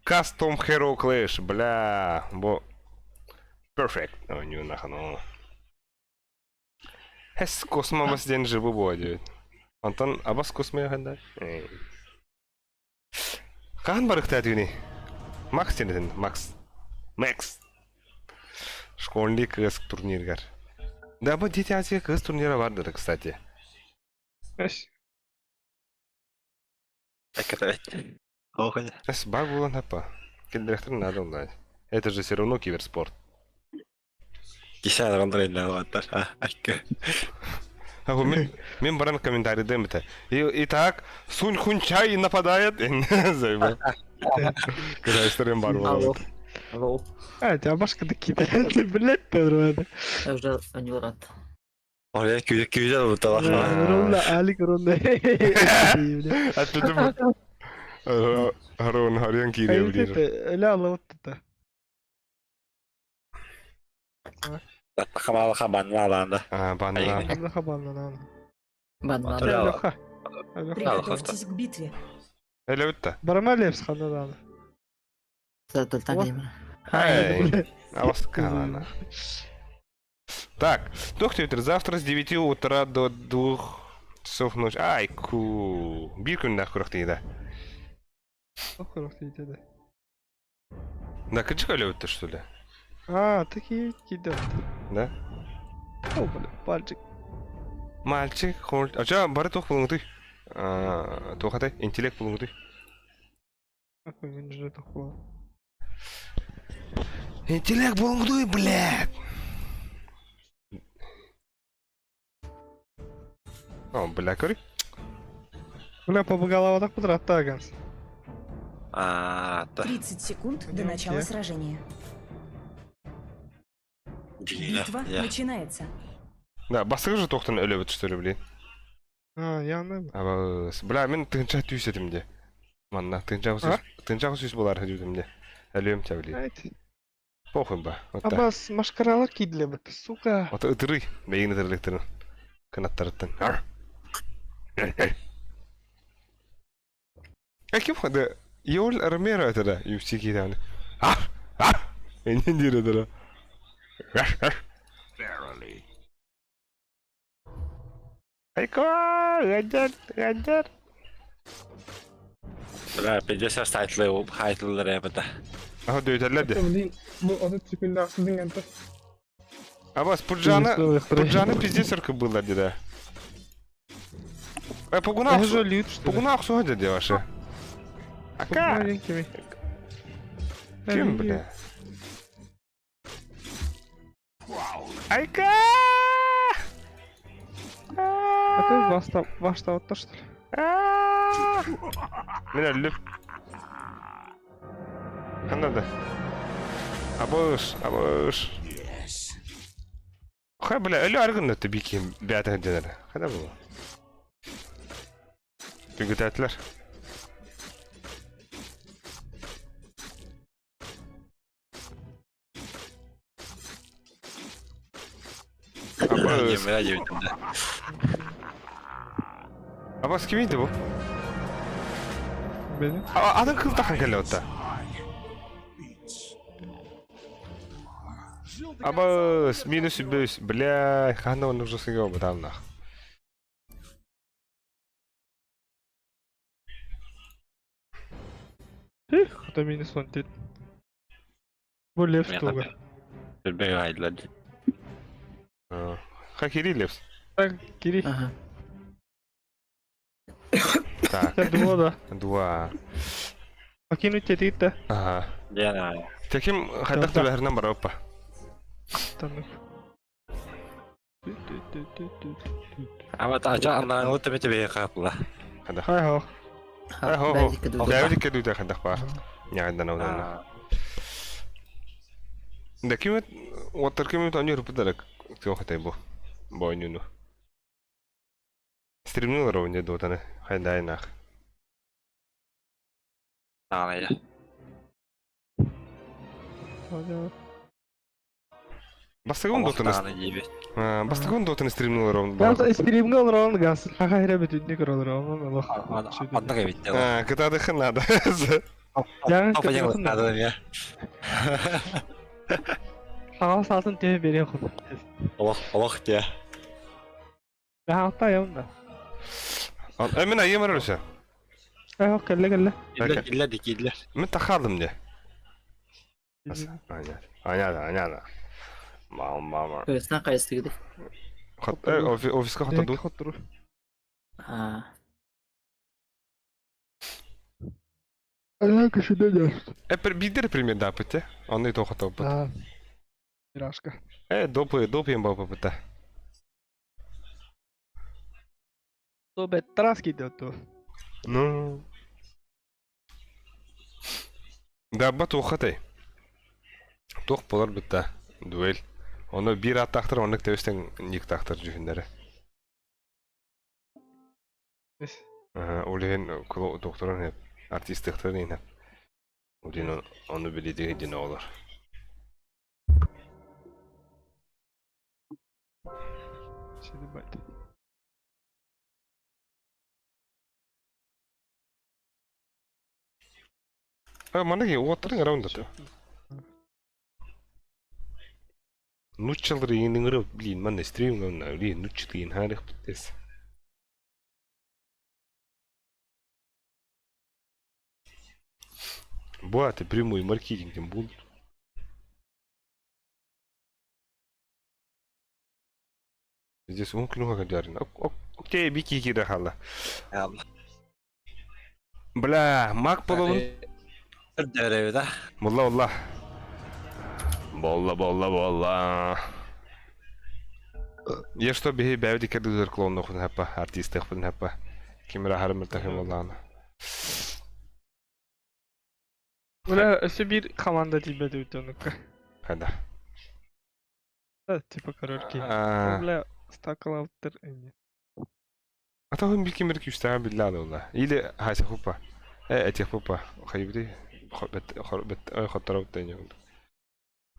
Custom Hero Clash, бля, бо... Perfect. Оню нахано. Хес космо бас ден живу бо Онтон абас космо яханда. Хаан барыхта түүний? Макс тенетен, Макс. Макс. Школьный КС турниргар. Да, бу Дети Азии КС турнира бардыр, кстати. Эс бар булан хапа. Кендерехтер надо онлайн. Это же все равно киберспорт. Кисә андыр А, Мен, мен баран комментарий это. Итак, Сунь Хунчай нападает. Заебал. Когда история бар Алло. Алло. А, тебя башка такие, блядь, Педро, это. Я уже не рад. Oraya күйе күйе бу Ролла, Алик, ролла. Оттуда Гарон, Гарен кире, блин. Ля, вот это. Хамала банна А, банна. Банна, Банна. Леха. Приготовьтесь к битве. Эле бітті. Барамалевс ханадана. Эй, Аваскана. Так, доктор, завтра с 9 утра до 2 часов ночи. Ай, ку. Бир күн күрәк да. Күрәк да. Да, кычык эле бітті, что ли? А, такие кидают. Да? О, бля, пальчик. Мальчик, холь. А ча, бары тох булыңды. А, тохатай, интеллект булыңды. Какой менеджер тох Интеллект булыңды, блядь. О, бля, көрі. Бля, по голова так подрата, Ганс. А, 30 секунд до начала сражения. Битва начинается. Да, басығы же тоқтан өлі что ли, блин. А, я не. Бля, мен тынча түйс етімде. Манна, тынча сүйс болар хүдімде. Әлем тя, блин. Похуй ба. Абас, машкаралар кидле, сука. Вот ытыры, бейін ытырылықтырын. Канаттарыттан. А ким хода? Йол Ромеро это да, UFC киданы. А! А! Энин да. Айка, гаджет, гаджет. Бля, 50 сайтлы хайтлы ребята. Ага, дөйтәлләде. Абас, Пуджана, Пуджана пиздец өркө было деда. Э, пугуна, пугуна аксуга деди ваши. Ака. Ким, бля? Айка! А ты ваш ваш вот то что ли? Мен өлүп. Ханада. Абыш, абыш. Хай, бля, өлі аргын өтті бикем бәті дедер. Қайда бұл? Түгітәтілер. Ньымыра диэбитим да. Абас кимийди бу? Benim. Атын кыл тахан кэллэ отта. Абас, минус үбүс, бля, ханна оннук жосыга обытааннах. Эх, это минус он дед. Бу Левс туга. Түрбэг айдылар. Хакири Левс. Так, кири. Ага. Так. Это дуа да. Дуа. Покинуть тетит Ага. Диана. Таким хайдах түбэһэринэн бараппа. Там. Ама тажа аннааңылы төмө төбөйө хаапла. Хайдах. Хай хо. Хай хо. Бэйдик кэдүүдэ хайдах баар. Ньаайдан ауданна. Да кимет оттар кимет они рупударак тиохатай бу. Бойнюну. Стримнулар ойне дотаны хайдайнах. Таанайа. Бастагын дотаны. Бастагын дотаны стримнулар он. Бas стримнулар он газ. Хаха хире бүтүннү көрөлөр он олох. Анна кебит. Кытадыхын надо. Яңы кытадыхын надо я. Хаға салсын тебе бере хуп. Олох, олох те. Хаҕа явна. Мен айым өрөсө. Ай кэллэ кэллэ. Иллер иллер дики иллер. Мен тахалым де. Аня, аня, аня. Мам, мама. Көсна кайсыгды. Хат, офиска хатаду. Хаттыру. А. Ана кішіде дес. Бидер пример да пыте. Оны то хатау пыт. Мирашка. Допы, допы им бапы пыта. То бе траски то. Ну. Да бат ухатай. Тох болар битта. Дуэль. Оны бир аттақтыр, оны тәуістен ник тақтыр жүхіндері. Олеген докторын хеп, артист докторын хеп. Олеген оны биледиги дин олар. Манаги оттырың раундаты. Нуччалар иңиңир, блин, манна стрим гана, блин, нуччалар харих битес. Буаты прямой маркетингтен будут. Здесь он клюга гадярин. Окей, бики кида хала. Бля, мак половын. Да. Болла, болла. Болла, болла, болла. Я что бихи бәвди кәдүзер клон нохун хапа, артист хапын хапа. Кимра харымыр тахым болланы. Бля, өсө бир команда тибе өтөнүккө. Хада. Да, типа корольки. Бля, стакалаптыр эне. А то бир кимер күстәгә билләде ула. Или хайса хупа. Этих хупа. Хайбри. Хоббет, хоббет, хотарап тәне.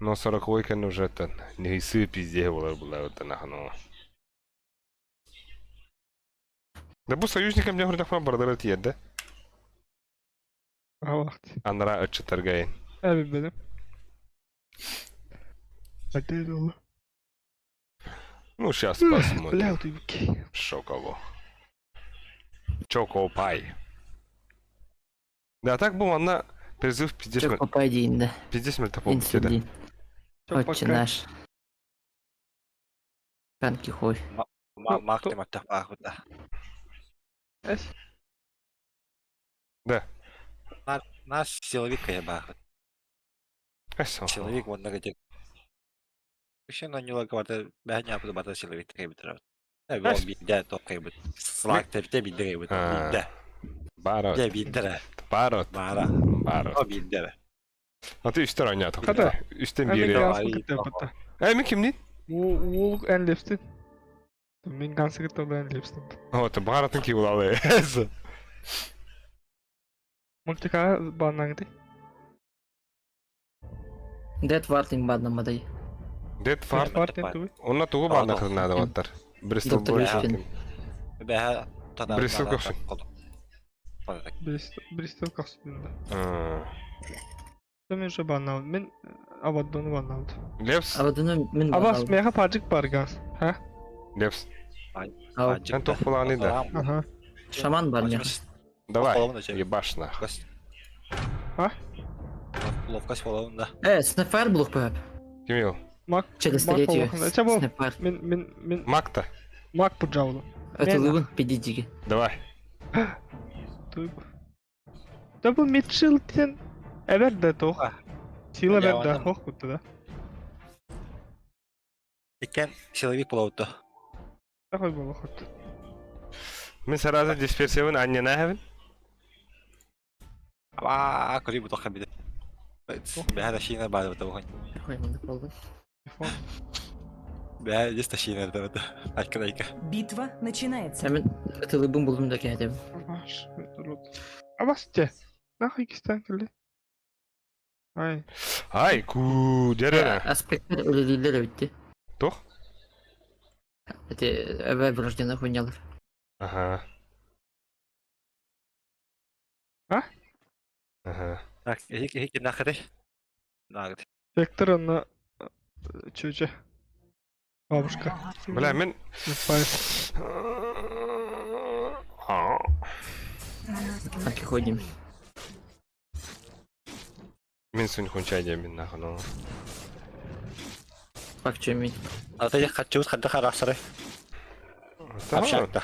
Но 40 кен уже тан. Не исы пизде булар була вот нахно. Да бу союзникам не хурдахма бардара тиеде. Вакыт. Анра ычытаргайын. Әби белем. Әдел Ну, сейчас посмотрим. Бля, ты Шоково. Чоко пай. Да, так был она призыв пиздец. Чоко пай дейін Пиздец мультапол. Инсулин. Отче наш. Танки хой. Мак деп аттақ бақыта. Да. Наш силовик я бақыт. Силовик онна кетек. Еще на него говорят, бәхне апы бата силовик тегей битер. Ол бидде топ кайбыт. Слак тепте бидде кайбыт. Бидде. Барот. Де бидде. Барот. Бара. Барот. О бидде. А ты үстер ойнат. Хата. Үстен бири. Э, мен кимнин? Уул эн лепстин. Мен гансы кытта эн лепстин. Вот, баратын ки булалы. Мультика баннаңды. Дед Вартин баднамадай. Дед фарт. Фарт диэн тугуй? Онно тугу бааннахытын наадабаттар. Бристол Доктор Бой. Юшкин. Бэһэ тана. Бристол көхсүн. Бристол көхсүн да. Мен уже баннал. Мен Абаддону банналды. Лепс. Абаддону мен Абас, меха паджик бар газ. Ха? Лепс. Эн туох булааны да. Ага. Шаман бар меха. Давай, ебашь нах. А? Ловкость болабын да. Э, снайпер булук бөп. Ким ол? Мак. Через третью. Снайпер. Мен, мен, мен. Мак-то? Мак пуджаулу. Это лугун, пидидиги. Давай. Туйб. Да бу Митчилтен эбэр да туох. Сила бэр да хоох кутта да. Иккен силовик болобутtu. Такой болохот. Мин сразу дисперсиябын анньына эһэбин. Абаа, көрүй бу тоққа биде. Бэһэ ташина баар бата бухан. Бэһэ здесь ташина да бата. Айка айка. Битва начинается. Мен тылыбын булдум да кәдем. Абаш, Абас те. Нахуй кистан келди. Ай. Ай, ку, дерена. Аспекттер өлелилер битти. Тух? Эти эбэ врожденных хуйнялар. Ага. А? Ага. Так, эхик эхик нахары. Нагыт. Вектор онно чүчэ. Бабушка. Бля, мин... Так и ходим. Мин сүн хунчай диэн нахуй, ну. Пак чөмин. Ата я хачуус хадда харасары. Общак-та.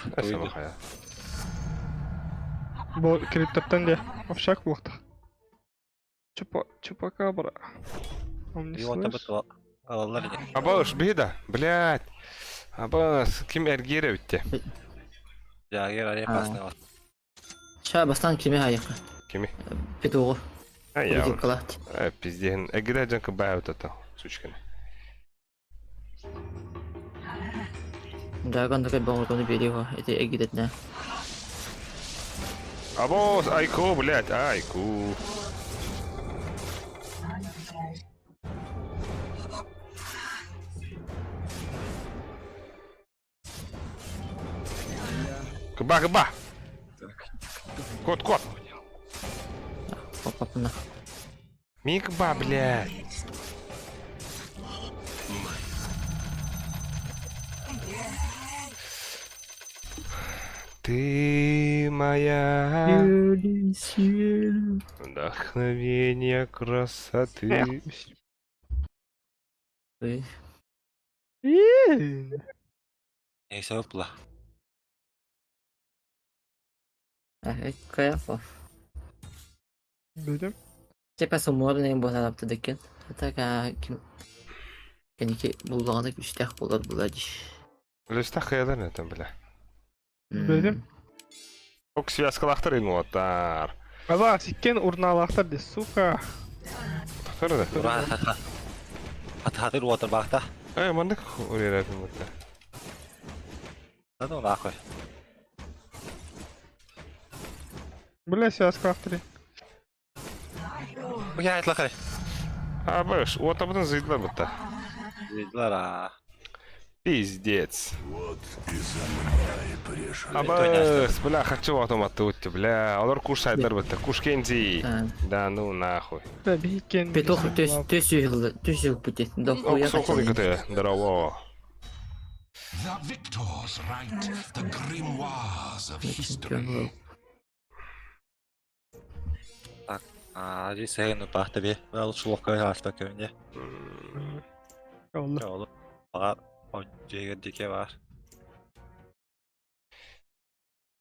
Бу криптоттан де. Общак буолта. Чупа, чупакабра. Он не слышит. Абаш, бида, блядь. Абас, ким эргире битте. Ча бастан кими хайыкка. Кими? Петугу. Ай, я. Э, пизден. Эгире жанка баа это, сучканы. Драгон такой бомбу берего, это эгидетне. Абос, айку, блядь, айку. Кыба, кыба. Кот, кот. Папа, Микба, блядь. Ты моя вдохновение красоты. Бөдем. Тепа сумморный болар декен. Атака ким кеники буллаганы күчтәх булар була диш. Лөстә хыялар нәтән бля. Бөдем. Ок связкалахтар инуаттар. Аба, сиккен урналахтар де, сука. Тахтар да. Атхатыр уотыр бахта. Э, мандык урерәтин бутта. Да ну нахуй. Бля, связкалахтар. Бу я айтлахары. Абыш, уотабытын зыйдылар бутта. Зыйдылар а. Пиздец. Вот и за мной пришли. Абыс, бля, хочу автоматты утты, бля. Алар куш сайдлар бутта. Куш кензи. Да ну нахуй. Да, бейкен. Петух төс төс югылды, төс югып бите. Да Ок, сокол икете, здорово. The victors write the grimoires of history. Так, а здесь ну бахта бе. Бу лучше ловко ашта көндө. Олла. Бар, о жеге дике бар.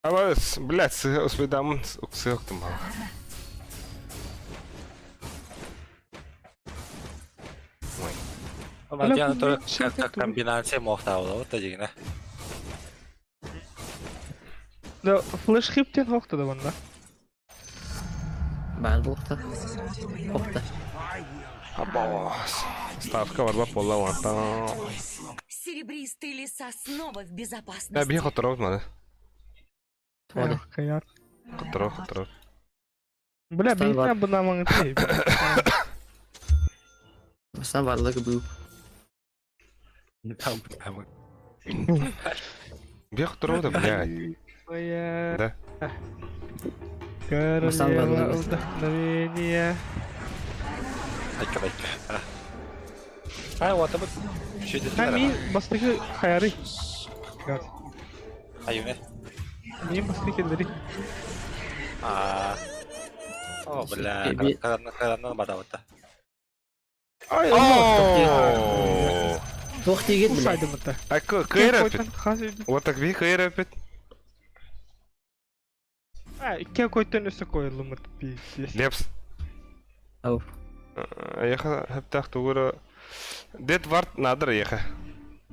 Абыс, блядь, успедамын уксыктым. Ама жана то как комбинация мохта болот да дегене. Да, флеш хиптен хохта да банда. Бар булыкта. Хохта. Абас. Ставка барба болла ванта. Серебристые леса снова в Да, безопасности. бие хоторов маны. Эх, каяр. Хоторов, хоторов. Бля, Стан бар. бейкен бунамаңы тей. Бастан барлыгы бу. Там, там. Бег труда, блядь. Моя Да. королева вдохновения. Айка, айка. Ай, вот, а вот. А мин бастакы хайары. Гад. Айуне. Мин бастакы кэллэри. А. О, бля, каранна бадавата. Ай, о! Туох тиигит Бу бля. сайдымыта. А кыйрапит. Вот так би кыйрапит. А, икки койтон өссө койулумут пиздец. Лепс. Ау. Еха хаптах тугура. Дед варт надыр еха.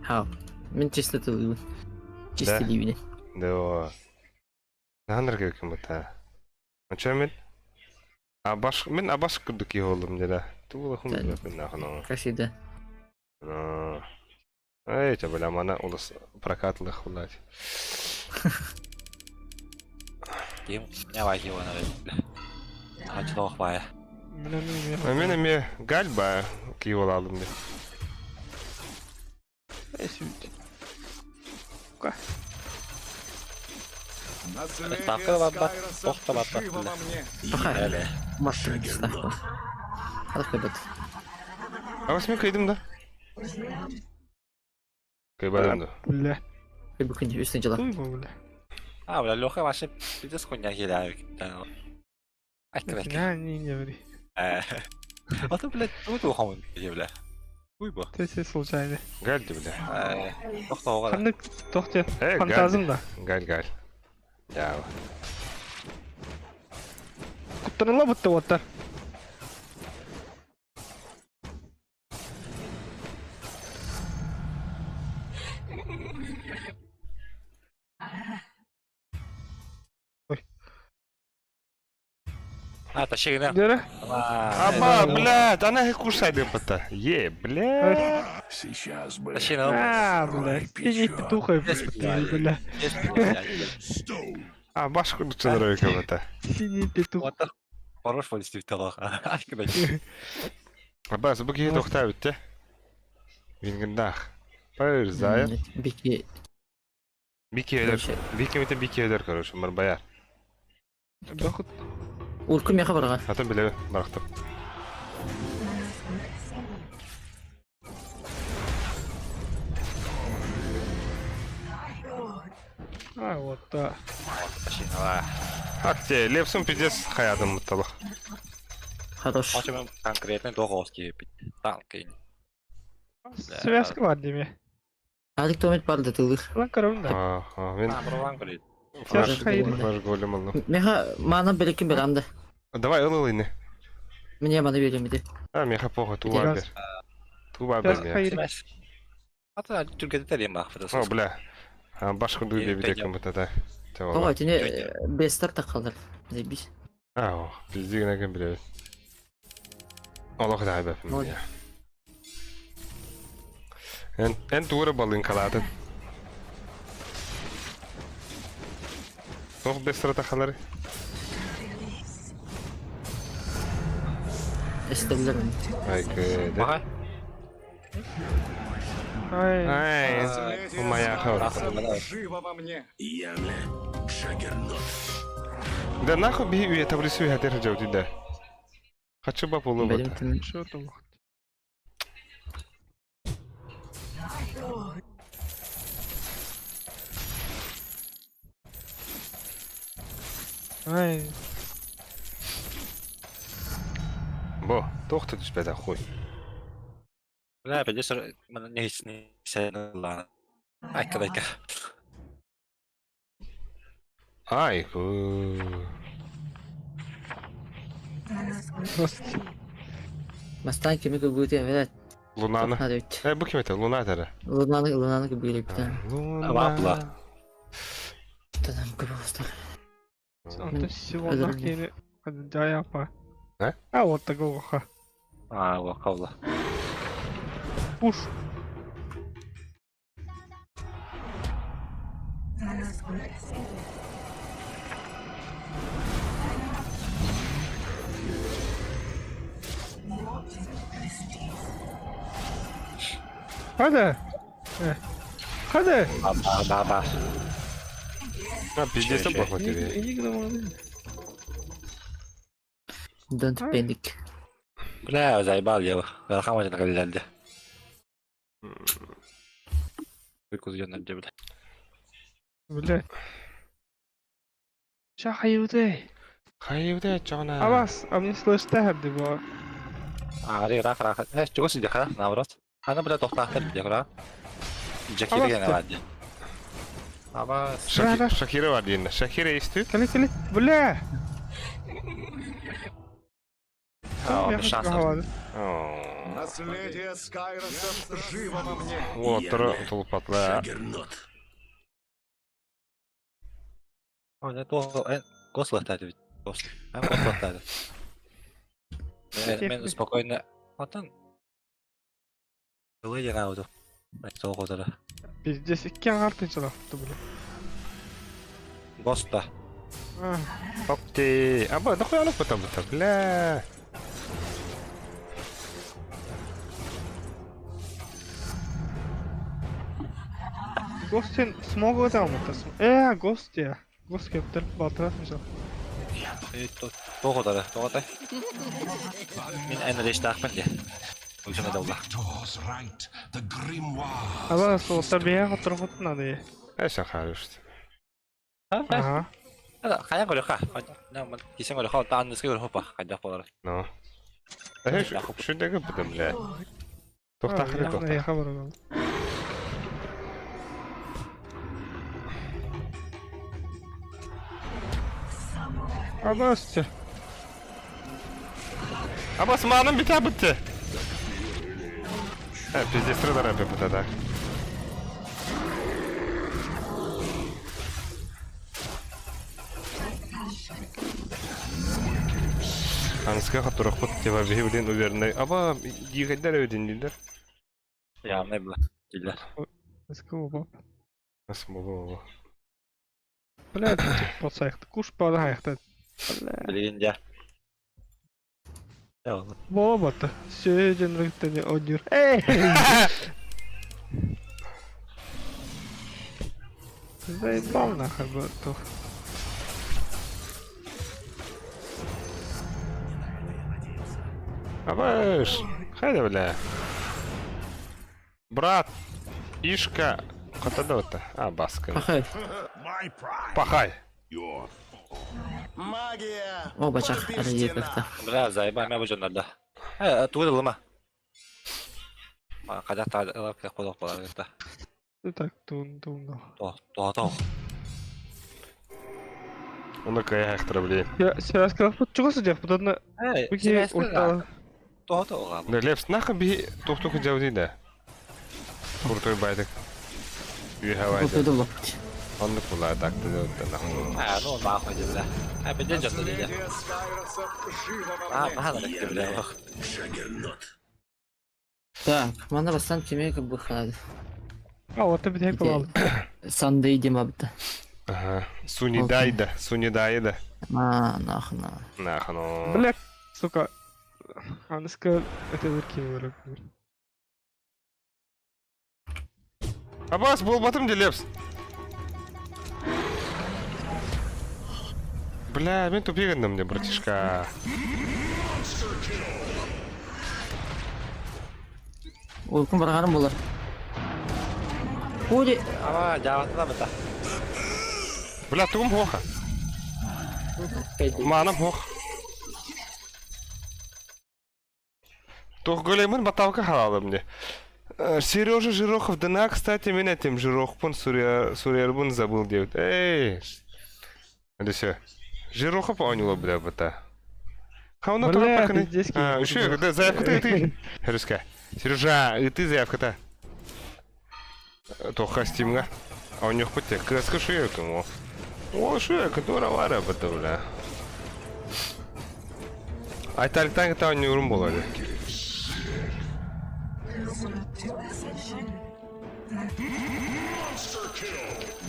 Хау. Мин чисто тылыбын. Чисто Да. либине. Да. Наныр кем бута. Ача мен? Абаш мен абаш курдук йолум дела. Тугула хум Да. мен нахно. Как всегда. Эй, те бля, мана улас прокатлых блядь. Ким не вахи вона. Ачылох бая. А мен эме гальба кийол алдым деп. Ставка бабба, тохта бабба. Пахай. Машина ставка. Алых ребят. А восьми кыйдым да? Кыйбадым да. Бля. Бүгүн үстүн жыла. Туй бля. А, бля, Леха вообще пиздец хуйня хиляю. Айка, айка. На, не, не ври. А то, блядь, тут ухом, бля. Уй бо. Ты все случайно. Гальди, бля. Тохта оҕа. Ханнык тохте Э, фантазм да. Галь, галь. Я. Куттаныла бутта оттар. А, тащи Дөрө. Аба, блядь, она их кушает пата. Е, блядь. Сейчас бы. Тащи А, блядь. Ты не петуха, бля. А, башку ценровика бата. Синий петух. Хорош действительно. Аба, забыки тохта битте. Вингендах. Пайрзая. Бики. Бики өдөр. Бики мите бики өдөр, короче, марбаяр. Дохут. Урку меха барга. Атын биле барактып. А, вот да. Акте, лепсум пиздец хаядым мутталых. Хорош. Очим конкретный договор танк. Связка бар деме. Алик томет бар да тылыр. Лан карабын да. Ага, мен А, блин. флаш, хайыр. флаш голем алdım. Меха мана берекин берам да. Давай ыл ыл Мне мана берем иди. А, меха похуй, туба Газ. бер. Туба бер Связка меха. хайыр. А то түргеде терем бах. О, бля. Башку дуйде бидекем бата да. Ого, тине бестар такалар. Заебись. А, о, пиздигин экен билебит. Олох да айбеп. Ой. Эн эн тура балын калатын. Тох бестра тахалар. Эстеллер. Ай, кыды. Ага. Ай. Ай, моя хавра. Живо во мне. Я Джаггернот. Да нахуй би уе таблицу я держал да. Хочу бабу Берем лобот. тим. Что там? Ай, Бо, тохта түспәді хуй. Бля, пиздец, не не ла. Айка, айка. Ай, ху. просто. Мастан кими көбүтэ берет. Лунаны. Надо ведь. Э, бу ким это? Луна тәрі. Лунаны лунаны көбүлеп битә. Луна. Бабла. Тадан көбү Онто всего нахер даяпа. А? А вот такого ха. А, лохавла. Пуш. Hadi. Хады! Ба ба. А, пиздец, плохой тебе. Иди к домой. Don't panic. Бля, заебал я. Верхам один каллялды. Выкузен где, бля. Бля. Ча хайудай. Хайудай, чона. Абас, а мне слышь тахабды бо. Ари рах рах. Э, чего сидя, ха? Наоборот. Ана, бля, тохтахтар, бля, ха. Джакира гена вади. Абас. Шахира вадин. Шахира есть ты? Кали, кали. Бля. А, шанс. Наследие Скайросов живо во мне. Вот, толпатла. Джаггернот. О, не то, гослахтар ведь. Гос. Гослахтар. Мен спокойно. Отан. Ылы яна Тоҕотара. Пиздец, икки артын чалахты, бля. Госта. Опти. Аба, нахуй оно потом это, бля. Гостин смогу там это. Гость я. Гость кептер, батырас мисал. Тоҕотара, тоҕотай. Мин эн рештаахпын де. Үлсүмэ долла. Аба, солтар бия хотор надо. Эсэ харышт. Ага. Хайа көрөхха. Кисен көрөхха, таанныска көрөхпа. Хайда болар. Ну. Э, шүндәге бутым, бля. Тохтахры тохта. Я хабар. Абас. Абас маным бите битте. Э, пиздец, радар бите, да. Анска хатурахпыт теба бихи уверенный. Аба, дигәдәр өдин диләр. Явный бла. Диләр. Скоба. Асмоло. Бля, подсайхты. Куш падайхты. Билген я. Болбаты. Сөйден рыктыны одюр. Эй! Заебал нахуй, братух. Абаш, хайда, бля. Брат, Ишка, котадота. А, баска. Пахай. Пахай. Магия! О, бачах, әрі Бля, заебал, мен бұл жондарда. Э, тугы лыма. Қазақ тағылап қодақ болар это. Так, тун тун. То, то, то. Оны кая хақтыра, блин. Я сейчас сказал, чего сидях, потом на... То, то, Да, Лепс, нахуй би тухтух дяуди, да. Крутой байтик. Юхавайда. Онны кула так ты да нахуй. А, ну нахуй, бля. А, беде жонда деді. А, маған да бля. Так, мана бастан кеме как бы ханады. А, вот ты бе калал. Сандай демабды. Ага. Сунидайда, сунидайда. А, нахуй на. Нахуй. ну. Бля, сука. Аныска это вырки Абас, был батым Лепс. Бля, мен тупигандым мне, братишка. Улкун барғаным болар. Хули. Ама, жаватына бата. Бля, тугум хоха. Маным хох. Тух големын баталка халалы мне. Сережа Жирохов, да на, кстати, меня тем Жирохпун Сурьярбун забыл делать. Эй! Это все. Жирохов поняла, бля, бата. Хауна Бля, пиздец, А, еще, да, заявка ты, ты. Сережка. Сережа, и ты заявка-то. То хастимга. А у них хоть краска шею ему. О, шея, которая вара, бата, бля. Айталиктан та не урум болады.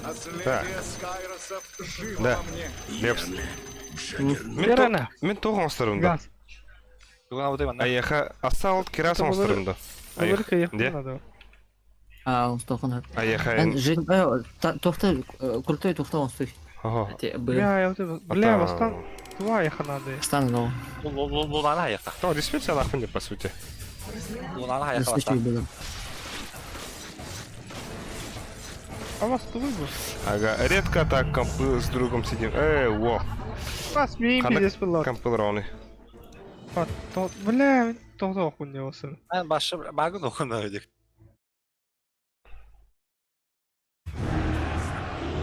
Наследие Скайросов живо Да. во мне. Лепс. Верана. Мен тоғын оңстырымда. Газ. Туган абытай Аяха асал кирас оңстырымда. Вырка Де? надо. А, остохон. Айахайын. Жин, тохта, крутой тохта он стой. Бля, я вот это... Бля, бастан... Два еха надо. Стан, но. Лунаны хайықта. То, действительно нахуй по сути. Лунаны хайықта. А вас то выбор. Ага, редко так компы с другом сидим. Во. Бас, мне пиздец было. Компы ровный. А, то, бля, то хуйня olsun. Ben başı bagın okun öldük.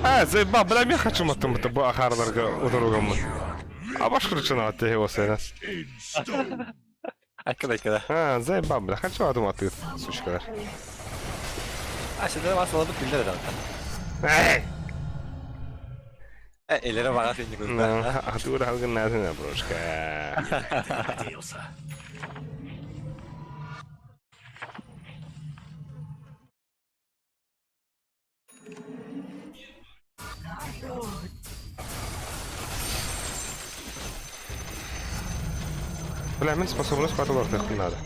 А, заебал, бля, мен хочу матым это бу ахарларга удургам. А баш кручена от его сына. Айкада айкада. А, заебал, бля, хочу атым аты, сучкалар. А şimdi basalım biller herhalde. Эй! Elere bana seni Ну, а ты алгын назына, брошка. Бля, мен способность пару хуй надо.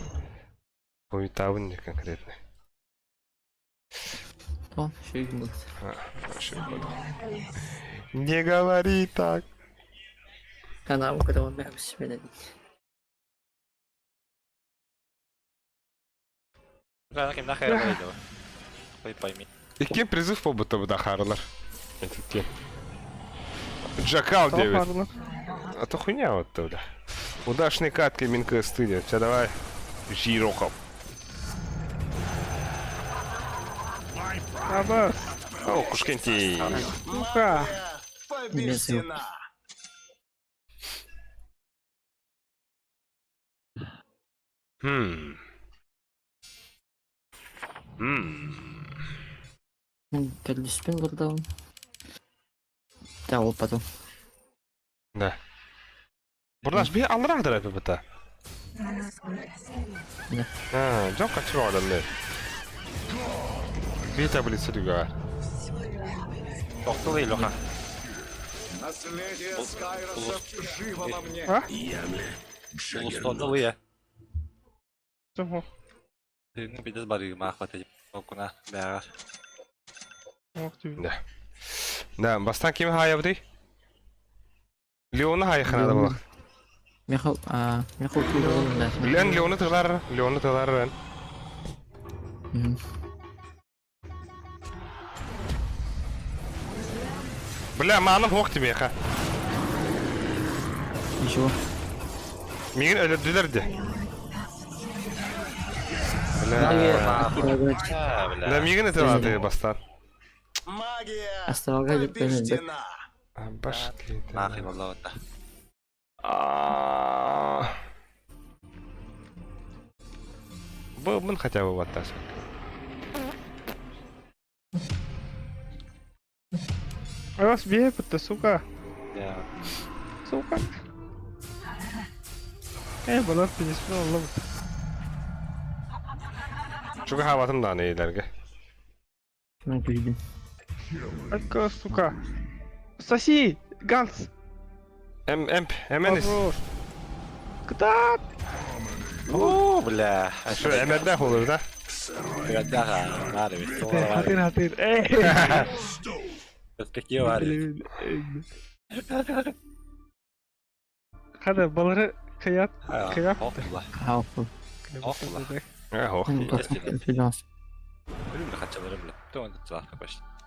Хуй не конкретный. О, еще и был. Не говори так. Канал, когда он себе. Икки призыв по будто бы дахарлар. Эти Джакал 9. А то хуйня вот тогда. Удачной катки, Минка стыдя. Все, давай. Жироков. Абас. О, Кушкенти. Сука. Побеждена. Хм. Хм. Пердиспин был Да, вот потом. Да. Бурнаш би алрах дара бата. Да. А, жок качып адамдар. Би таблица дүгөр. Тоқтыл Леха. Наследие Скайросов живо во мне. А? Улустонды я. Чего? Тыгын бидес барыгыма ахват Окуна бәгәр. Да. Да, бастан ким хаябды? Леона хайхана да булак. Михал, а, Михал да. Лен Леона тылар, Леона тылар. Бля, маным хок тебе, Ничего. Мигин өлөдүлөр де. Бля. Да, мигин это надо бастан. Магия Астралга деп побеждена. Баш. Нахрен болла. Был бы хотя бы вот так. А вас бьет, сука. Я. Сука. Эй, балар пиздец, Allah. Чуга хаватым да нейлерге. Мен күлдüm. Айка, сука. Соси! Ганс! Эм, эм, эменис. Хорош. Куда? О, бля. Şu эмерде olur да? Хатыр, хатыр. Эй! Перспектива бар. Хада, балары каят, каят. Хауф. Ох. Ölümle kaçalım ölümle. Tamam da başla.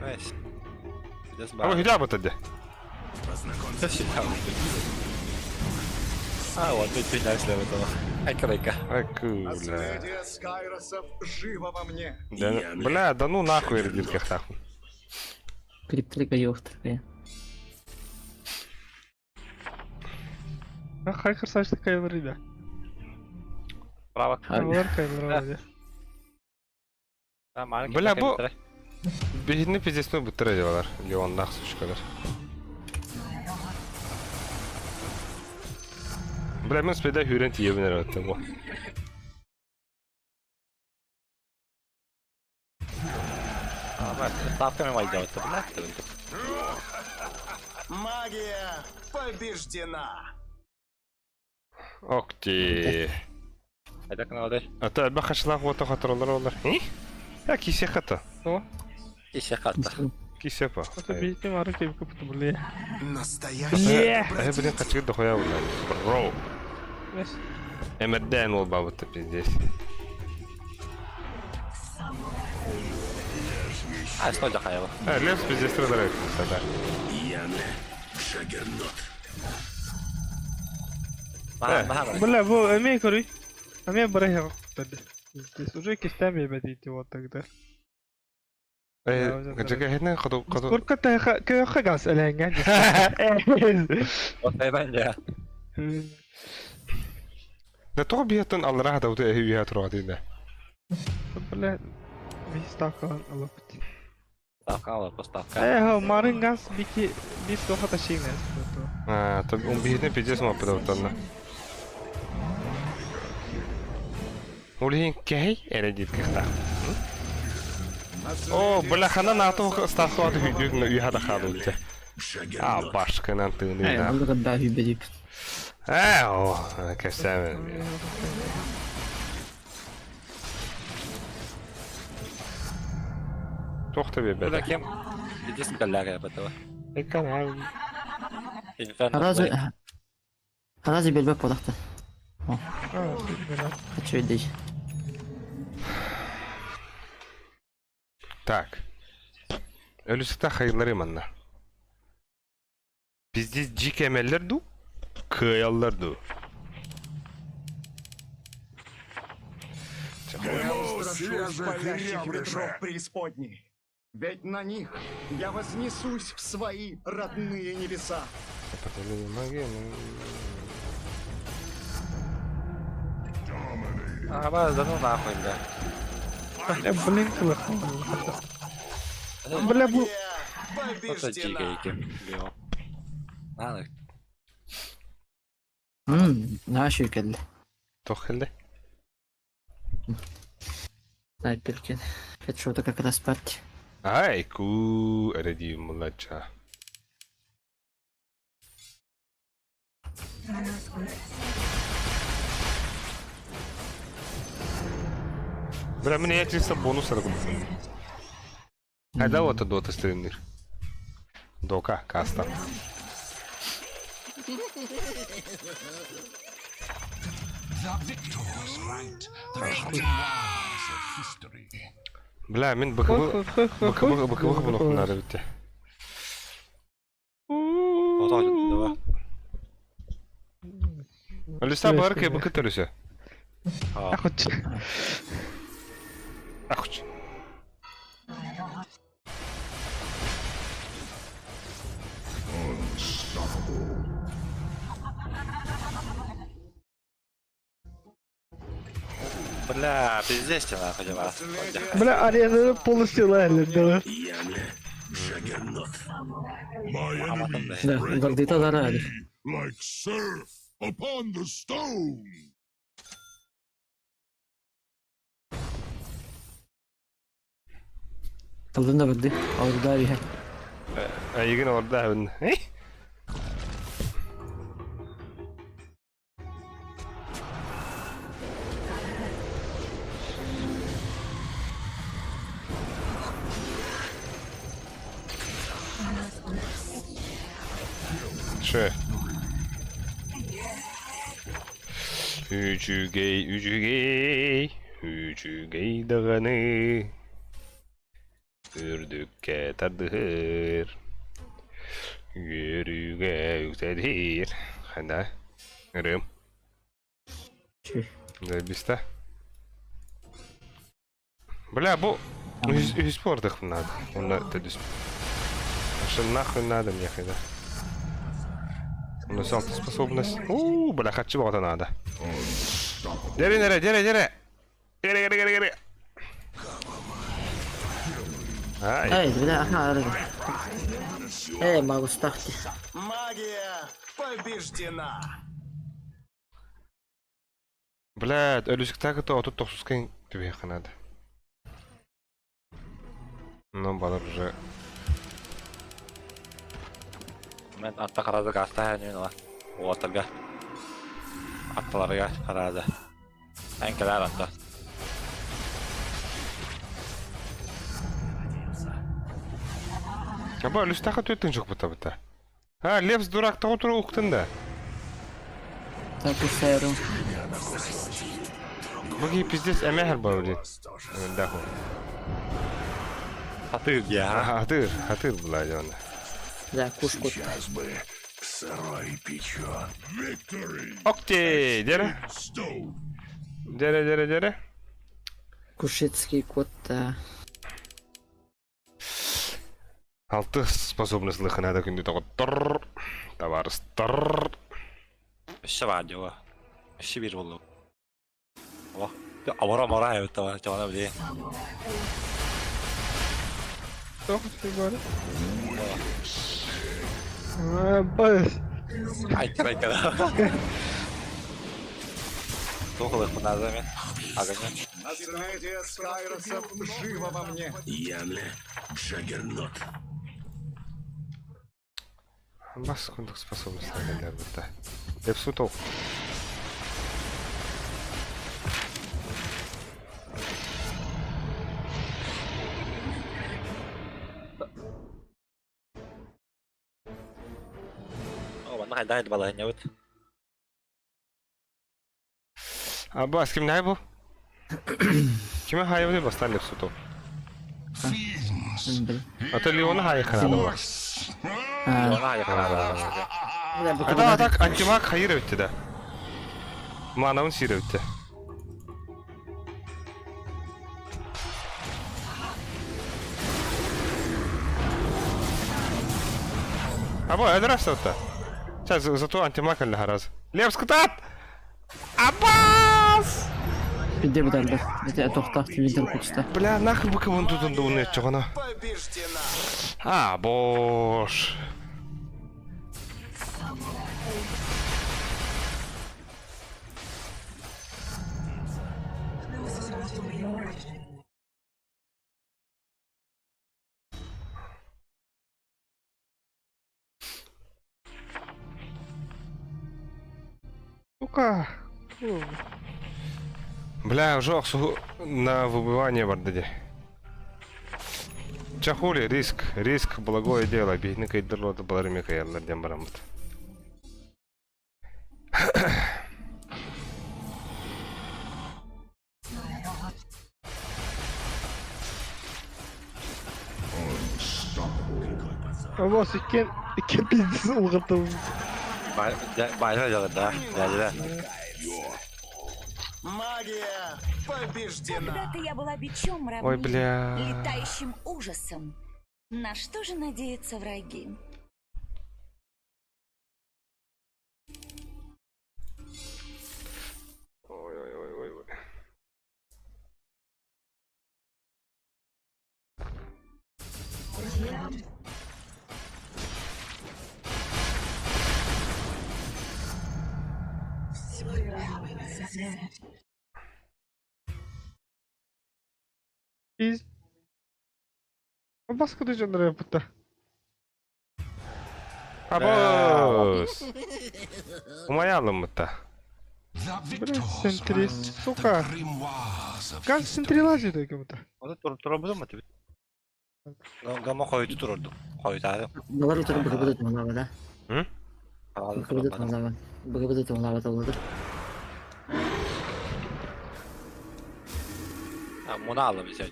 Nice. Ama hüda batırdı. А, вот тут ты начали этого. Айка-айка. Айка, бля. Наследие Скайросов живо во мне. Да, бля, да ну нахуй, ребятки, нахуй. Криптрига ёхтыр. А хай красавчик такая рыба. Право. Алар кайбер Бля, бу... Бихини пиздец, ну бутыра diyorlar. Leon'dan сучкалар. Бля, мен спеда хүрен тиебинер өттüm бу. Магия побеждена. Окти. Хайдах гыналарый? Ата элбэх хачылаах уота хотороллор олар. А кисе хата. О, Кисе хата. Кисе па. это бейте мары кебик бля. Настоящий Э, блин, хачыгы дохуя була. Бро. Эмерден ол бабыта пиздец. А, что дохаева? А, лес пиздец радарайт тогда. Бля, бу эмиэ көрүй. Эмиэ бырайыак Здесь уже кистами бедите вот тогда. Э, жака хетне ходу ходу. Сколько ты көхө газ элеңген. Вот айбан Да тоҕо биһиэттэн аллараа хатабыты эһи үөһэ тураҕа диинэ. Бля, виставка алып. Ставка алып, ставка. Э, марын газ бики бис тоха ташигнес. Аа, то он биһиэтин пиздец маппыта буттанна. Ол иһин кэһэй эрэ диир кыахтаах. О, бля, ханан ааты ставкалааты үйдүк үйэ да хаалыбыт. А, башкынан тыынына. Онда да хүбедип. Э, о, кэсэм. Тохта Бля, бебе. кем? Пиздец галлярия бытыла. Экан. Харазы Харазы белбек болакта. Хочу идей. Так. Өлүсүтэ хайыллары манна. Пиздец жикемеллер ду, кыяллар ду. Я устрашусь палящих ветров преисподней. Ведь на них я вознесусь в свои родные небеса. Сопротивление магии, ну... А, ба, да ну нахуй, бля. Бля, блин, кылых. Бля, бу Вот дикая кем. Надо. Наша келди. Тох келди. Снайперкен. Хедшота как раз парти. Ай, ку, эреди мулача. Бля, мне я чисто бонус аргум. Хайда вот дота стримнир. Дока, каста. Бля, мен БКБ БКБ БКБ бұны надо бітті. Вот Алиса бар ке БК төлесе. Ахуч. Ахуч. Бля, пиздец тебе нахуй, дела. Бля, арена полностью лайлер, да. Да, гордыта зарали. Like surf upon the stone. Талдында бирди. Алда бихе. Айгын орда үн. Ше. Үчүгэй, үчүгэй, үчүгэй даҕаны үрдүккэ тардыһыр, үөрүүгэ үктэтир. Ханда, ырым. Заебись-то. Бля, бу... Үс спортах надо. Он на это Что нахуй надо мне когда? У нас способность. У, бля, хочу вот надо. Дери, дери, дери, дери. Дери, дери, дери, дери. Ай. Эй, бля, аха, арыгы. Эй, могу стахти. Магия побеждена! Блядь, өлүсүк так это отут тохсускен түбэхэ надо. Ну, балар уже. Мен атта карады гаста хәнен ла. Уотарга. Атталарга карады. Эн кэлээр атта. Аба, үлүстэхэ түөттэн чукпута А, Лепс дурак тоҕо тура уктун да? Так кусайру. Бу пиздец эмэһэр бар блин. Да ху. Хатыр я. Хатыр, хатыр была дьон. Да, куш кут. Окей, дере. Дере, дере, дере. Кушетский кот, да. Алты способность лыхына күндү тоҕоттор, табаарыстар. Өссө баар дьоҕо. Өссө биир буоллум. О, амара амара эбит тава, чавана биле. Тоқ бар. Бас. Айкара айкара. Туох ылыхпын мен. Агanya. Наследие Скайросов живо во мне. Бас курдук способность кэллэр бутта. Лепсу тоқ. О, манна хайда балаһынньабыт. Абас ким най бу? Кime хайы бастан Лепсу тоқ. А то Леона хайы ханада бар. А так антимаг хайыр өтті да. Манауын сире өтті. Або, это та. Сейчас, зато антимаг اللي раз. Лепс кутат! Абас! Биде бутарды. Бите тоқтақ телевизор кучта. Бля, нахуй бы кого тут он думает, чего она? А, бош. Сука. Бля, уже на выбывание бардаде. Чахули, риск, риск, благое дело. Бейні кайдырлоды балар мекаялар дем барамыт. Абас иккен иккен пиздец улгыртым. Байла да, да, Магия побеждена. Когда-то я была бичом Ой, равнин, бля. летающим ужасом. На что же надеются враги? Ой, ой, ой, ой, ой. Пиз. Абас куда жандыры бутта. Абос! Умаялым мытта. Бля, сентри, сука. Как сентри лазит как будто. Оны тур турабыдым мы тебе. Гамма хойду турурду. Хойду. Балар утырып быгыбыды тыңлабы да. М? Быгыбыды тыңлабы. Быгыбыды тыңлабы толыды. Муна алым десе.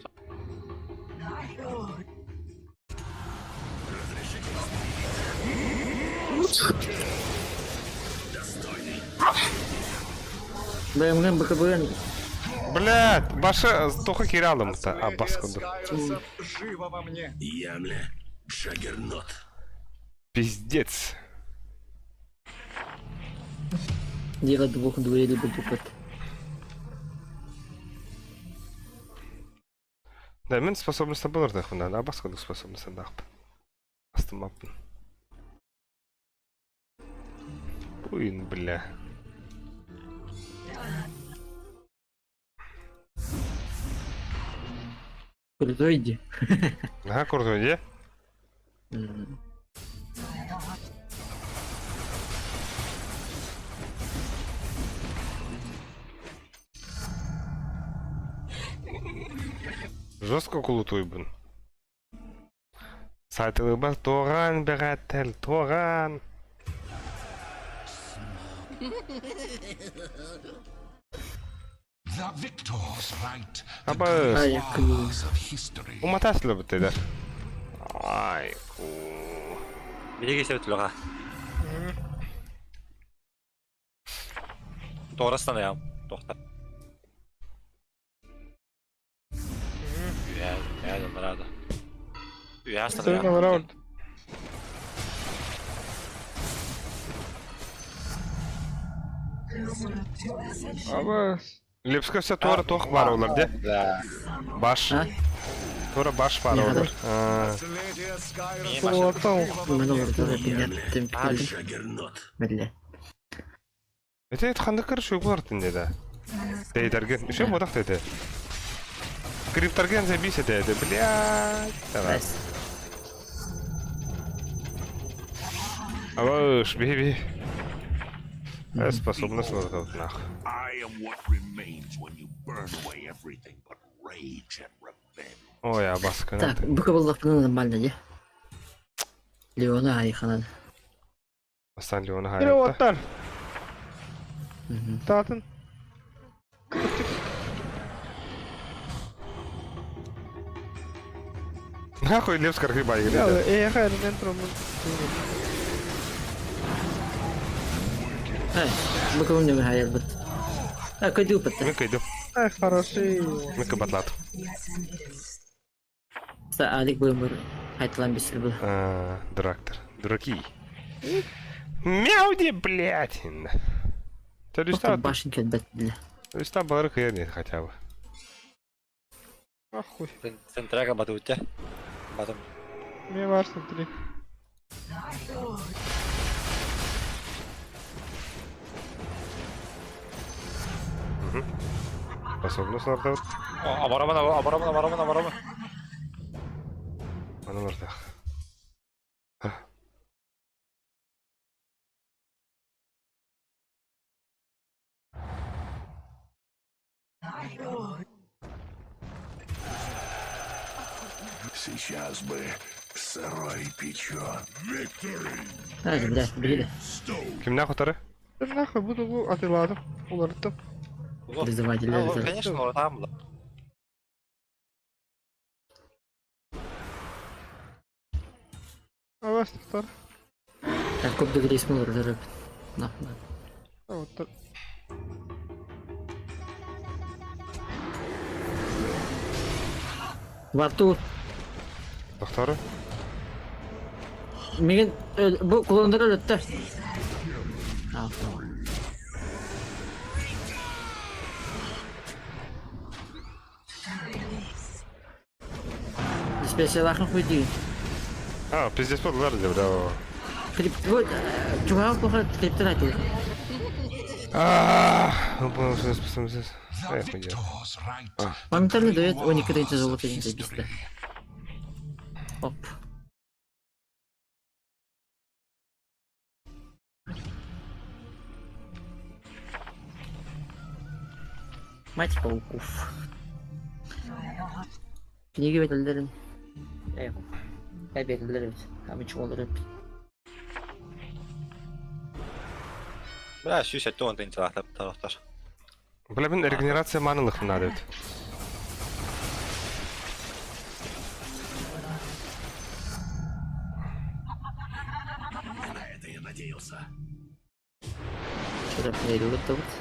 Бэймген быгыбыгын Бля, башы тоқы кире алым мытта. Абас кунду. Скайросов живо во мне. Пиздец. дело двух дуэлей будет. Да, мен способность болар да хунан. Абас кунду способность дақпын. Астымаппын. Буин, бля. Крутой иди. Ага, крутой, где? Жестко кулутуйбун. Сайтылыбар туораан бэҕээтэл, туораан. Аба уматаслы бытыдар. Ай, ку. Биһиги сөтүлэҕэ. Туора станаям. Тохта. Үһээ, үһээ доннораада. Үһээ Сырын станаям. олорор. Абас. Лепска все туора туох баар олар де. Да. Баш. А? Туора баш баар Не, олар. А, Наследие Скайроса Кулактан живо во Мен мне. олордор эпинеттим кэлдим. Билле. Эти ханнык шуй булар тинде да. Дейдерген. Үшө модак деди. Криптарген забись деди. Блядь. Давай. Найс. Алыш, би би. Способность вот нах. Ой, абаска. Так, бу кыбыллахпына нормально ди. Леона айханан. Асан Леона Yine хаятта. оттар. Таатын. Нахуй Левс кархи Я, байгы. эйха элемент ромын. Ай, бу кыбылны хайыр бит. А, көйдү бит. Мен кыйдым. Ай, хороший. Мен кыбатлат. Са алик бу айтылан бисир бу. А, Дурактор. Дураки. Мяуди, блядь. Ты Башен келбет биле. Листа бары кыйыр хотя бы. Ахуй. Центрага батутя. Батым. Мне важно три. Способность ларда. Абараман, абараман, абараман, абараман. Аны ларда. Сейчас бы сырой печен. Ай, бля, биле. Кимнә хотары? Ben нахуй буду бу атыладым. Уларыттым. Призыватель. Конечно, ол там. Абас тар. Так, көп дегресми олордор. На, на. Оттар. Вартур. Докторы? Меген бу кулондар өлөттө. А, Специалахын хуйди. А, пиздец болдылар деп, да. Крип, вот, чугал плохо криптер айтыл. А, ну понял, что способность. Эх, хуя. Моментально дает 12 тысяча золота бисте. Оп. Мать пауков. Книги берилерин. Эх. Я берилер бит. Ами чугалар бит. Бля, сүүс этте он тынчалахтап тарафтар. Бля, мин регенерация манылых надо бит. Что-то берилер да бит.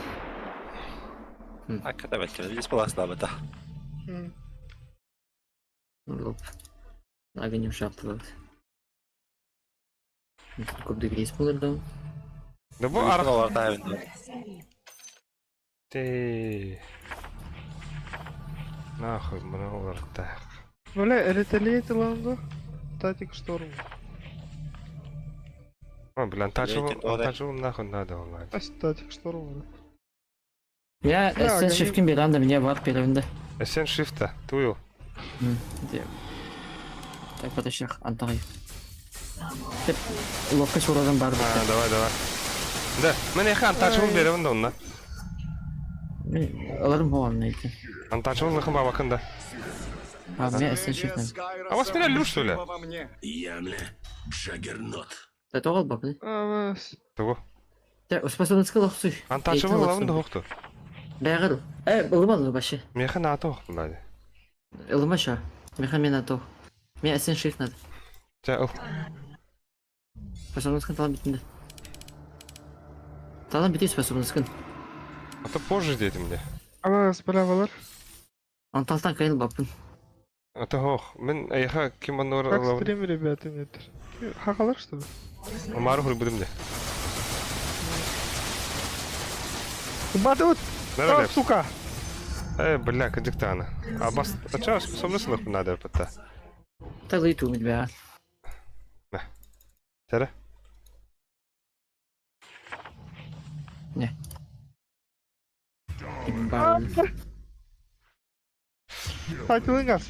Аката бәттер, бис баласла бата. Лоп. Огонь шаптылар. Көп дегрес болар да. Да бу ар Олар та Ты. Нахуй, мына олар так. Бля, реталиет ланду. Татик шторм. О, бля, тачу, Блядь, это тачу нахуй надо онлайн. А татик шторм. Я Да, сен огонь. шифкин беранда меня вар беренде. Сен шифта, тую. Так, подожди, Антон. Деп, ловкость урадан бар. А, давай, давай. Да, мен эхан тачу беремин да онна. Аларым болған найти. Антачу лыхым бабакын да. А мне эсеншит надо. А вас меня лю, что ли? Да тоғал бабы. Абас. Того. Способность кыл охсуй. Антачыбы лавын да хоқту. Бәғір. Э, ылыма башы. Меха на аты хоқту Ылыма ша. Меха мен ату. Мен эсеншит надо. Ча, ыл. Способность талан битінде. Талан бити способность кын. А то позже дети мне. Абас, бля, балар. Анталтан кайыл бапын. А то хох. Мен аяха ким аннор Как лавын. стрим, ребята, нет. Хакалар, что ли? Мару хуй будем де. Баты вот, Давай, а, сука! Э, бля, кадиктана. А бас, а чё, способность нахуй надо пата? Талый тумит бә. Тәрі? Не. Бал. Айтылыңыз.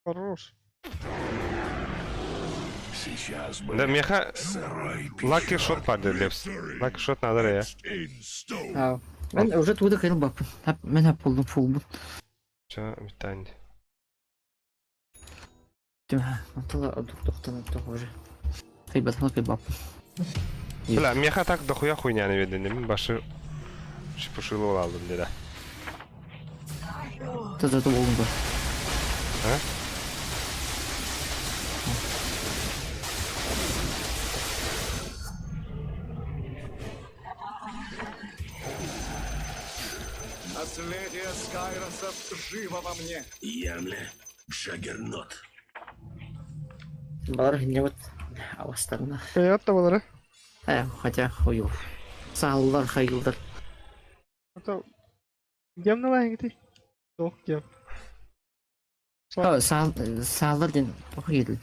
Хорош. Да, меха... Лаки шот парды, Лепс. Лаки шот надо, я. Мен уже туда кайыл бапын. Мен хап болдум фулбун. Чё, митанди. Антала тоқтан тоқ уже. Кайбатма кайбапын. Бля, меха так дохуя хуйня не видно, мен башы... Шипушилы алдым, деда. Таза болдум ба. А? Наследие Скайросов живо во мне. Балар не вот авастарына. Приятно балар. Э, хотя хуев. Сааллар хайылдар. Это... Гем на лайнге Тох гем. Саал сааллар ден тоқ келді.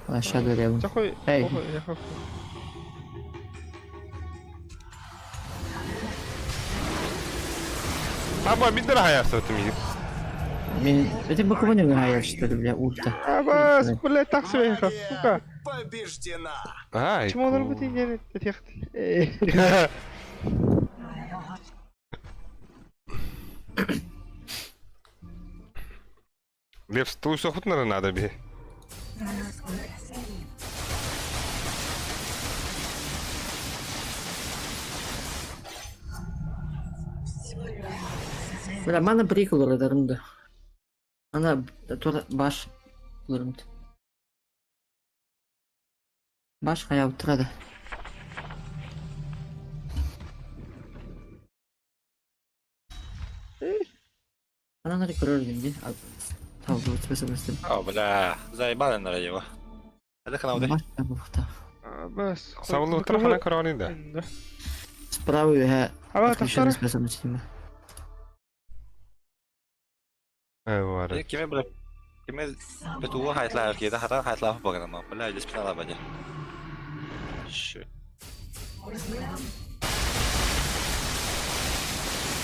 Aşağı doğru. Такой... Эй. Аба, бидер хаясы өтім егер. Мен өте бақыбын өңі хайыр что ли, бля, ульта. Абас, бля, так себе, сука. Побеждена. Ай. Почему он работает не этих? Лепс, ту сохутнары надо би. Бля, мана прикол радарымды. Ана тура баш булырымды. Баш хаяп тұрады. Ананы көрөр дейм Табы способности. О, бля, заебали на его. Это канал, да? Баш табы. Абас. Саулы тұрхана көрәні да. Справа я Аба, отключенный тахтары. способности. Ай, бары. Кеме, бля, кеме бетуға хайтлар кейді, хатан хайтлар бағанама. Бля, деспина лабаде. Шö.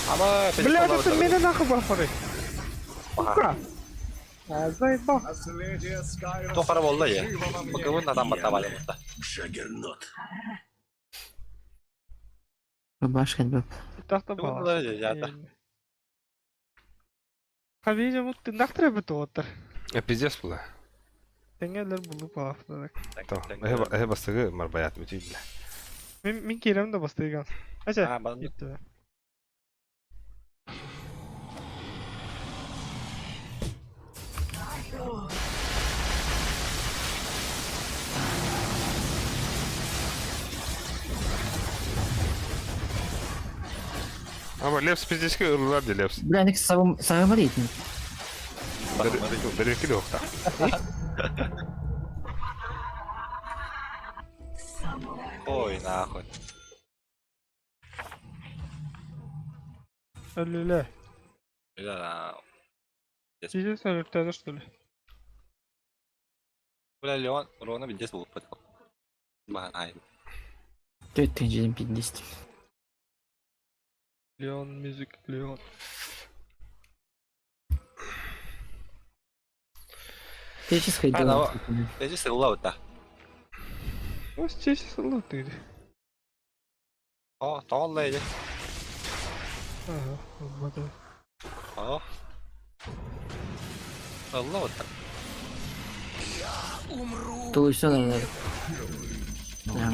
Ама, Бля, это меня нахуй бафары. Сука. А, заебал. Наследие Скайросов Тоқара болды я. живо во мне. Бакыбын адам баттабалы мұнда. Баш кәдбеп. Тахта бала. Хабижа вот ты нахтра бы то Э, пиздец була. Теңгелер булып алафтар. Эхе бастығы марбаят бит бля. Мен мен келем да бастыган. Ача. А, бан- Кетті. Аба, Лепс пиздецке ылылар де Лепс. Бля, ник савым савым дейтін. Дәрекелі оқта. Ой, нахуй. Өлүлө. Да, Пиздец өлүктөдө что ли? Бля, Леон, Рона пиздец был под. Ай. Төттен жерден пиздец. Леон мюзик Леон. Сейчас А, хайдала. Пиздец ылла да. Ось чеш лутыр. О, тоғалла еді. Ага, вот. О. Алла вот так. Тулуйсан олар. Да.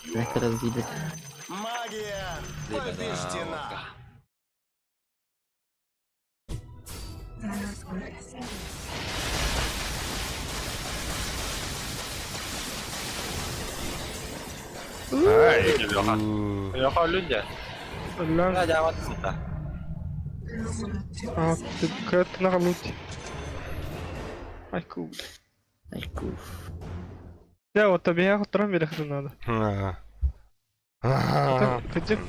Бля, разъебет. Магия побеждена. Ай. Леха люди. Өллөөн. Да, я вот сюда. А, ты кыттына лут. Айку. Айку. Я вот тебе я втором берехтен надо. А. А. Кыдык.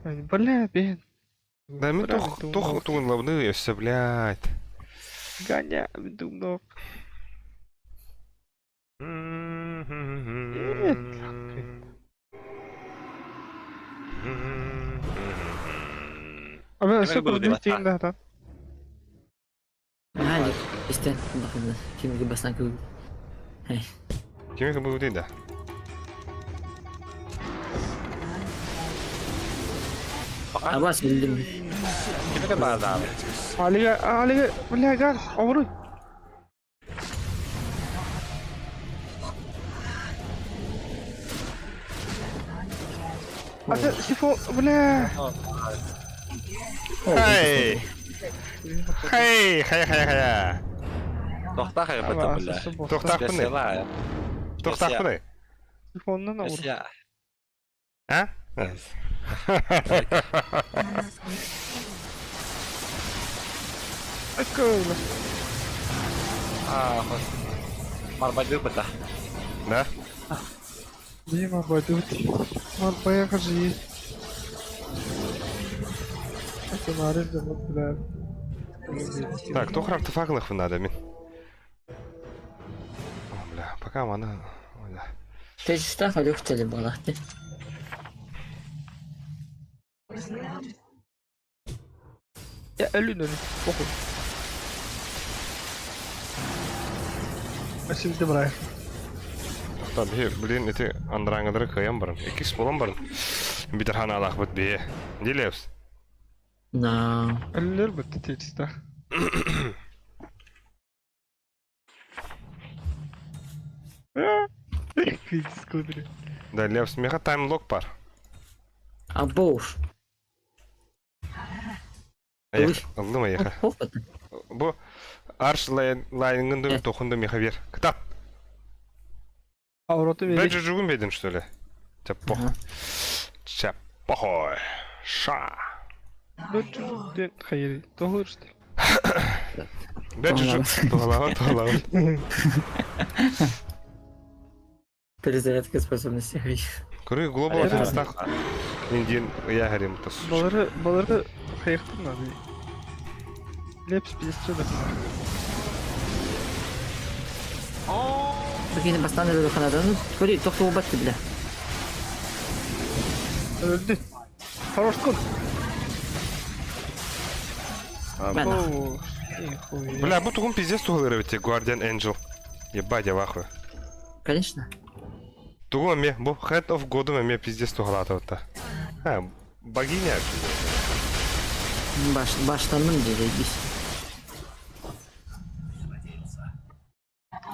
Ай, бля, бен. Да мен тох тох тугун лабны өссө, блядь. Гоня, думно. А бля, все буду делать? подвести да, да. Алик, истен, кимге басна кыл. Кимге бу дейди? Абас билдим. Кимге барды abi? Алига, Алига, бля, газ, авруй. А ты сифон, бля. Хей! Хей, хей, хей, хей. Тохта хай бата бля. Тохтахпыны. Тохтахпыны. Сифоннан авруй. А? Айку, бля. А, хос. Марбадюк бата. Да? Не Марбадюк. Марбая же есть. Это нареза, вот, бля. Так, тох артефактных надо мин. О, бля, пока она... Ой, да. Тежистах алюк теле балахты. Я өлүн өлүн, похуй. Спасибо, добра. Та бе, блин, эти андраңыдыры кыям барын. Икис болан барын. Битер хана алах бит бе. Делевс. На. Өлүлөр бітті тежистах. Пиздец, Да, Левс, меха таймлок пар. Абоуш. Аяқ, алдым аяқа. Бу арш лайнгынды тохунду меха бер. Кытап. Ауроты Бен берейік. жүгін бедin, что ли? Чап пох. Чап похой. Ша. Хайыр, тоғыр что Бен жүгін. Тоғалаған, тоғалаған. Перезарядка способности. Көрі глобал офенстах. Индиан я харим то. Балары, балары хайықтың надо. Лепс пиздец да. Прикинь, бастан өлі ханадан. Көри, тоқты обатты бля. Өлді. Хорош кон. Мен Або, нихуя. Бля, бу тугун пиздец тугылыр бит Guardian Angel. Ебать, я в ахуе. Конечно. Тугун ме, бу Head of God ме пиздец тугылаты вот. А, богиня. Баш, баштанным дейді biz.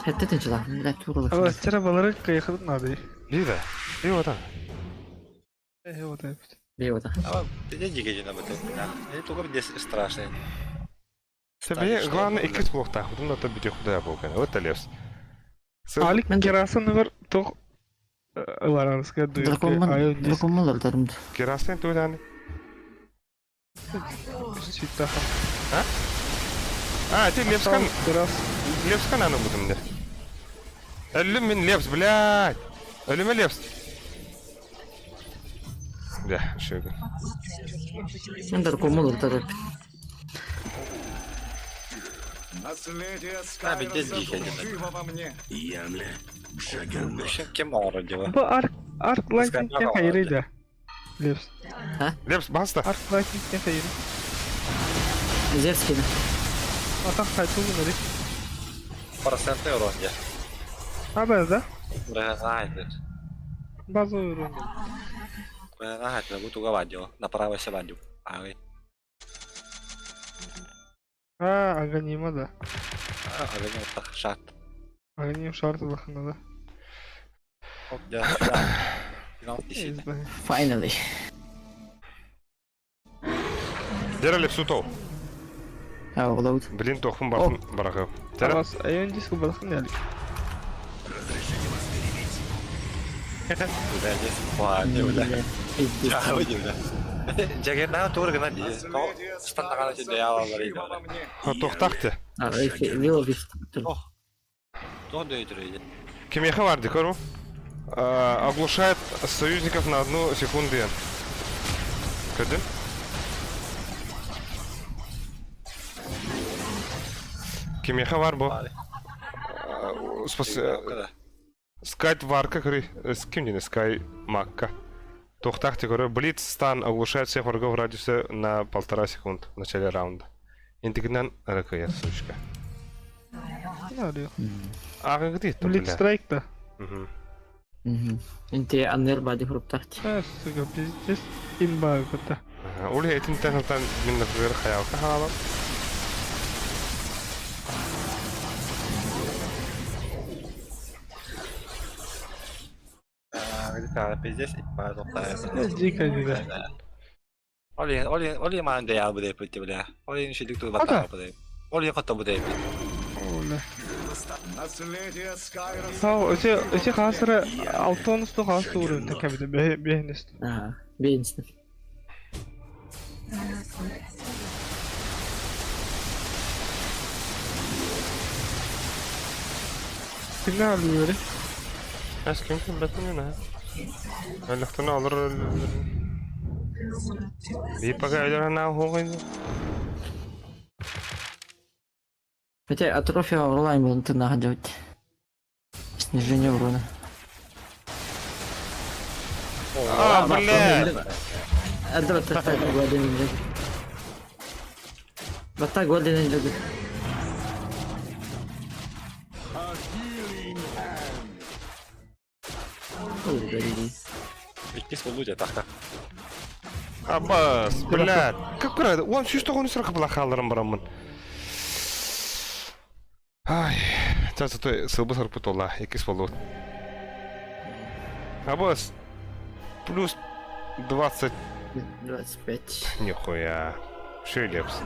Хәтта тынчыла. Бля, турылы. Aba, чара балары кайықдың надо. Бида. Би вот. Э, вот это. Беота. А, ты дикий на бата. Это только здесь страшный. Тебе главное икис блоктах, потом на тебе худая болкана. Вот Левс. Алик керасын бар тоқ ыларарыска Драконман, драконман дарымды. Керасын тудан. А? А, ты Левскан. Левскан аны будем де. Өлүм мен Левс, блядь. Өлүмө Левс. Бля, шөгі. Мен драконман дарым. Наследие А, ведь Скайроса здесь дикий живо во мне. Кем ауыр дела? Бу арк арк лайтингтен хайыры Лепс. Лепс, баста. Арк лайтингтен хайыры. Зевскина. Атақ қайтылды нөрек. Проценты урон я. А, да? Бля, знает. Базовый урон. Бу туга бар дьо, направо се бар дьо. Ааҕый. А, Аганима да. Аганима так шарт. Аганим шарт улахана да. Finally. Дера лепсутов. Оглоут. Блин, тохпун бартын барахы. Тарас, айон диск балахын яли. Тохтахты. Кимеха бар дикору. Оглушает союзников на одну секунду. Кадым? Кимеха бар бу. Скайт варка кыры. С ким дени? Скай макка. Тохтахты көрө. Блиц стан оглушает всех врагов в радиусе на 1,5 секунд в начале раунда. Интегнан РКР, сучка. А где это, Блиц страйк да. Угу. Инте аннер бади хуруптахти. Сука, пиздец, имба какой-то. Оли этин тахтан мин например хаялка халам. Пиздец, Дико, дико. Оли, оли, оли маан даял буде пити бля. Оли ниши дукту бата буде. Оли хото буде пити. Наследие Скайроса. Сау, өте өте хасыры алтонусту хасты уровень такабиде бехнест. Ага, бейнест. Kimden alıyor? Эс ким ким бэтмен ha. Өлөхтөн алыр. Би пока өлөр на хоғын. Хотя атрофия уролайн был ты находить. Снижение урона. А, блядь! Это так Голден Вот так Голден Аббас, блядь. Как правда? Он все что он срока была халаром барамын. Ай, сейчас то сылбы сарпытола, якис болот. Аббас, плюс 20. 25. Нихуя. Шо лепс.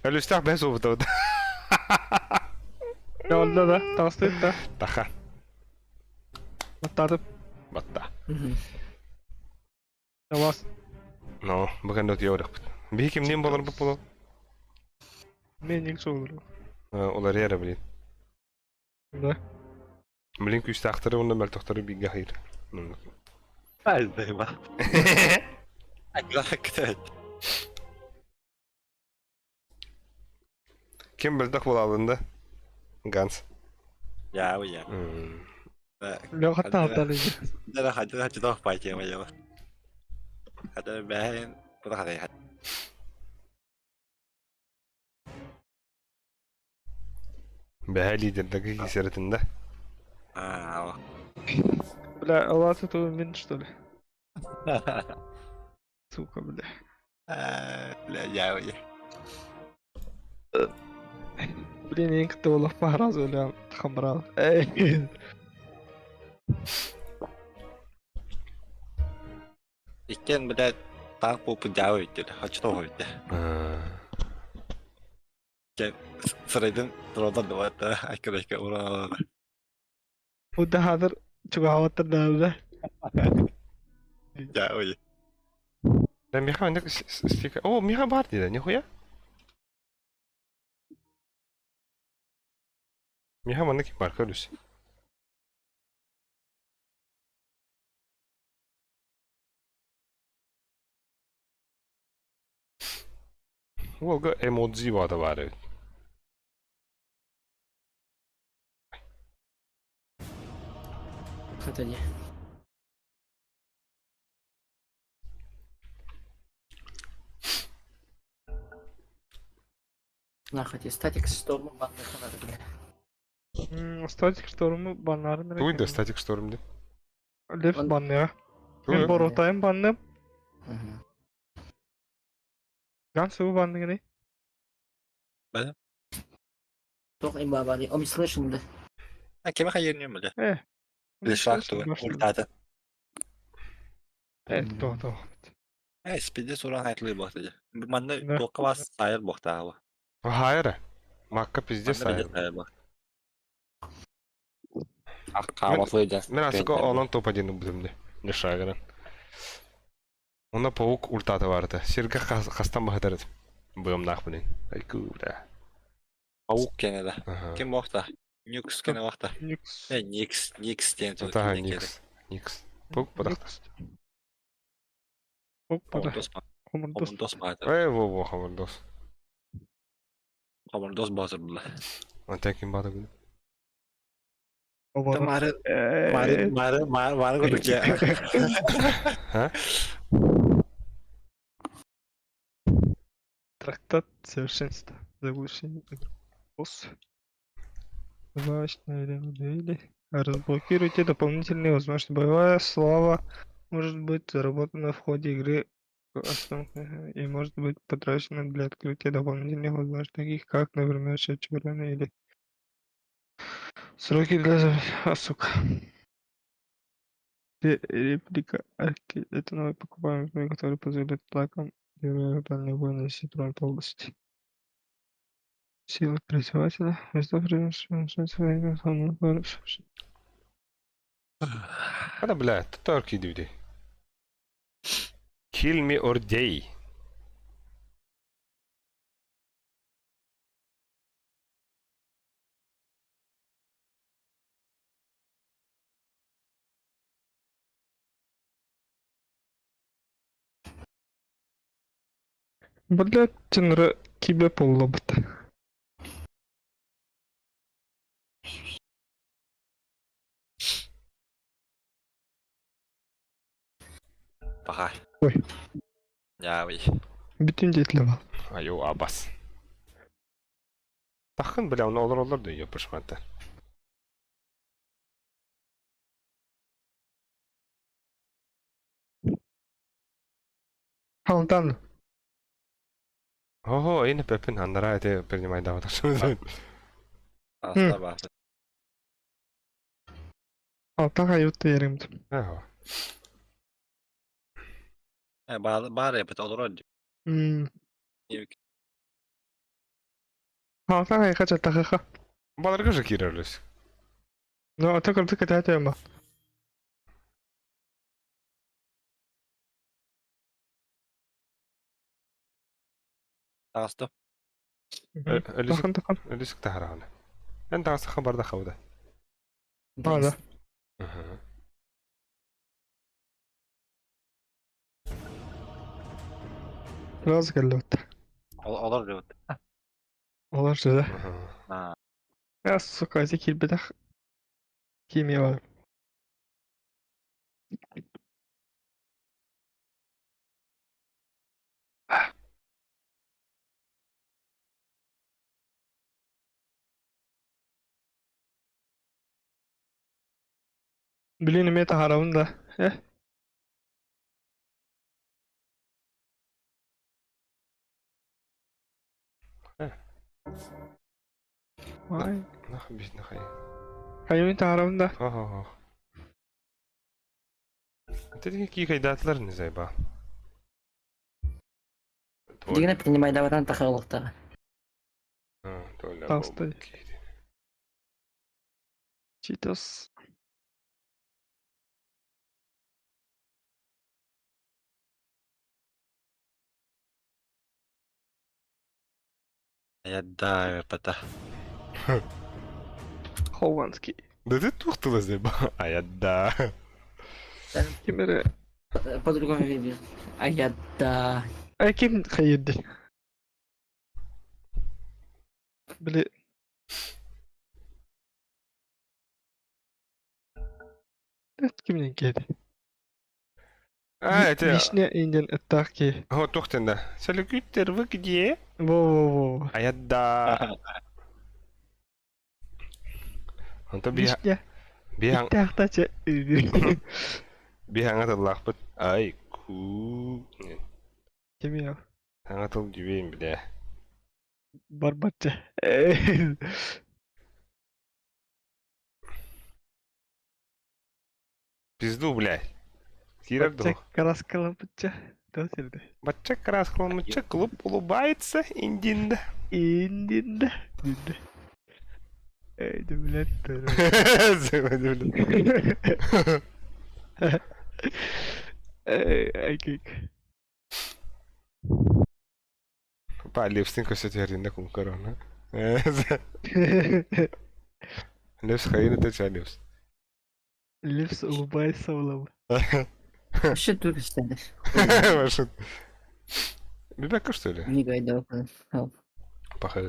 Алюстах без опыта. Да, да, да, толстый, да. Таха. Баттадып. Батта. Вас. Ну, бүгін өт еурық. Бейкем нем болар бұл болу? Мен екі болар. Олар яра, блин. Да. Блин, күшті ақтары, онда мәл тоқтары бейге хайыр. Әлді ма. Кем білдік бола алынды? Ганс. Я, я. Лёхата алтары. Да, хотя хотя тох пойти мы. Хотя бәһен бута хәдә. Бәһә лидердегі кесеретінде. Аа. Бля, Аллах, это мин, что ли? Сука, бля. Бля, я, я. Блин, я как-то олох пахразу, бля, хамрал. Эй. Иккен, бля, танк болып жауы өттеді, хочу того өтті. Сырайдың дродан да бата, айкыр-айкыр уран алады. Удда хазыр чугаваттыр да, бля. Жауы. Да, Миха, стика. О, Миха бар дейді, нихуя? Миха маннык бар, көрүс. Волга эмодзи бада бар. Хотя Нахати, статик шторм банны бля. Статик штормы баннары. Туй да статик шторм де. Лев банны, а? Мен боротайым банным. Ган сугу банныгыный? Бада? Туох имба баары. Ом слышим да. А кеме хайырнем бile. Э. Лишак туга. Ультата. Э, то, то. Э, спиди суран айтлы бохты. Манна тоққа бас сайыр бохтаабы. Хайыр. Макка пиздец Манна сайыр. сайыр бох. Аккаматлы жас. Мен асыка онон топ-1 бутым де. Шагынан. Онна паук ультата барды. Сирге хастан бахатар. Быым нахмын. Айку, бля. Паук кене да. Ким бохта? Нюкс кене бохта. Никс. Э, Никс, Никс ден тут. Та Никс. Никс. Паук подахта. Паук подах. Хомурдос. Хомурдос баатыр. Эй, во, во, хомурдос. Хомурдос баатыр була. Антен ким баатыр күнү? Мары, мары, мары, мары, мары курдук я. Ха? Трактат совершенства. Заглушение. Босс. Добавочное время дуэли. Разблокируйте дополнительные возможности. Боевая слава может быть заработана в ходе игры и может быть потрачена для открытия дополнительных возможностей, таких как, например, счетчик урона или сроки для... А, сука. Реплика арки. Это новый покупаемый, который позволяет лакам дальний бой наносить урон по области. Сила призывателя. Хада, бля, татарки люди. Kill me or die. Блядь, тенра кибе поллобыт. Пока. Ой. Я ой. Бүтүн детлева. Айо, абас. Тахын, бля, оны олар олар дүйе пышманта. Алтан. Ого, энэ пепин хандараа это принимай дават. Аста баатыр. Алтан аютты еримд. Ага. Э, бар, бар эпет олор. Алтан айка чатахаха. Баларга же кирерлес. Ну, а то кырдык этәтема. Аста. Тахан тахан. Элисик тахараны. Эн тагасы барда хавда. А, да. Ага. Раз келлөт. Олор деп. Олар же да. А. Я, сука, эти килбедах. Химия бар. Блин, имеет харавын да. Э? Ай. Нах бит нахай. Хайын таharavын да. Ага. Ты какие кайдатлар не зайба. Дигән принимай даватан тахалыктагы. Толстой. Читос. Я да, пата. Холландский. Да ты тухтала зайба. А я да. Кимере. По-другому видел. А я да. А ким хайырды? Били. Кимнен келди? А, это... Вишня инден аттаки. О, тухтен да. Салюкютер, вы где? Во-во-во. А я да. Онто би Вишня. би Иттахтача. Биһ аҥа тыллаахпыт. Ай, куу. Кими я? Аҥа тыл дьүбэйим билээ. Барбатча. Пизду, блядь. Киирэр Бачча дуо? краскаламмычча. Туох сирдэ? Бачча краскаламмычча клуб улыбается индинда. Индинда. Динда. Эй, да, блядь, Эй, ай, как. Па, Лепстин көсөтүһэринэ кумкарона. Лепс хайын это Лепс. Лепс улыбается улам. Вообще тур истэнэр. Машин. Бибека, что ли? Негайда Паха.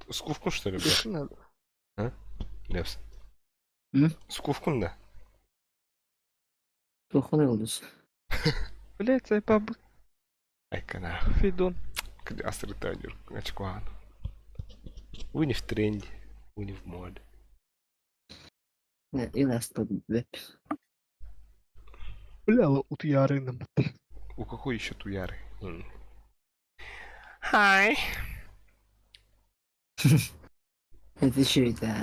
Скуфку, что ли, бля? надо. А? Лепс. М? Скуфкун, да? Туохун ылдыс. Блять, айпаб Айка нах. Фидон. Астрытанер, очкуан. Вы не в тренде, вы не в моде. Иласта бэп. Бля, утуярыным. У какой еще туяры? Хай. Это еще это.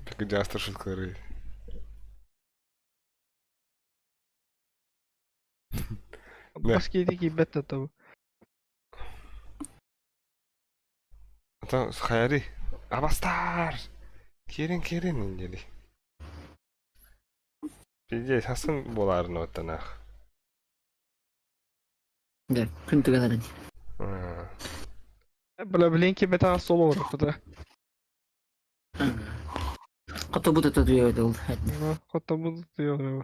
Так где Астра шуткары? Да. Баскетики бетта того. Это хайари. Абастар! Керин керин индели. Пиздец, хасын боларын оттанах. Да, күн түгэнэрин. Бля, блинки бета соло да. Кото бут это туйодул. Хото будут её.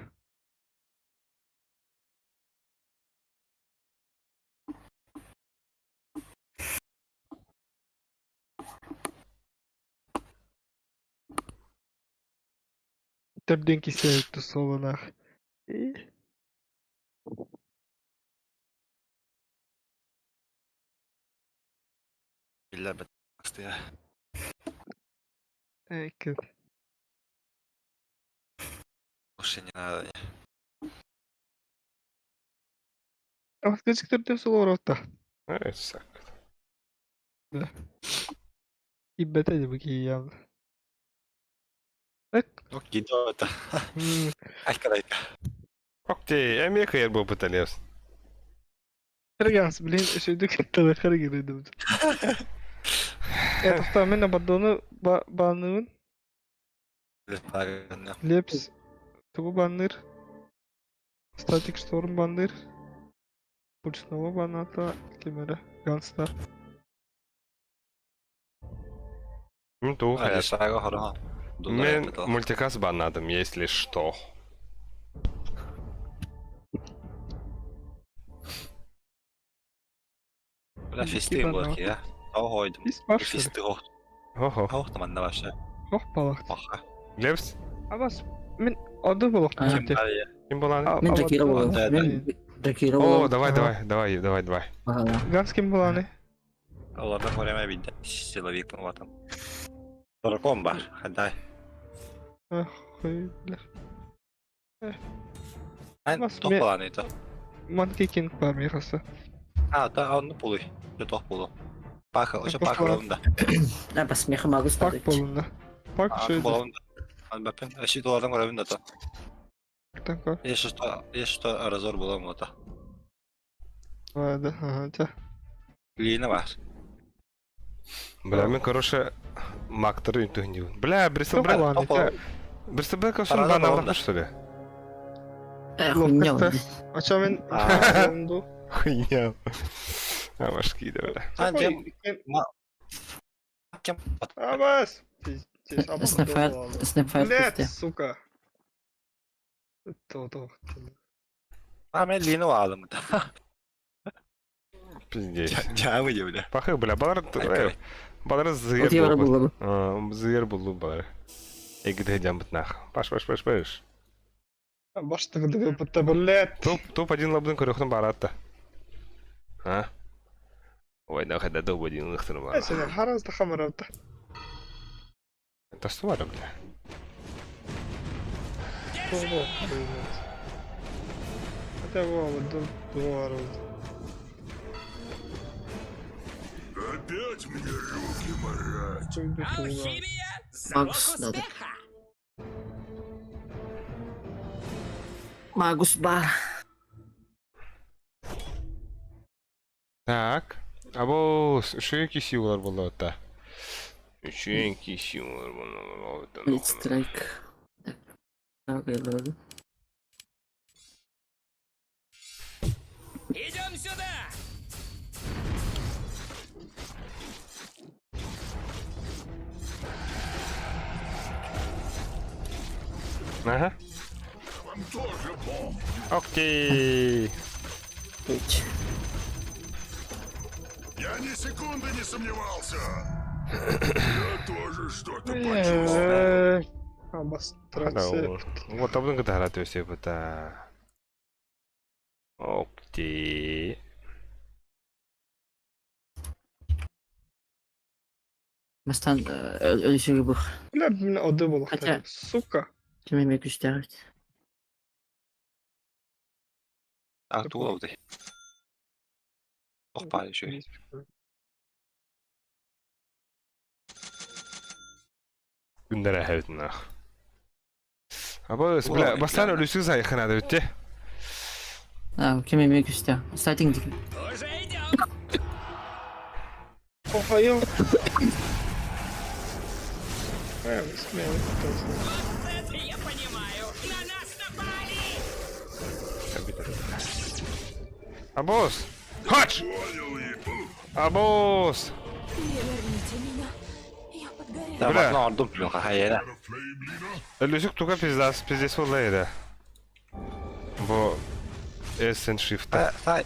Төрдүн кисэ солонах. Биллэр бит. Астыя. Эк. Лучше не надо. Авточек төрдүн соло оротта. Это так. Да. И бета не букиян. Так. Ну, кидо это. Айка-айка. Окей, Америка я был пыталес. Эрганс, блин, шөйдүк телехер кирдим. Это мен абадону банныбын. Лепс тугу банныр. Статик шторм банныр. Пульснова баната кемере. Ганстар. Ну, ту Али шага хорон. Мен мультикас банадым, если что. Бля, фисты болар я. Тау хойдум. Фисты хох. Хо-хо. Хох таманна баша. Хох балах. Маха. Лепс? Абас, мен оды болох. Ким бар я? Ким боланы? Мен Джакира болам. Мен Джакира О, болам. давай, давай, давай, давай, давай. Ганс ким боланы? Олардан көрөмө бидде. Силовик ватам. Дракон бар. Хадай. Ах, хуй, бля. Ан Бас, тоқ мен- боланы это. Манки Кинг бар михасы. А, та онны пулуй. Тоқ болу. Паха, ошо Пах паха болу. болунда. А, бас меха могу Пак ставить. болунда. Пак шөйдү. Болунда. Ан бапен. Аши долардан көрөмүн да то. Такой. Если что, если что, разор болом ота. Да, ага, тя. Лина бар. Бля, мен, короче, мактыры үнтүхүн Бля, Бристол Тоқ Брэк. боланы, тя. Бристол Брэк ошон Парада баналах болунда. что ли? Э, хуйня. Ловкость. Ача мен А. болунду. Хуйня. А башки, да, бля. Ан жем. Кем? Абас! Пиздец, абас Снэпфайр, снэпфайр Блядь, кусте. сука. То, то. А мен Лина алдым. Пиздец. Жамы же бля. Пахы, бля, балар, Айка. балар зыгер Вот евро болу. было бы. Зыгер болу балар. Эгиде жамбыт нах. Паш, паш, паш, паш. Баш тыгдыгы бытта, блядь. Топ, топ-1 лабдын көрөхтөн баратта. А? Ой, нахай да топ-1 лыхтыр бар. Сен харазды хамарапта. Это что бар, бля? То, блядь. Того, здорово. Опять мне руки марать. Магус надо. Магус бар. Так. Або үчүгэй киси болар буолла Үчүгэй киси болар буолла Блицстрайк. Так. Так, я говорю. Идем сюда! Ага. Вам тоже бог. Окей. Үч. Я ни секунды не сомневался. Я тоже что-то почувствовал. Обостраться. Вот табын кытара төсе бута. Окей. Бастан өлүсүгү бу. Бля, блин, оды был. Хотя- Сука. Ким эме күчтәр. А тула вот. Ох, пара еще. Күндәрә хәбитин ах. Або, бля, бастан өлүсүг сайхына да битте. А, ким эме күчтәр. Стартинг дик. Уже идем! Охуел. Смело. Вот это я понимаю! На нас напали! Абос! Хач! Абос! Верните меня. Я подгорела. Да, Бля. башына ордум плюха, хайера. Өлүсүг туга пиздас, пиздес болла еді. Бу Эссен шифта. Сай.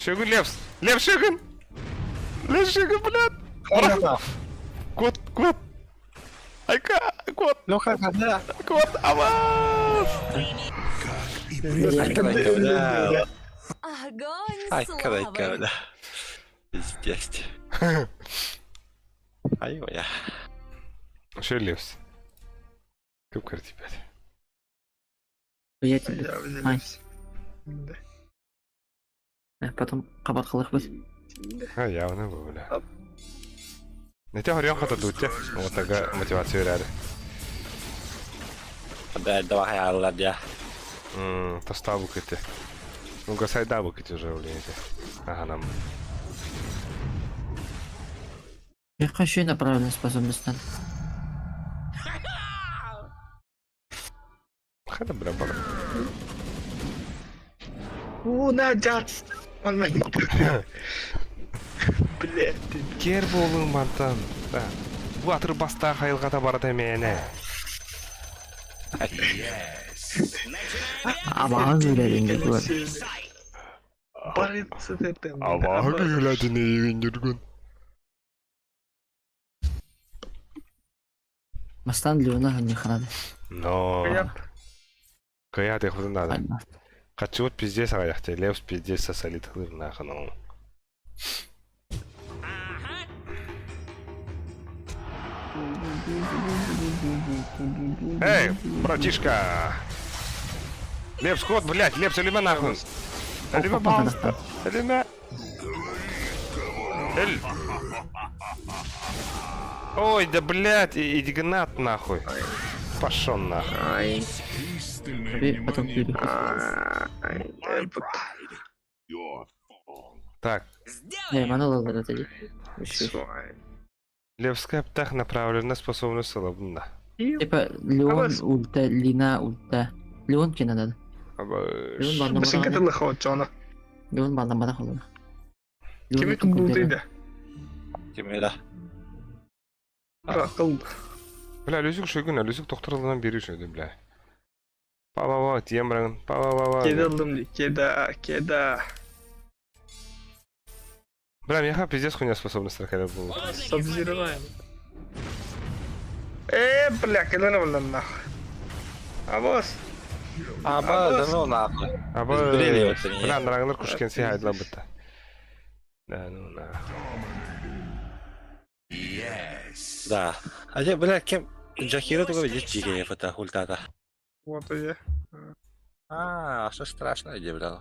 Шөгін Лепс! Лепс шөгін! Лепс шөгін, блядь! Кот, кот! Айка, кот, Леха, когда? кот, абас! Бля. Огонь Ай, когда, славы. когда. Пиздец. Ай, я. Шö Лепс. Көп кірді, блядь. Я тебе. Я взялись. Да. Потом кабат кылык бит. А, явно был, бля. Не те хорьон хата дутте. Вот такая мотивация веряли. Да, давай, алла, я. Тоста букете. Ну-ка, сайда букете уже, блин, эти. Ага, нам. Я хочу направленную способность. Хада, бля, бара. У, на, дяд! Он меня. Блядь, ты. Кер болың мантан. Да. Батыр баста хайылға барады мені. Абагын үлелинге көр. Барыться ты там. өләдіне егін жүргін. Бастан Леона не ханады. Но. Я Кая ты худын надо. Качуут пиздец аяқты. Левс пиздец сосалит хлыр нахуй. ну. Эй, братишка! Лепс, ход, блядь, Лепс, алима нахуй. Алима, пожалуйста. Алима. Эль. Ой, да блядь, и Игнат нахуй. Пошел нахуй. Потом переход. Так, Не, манала это. Левская птах направлена способность салабна. Типа Леон ульта, Лина ульта. Леон кина надо. Леон банна Басын катылы ход, Джона. Леон банна бана холона. Кими кубултыйда? Кимера. Ракыл. Бля, Люсик шөгін, Люсик тоқтырылынан бері шөді, бля. Па-па-па, тием бірін, па-па-па-па. Кеда алдым ди, кеда, кеда. Бля, меха пиздец хуйня способность такая была. Сабзироваем. Бля, кеда на нахуй. Абос. Аба, да ну нахуй. Аба, Блин, вот они. бля, нраңнар кушкен си хайдла бытта. Да, ну нахуй. Да. А я, бля, кем? Джахира только видишь, чиге, фото, ультата. Вот и я. А, что страшное, где, бля.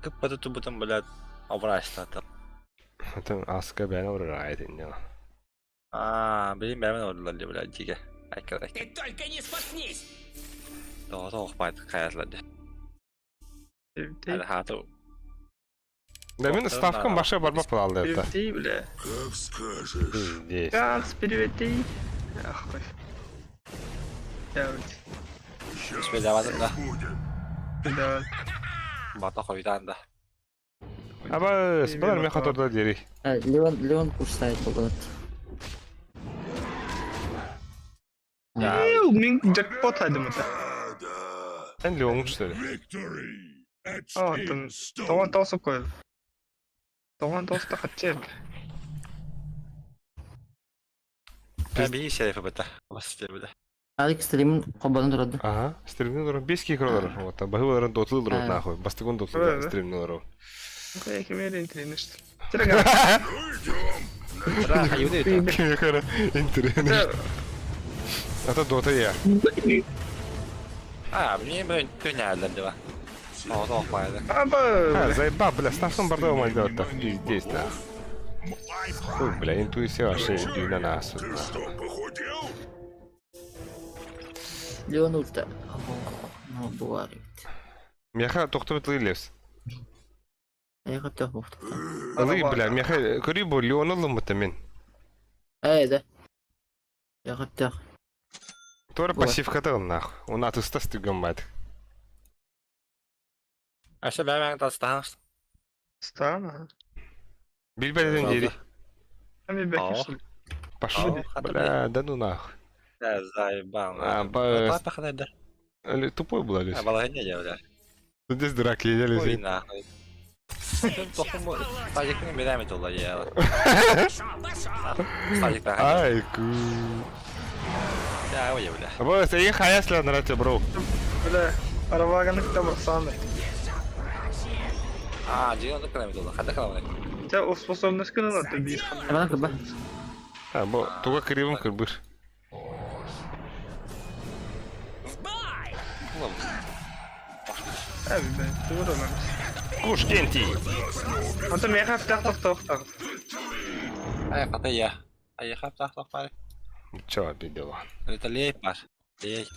Кыппаты тубутун, блядь, обрастата. Атын аска бэйэн олорор этиннэ. Аа, билин бэйэбин олордулар дии, блядь, дьигэ. Айка, айка. Ты только не споткнись! Тоҕо охпайт хайатлар дии. Хаата Да мин ставкам баша барба плалды это. Переведи, бля. Как скажешь. Пиздец. Ганс, переведи. Ах, хуй. Давайте. Спелявадым да. Да. Бата хойдан да. Аба, спалар мен хаторда дери. Леон, Леон курсайт болады. Мин джекпот айдым это. Эн Леон что ли? А, там, тоған таусы қойыл. Тоған таусы хотел. Би шериф бата. Бас бля. Алик стримин қобанын тұрады. Ага, стримнен олорон 5 кикр олорор. Вот, баһы олорон дотлы олорор нахуй. Бастыгын дотлы стримнен олорор. Кемер интернет. Кемер интернет. А то дота я. А, мне блин, түнәлдер дела. А, заеба, бля, ставкам бардау мальда так пиздец, да. Хуй, бля, интуиция вообще дюна нас. Ты что, похудел? Леон ульта. Ну, буар. Меха тохтоп левс. Я хотел бухту. Ылый, бля, меха көрүй бу Леон ылымыты мен. Эй, да. Я хотел. Тора пассивка нахуй. Он атыстас түгөн мать. Аша бәмәң тастан. Стана. Билбеден дери. Ами Пошел. Бля, да ну нахуй. Да, заебал. А, ба... Тупой был, Алис. А, балагня я, бля. Здесь дурак, я Ой, нахуй. Тохум Садикның берәме тулла я. Садик Ай, ку. Я, ой, бля. Бо, сен хаяслар нравится, бро. Бля, арабаганы кітап санды. А, жиган кылам тулла. Хата кылам. Те способность кына ты бир. Абан кыба. А, бо, туга кырыбым кырбыр. Әби, бе, тугры мен. Куш кенти. Ата меха птах тох тох тох. Ай, хата я. Ай, хап тах тох бар. Чё обидела? Это лей бар. Лей.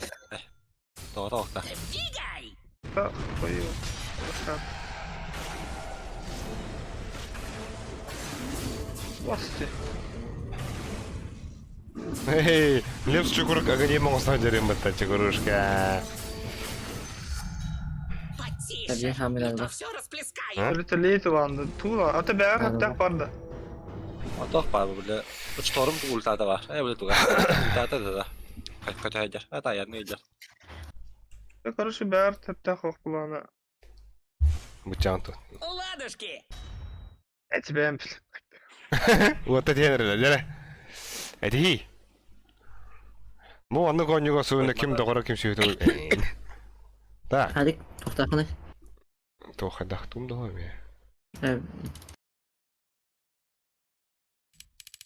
Тох тох та. Тох, хую. Власти. Эй, Лев чукурук агани моңсан жерем бітті чукурушка. Tabii hamile То бар. все расплескаю. Это лейт ванды. Тула, ата бәр хаптах барды. Тох бар бля. Шторм ультата бар. Эй, бля, туга. Ультата да. Кайт хайдер. Ата я не идер. Короче, бәр таптах оқуланы. Бучан тут. Ладушки! Я тебя Вот это я дere. Эти. Бу анны конюга суына ким доғара ким сүйді. Так. Алик тоқтақыны. Тоқадақ тум доға ме.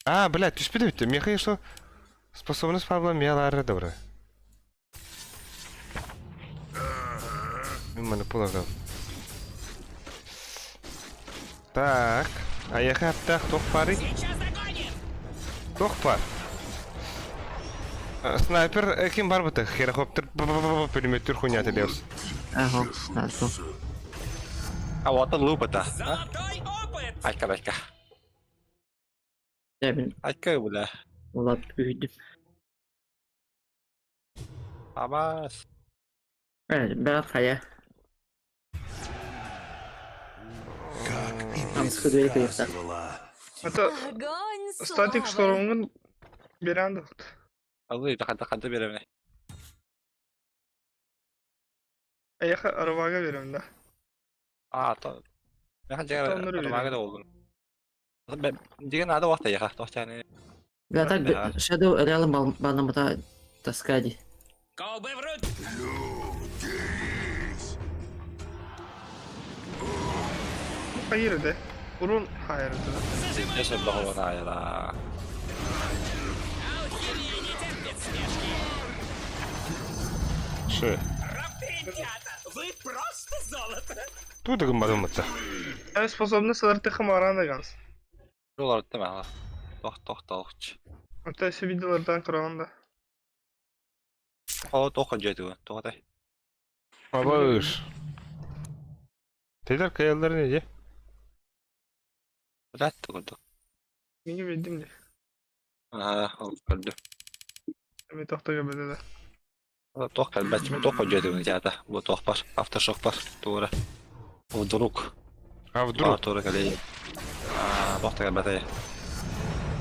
А, блядь, түспеді бітті. Меха что способность Павла мелары добра. Мен маны полагал. Так, а я хаптах тох пары. Тох пар. Снайпер ким бар быты? Херохоптер пулеметтер хуйня телеус. Ага, хорошо. А вот он лупата. Золотой опыт! Айка, айка. Я мен Айка, бля. улап үйдім. Абас. Бәр хая. Амсқы двери кайықта. Это Огонь статик штормын беренді. Алый, ханта ханта береме. Аяqa арабага берем да. А, то. Мен ханта Тоннер арабага да болдум. Деген ада вакыт я, тохтаны. Бля, так Shadow Realm банамата таскади. Колбы в руки! Hayır de. Урун hayır de. Если благовона я. Алхимия не терпит спешки! Ше. Ребята, Вы просто золото! Туу да гымматым мытта. Я способность артыха марана ганс. Олорутта маа. Тох тох тохч. Это все видеолардан көрөҕүн да. О тох дьэтү. Тоҕотай. Абыш. Тейлер каяллары не де? Братты курдук. Мини видим де. Аа, ол көрдүм. Эми тохтого бедеде. Тох кэлбэт тох дьэтү театр. Бу тох бар. Автошок бар. Туора. Вдруг. А вдруг? Туора кэлэй. Аа, тох та кэлбэтэй.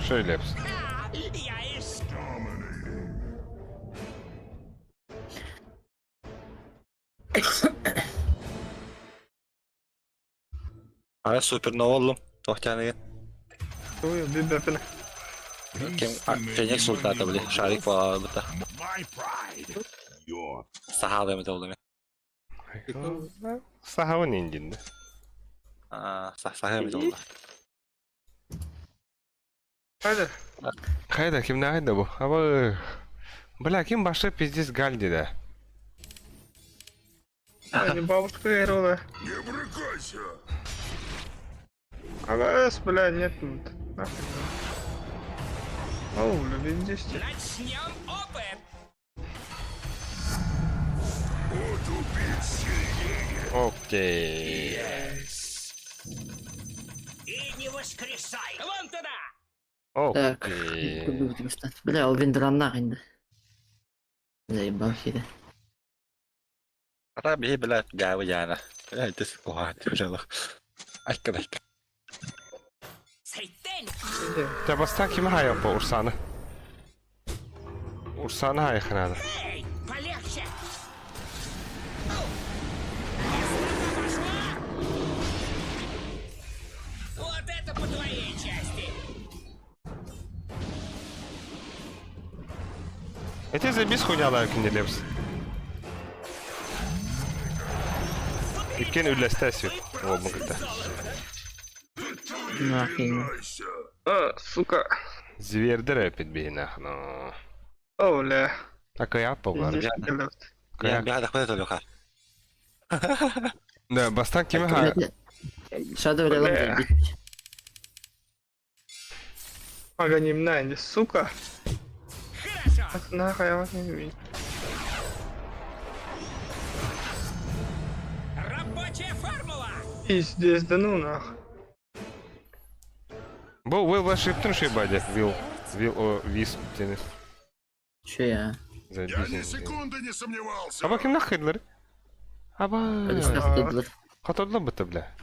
Шейлепс. Я из... Ара супернова оллум. Тох тяныгын. Ой, бибепин. Кем Феникс султата били. Шарик бута. Сахалы эмит олдум. Сахавын индинде. Аа, сахалы эмит олду. Хайда. Хайда, ким нахайда бу? Аба. Бля, ким башы пиздец гальди да. Они бабушка играла. Не брыкайся! АВС, бля, нет. Нахуй. Оу, бля, везде. Начнем опыт! Буду бить сильнее! Окей. И не воскресай! Вон туда! Так, Окей. Бля, ол виндраннах инде. Заебал хиде. Ата биһи била жаабы жаана. Била итис куһаат била. Айка айка. Сайтен! Та баста ким хайа по Урсаны? Урсаны хайханада. Эй, полегче! Кислота пошла! Вот это по твоей части! Эти забис хуйняла кинелепс. Иккен үлләстәсү. О, мыгыта. Нахуй. А, сука. Звердер опять бейнах, но. О, бля. Так я побар. Здесь келет. Я бия дахпа толуха. Да, бастан ким ха. Shadow Realm бит. Аганим на, сука. Хорошо! Нахуй, я вас не видел. Рабочая формула! Пиздец, да ну нахуй. Бу Уилл Вашингтон шибаде. Вилл. Вилл о вис тенис. Че я? Я ни Забис. секунды не сомневался! Аба ким нахыдлар? Аба. Алистах Хотодло быта, бля.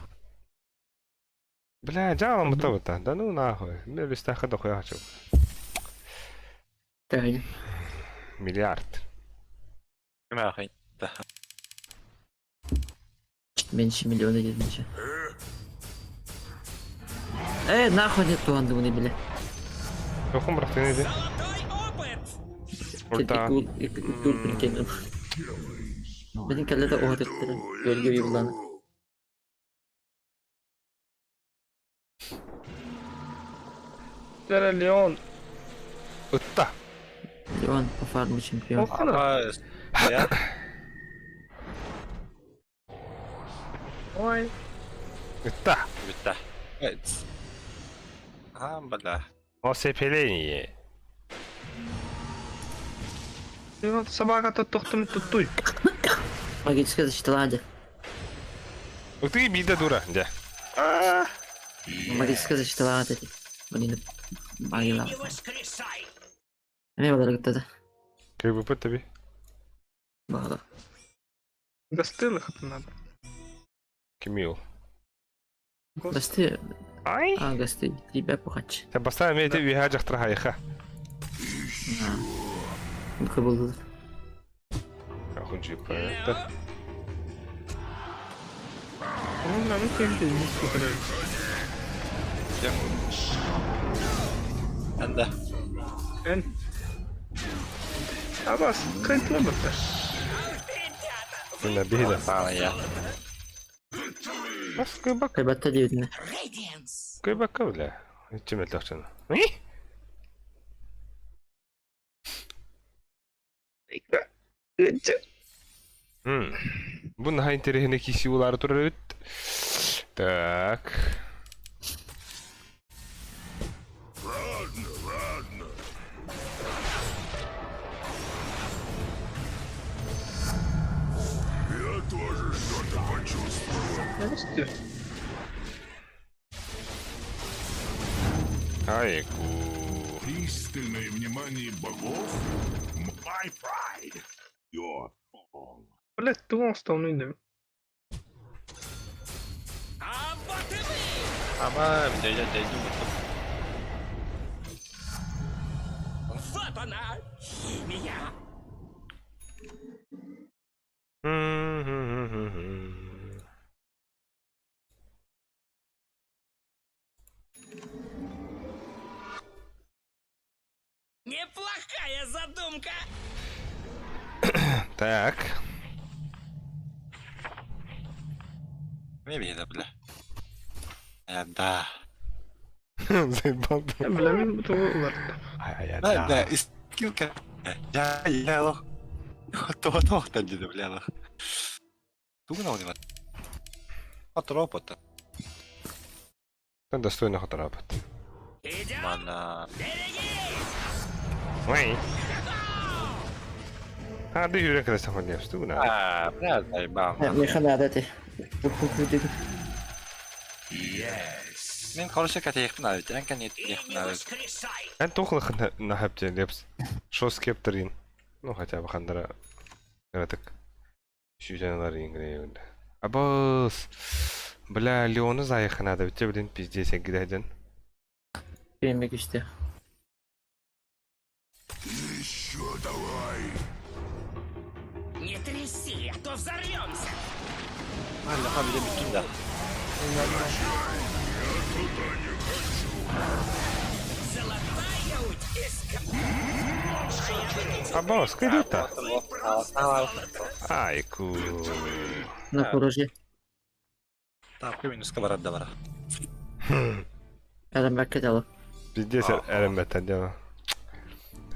Бля, жалам быта быта. Да ну нахуй. Мен листаха дохуя хочу. Тагын. Миллиард. Махай. Меньше миллиона дединче. Э, нахуй нет туанды бля. Охум брахты не Золотой опыт! Урта. Кул прикинул. Benim kelle de oha tettirin. Gölge bir bulanı. Сера Леон. Ытта. Леон по фарму чемпион. Охана. Я Ой. Ытта. битта. Аа, бала. Осепеление. Ты вот собака-то тохтум туй. Магическая защита лади. Ты бида дура. Да. А, Магическая защита лади. Блин, багила. Не воскресай! Ne kadar gitti Как бы тебе. Bağla. Гостылых это надо. Кимил. Гости. Ай. А, гости. Тебя пухач. Та баста мен те виха жактыр хайха. Bu buldu. Ахун жип. Это. Ну, нам не Анда. Эн. Абас, кайтлы быта. Мына бида. Саана я. Бас кыбак. Kaybatta diyor Radiance! Кыбак бля. Чим это лохчана. М. Бу наһаа интэриэһинэй киирсии буолаары турар эбит. Так. Ладно, ладно. Я тоже что-то почувствовал. Здрасте. Айку. Пристальное внимание богов. My pride. Your fall. Блять, ты основной не. А вот и вы! Ама, дьэ, дьэ, дьэ, Вот она, химия! Неплохая задумка! Так. Эмиэ биһиэнэ бля. Э, да. Заебал. Бля, мин бу тугу уларыттым. Ай, Да, да, скилка. Я, я лох. То тохтан деді, бля, лох. Тугун аудимат. Атропота. Тан достойно хоторапат. Идем! Мана. Берегись! Ой. А, да юрек раз там не что на. А, бля, заебал. Миэхэ наада этэ. Мен короче катейхпин авит, эн кэн И не ехпин авит. воскрешай! Эн тухлах на хапте лепс. Шо скептерин. Ну хотя бы хандара. Кыратык. Сүүсәнлар ингре. Абыс. Бля, Леоны заехать надо, ведь тебе, блин, пиздец, я гряден. Биэмэ күстэ. Еще давай. Не тряси, а то взорвемся! Аллаха биле бүттүм да. Золотая утиска! Абыс, кайдута. Айку. На кураже. Так, минуска барат да бара. Эрэммэккэ дылы. Пиздец, әрәмбәттен дело.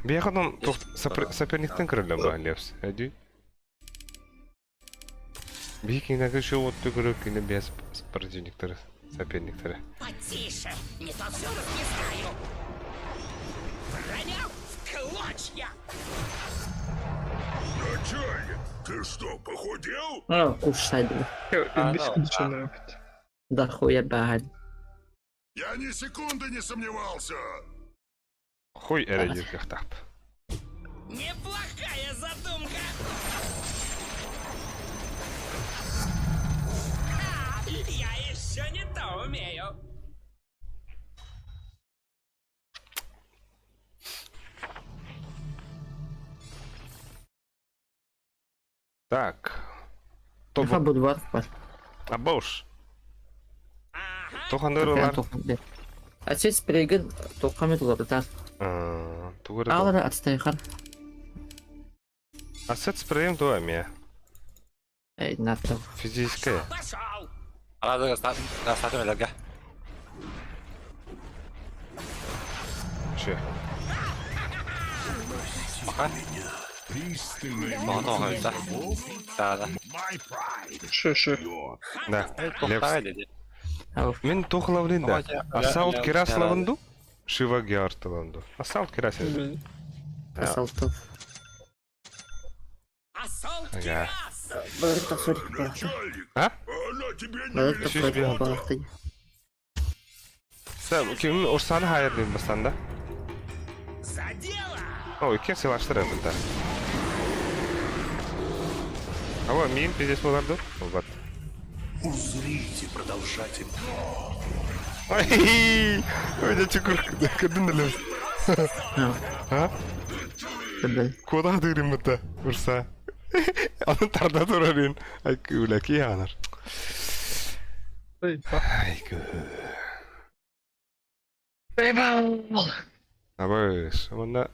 Бияқадон соперниктен көрөллө баа лепс. Әдүй. Бикинеге шоу отты көрө кине бес противниктер, соперниктер. Потише, не то все расплескаю! Броня в клочья! Начальник, ты что, похудел? А, кушай. А, Бис ну, күчүнө опять. Да хуя баһан. Я ни секунды не сомневался. Хуй әрәдир кахтап. Неплохая задумка! А, я еще не то умею! Так. Тоха Тоба. бульвар бар. Абош. Ага, Тохандырылар. Отец пригын тоқамет уларытар. Тугыры. Алара отстайхан. Асет спреем туаме. Эй, натов. Физическое. пошел! Ана да сатым элерге. Че? Пока. Пристальное Тоҕо внимание да. богов. Да, да. My pride. Шо, шо. Your Да. Тоқтаа Лепс. деди. Мен тухлавлин да. Асаут кираславынду? Шива геартыланду. Асаут кирасен. Асалтов. Ассолт Ага. Кирас! Балык тохсорик балахты. начальник. А? Она тебе не Балык Сүүс тохсорик биһан. балахты. Сәм, ким Урсаны хайырлыйм бастанда. За дело! Ой, кем силаштыр да. Ава, мин пиздец боларды. Болбат. Узрите, продолжатель. Ой, ой, да чукур, кырдын да А? Бэл. Куда дырым это, Урса? Аны тарда турарын. Ай, күләки анар. Эй, Ай, кü. Абыш, онна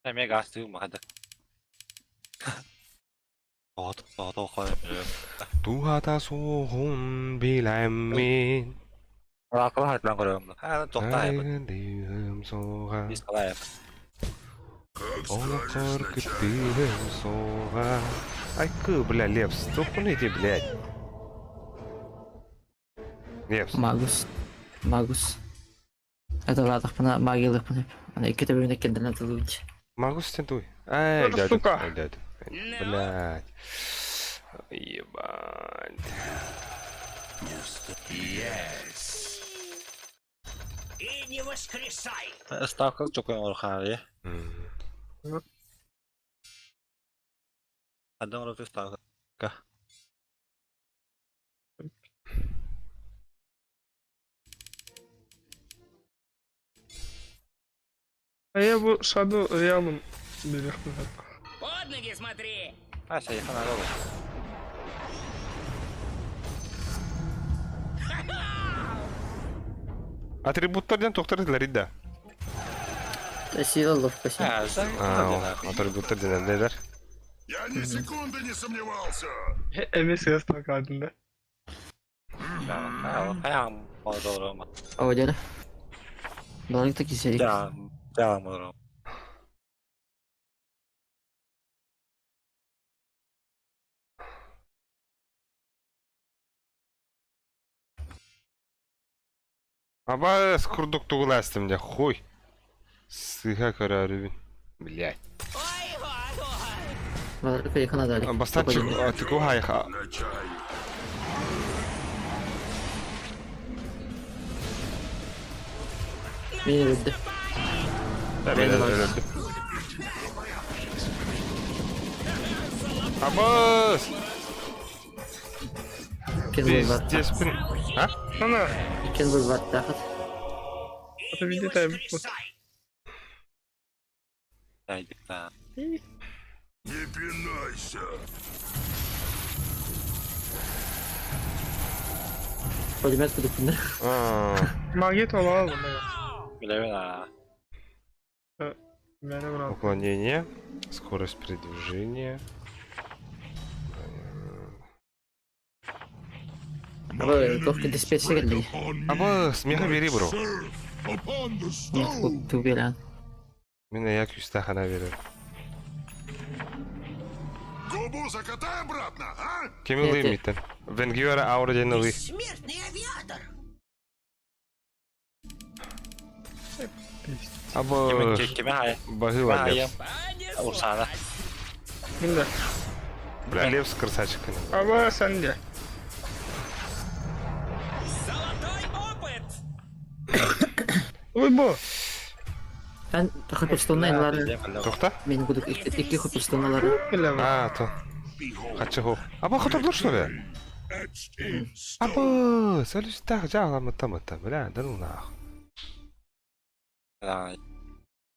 Эме газ махада. Тоҕо тоҕо тоҕо. тухата суғун биләмин. Ракла хатан көрөм. А тоқтаа. Дыым соға. Бис қалай. Как Олақыр скажешь, начальник. күттіім соға. Айкы, бля, Лепс, туппун иди, блядь. Лепс. Магус. Магус. Аталаатахпына магиялыахпын сөп. Аны икки төбөбүн эккирдэн атылыыбын. Магус сен туй. Ай, Это дядя. сука. Ай, дядя. Блядь. Ебать. И не воскресай! Ставка чокой орхари. Адам роты ставка. А я бу Shadow Realm билиэхпин сөп. Под ноги смотри! А, сайхан арабы. Атрибуттар диэн туохтар этилэр да? Сила ловкость. А, Атрибуттар диэн эллэр. Я ни секунды не сомневался! Эмиэ сыас такаатын да. О, дядя. Балык таки серик. Да, да, мором. Аба курдук тугуластым дя хуй. Сыха көрөрүбүн. Блядь. Ой, ой, ой! Балык якын адалик. Бастан чыгу хайха. На чай. Мени өлдү. Өлдү. Абас! Кен был Здесь, блин. А? Ана, Кен был бар тахат. И Это не видит, а, вот. воскресай! Не пинайся! Пулемет кудук күннер. А, магия толал. Билебин, Мени брат. Уклонение, скорость передвижения. Тохка диспетчер келди. Абас, меха бери, бро. Upon the stone! Туберан. Мен я күстахана берем. Губу закатай обратно, а? Кем ылый митен? Венгиора аура ден ылый. Смертный авиатор! Абас, Кеме хай. бахыла Лепс. Урсана. Мин Бля, Лепс красавчик. Аба сен де. Золотой опыт! Ой бу. Мен хопперстонна инлары. Тохта? Мен кудук икки хопперстонналары. Билем. А, то. Хачы хо. Аба хотордур что ли? Аба, сәлүстах жаала мыта бля, да ну нах.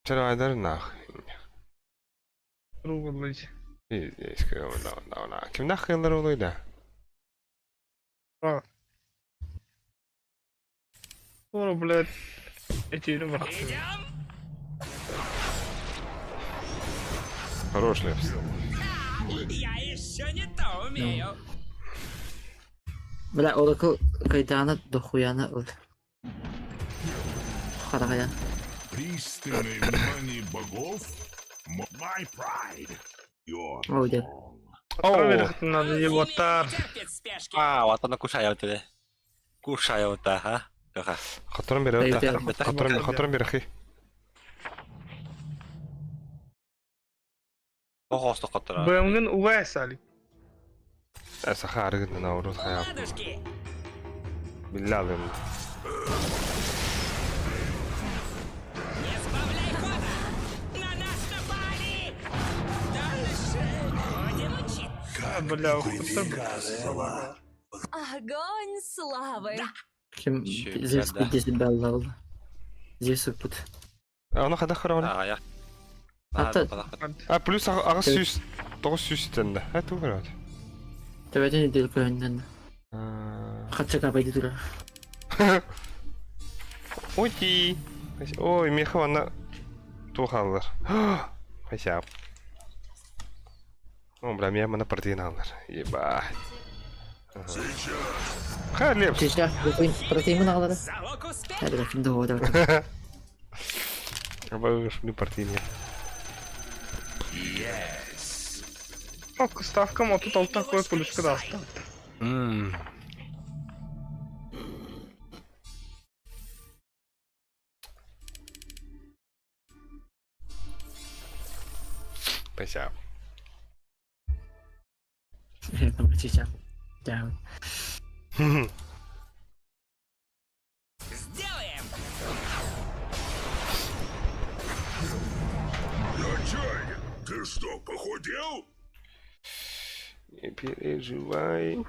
Чара айдар нах. Ругулыч. Здесь, да, да, да. Ким нах кылар олой да? А. Скоро, блядь, эти брат. Идем? Хорош Лепс. Я еще не то умею! Бля, Oracle кайдана дохуяна ыл. Харагая. Пристальное внимание богов My pride. Your О, дед. О, Надо его тар. Терпит спешки! А, ватана кушай вот Кушай вот, а? Тоха. Хоторон бери, хоторон, хоторон бери, Ого, сто хотора. БМГн угай сали. Саха арыгын на урут хая. Ладушки! Билля алым. Не сбавляй хода! На нас напали! Дальше будем учиться! А, бля, ухуттар. Огонь славы! Ким Зевс 10 балл. Зевс пут. Аны хада хорона. А, я. Ата. А плюс агыс сүз, тогуз сүз тенде. Это уграт. Төбәтен дел көһүннән. Хатча капайды тура. Ути. Ой, меха ана тухаллар. Хотя. О, бля, меня на партийный аллар. Ебать. Ха, Лепс. Чечә, протеин алары. Залог успеха! Хәбәр кимдә о Абыш, не партийный. Ок, ставкам 36 кой плюска да астан. Ммм. Спасибо. Чича. Да. Сделаем! Начальник, ты что, похудел? Не переживай.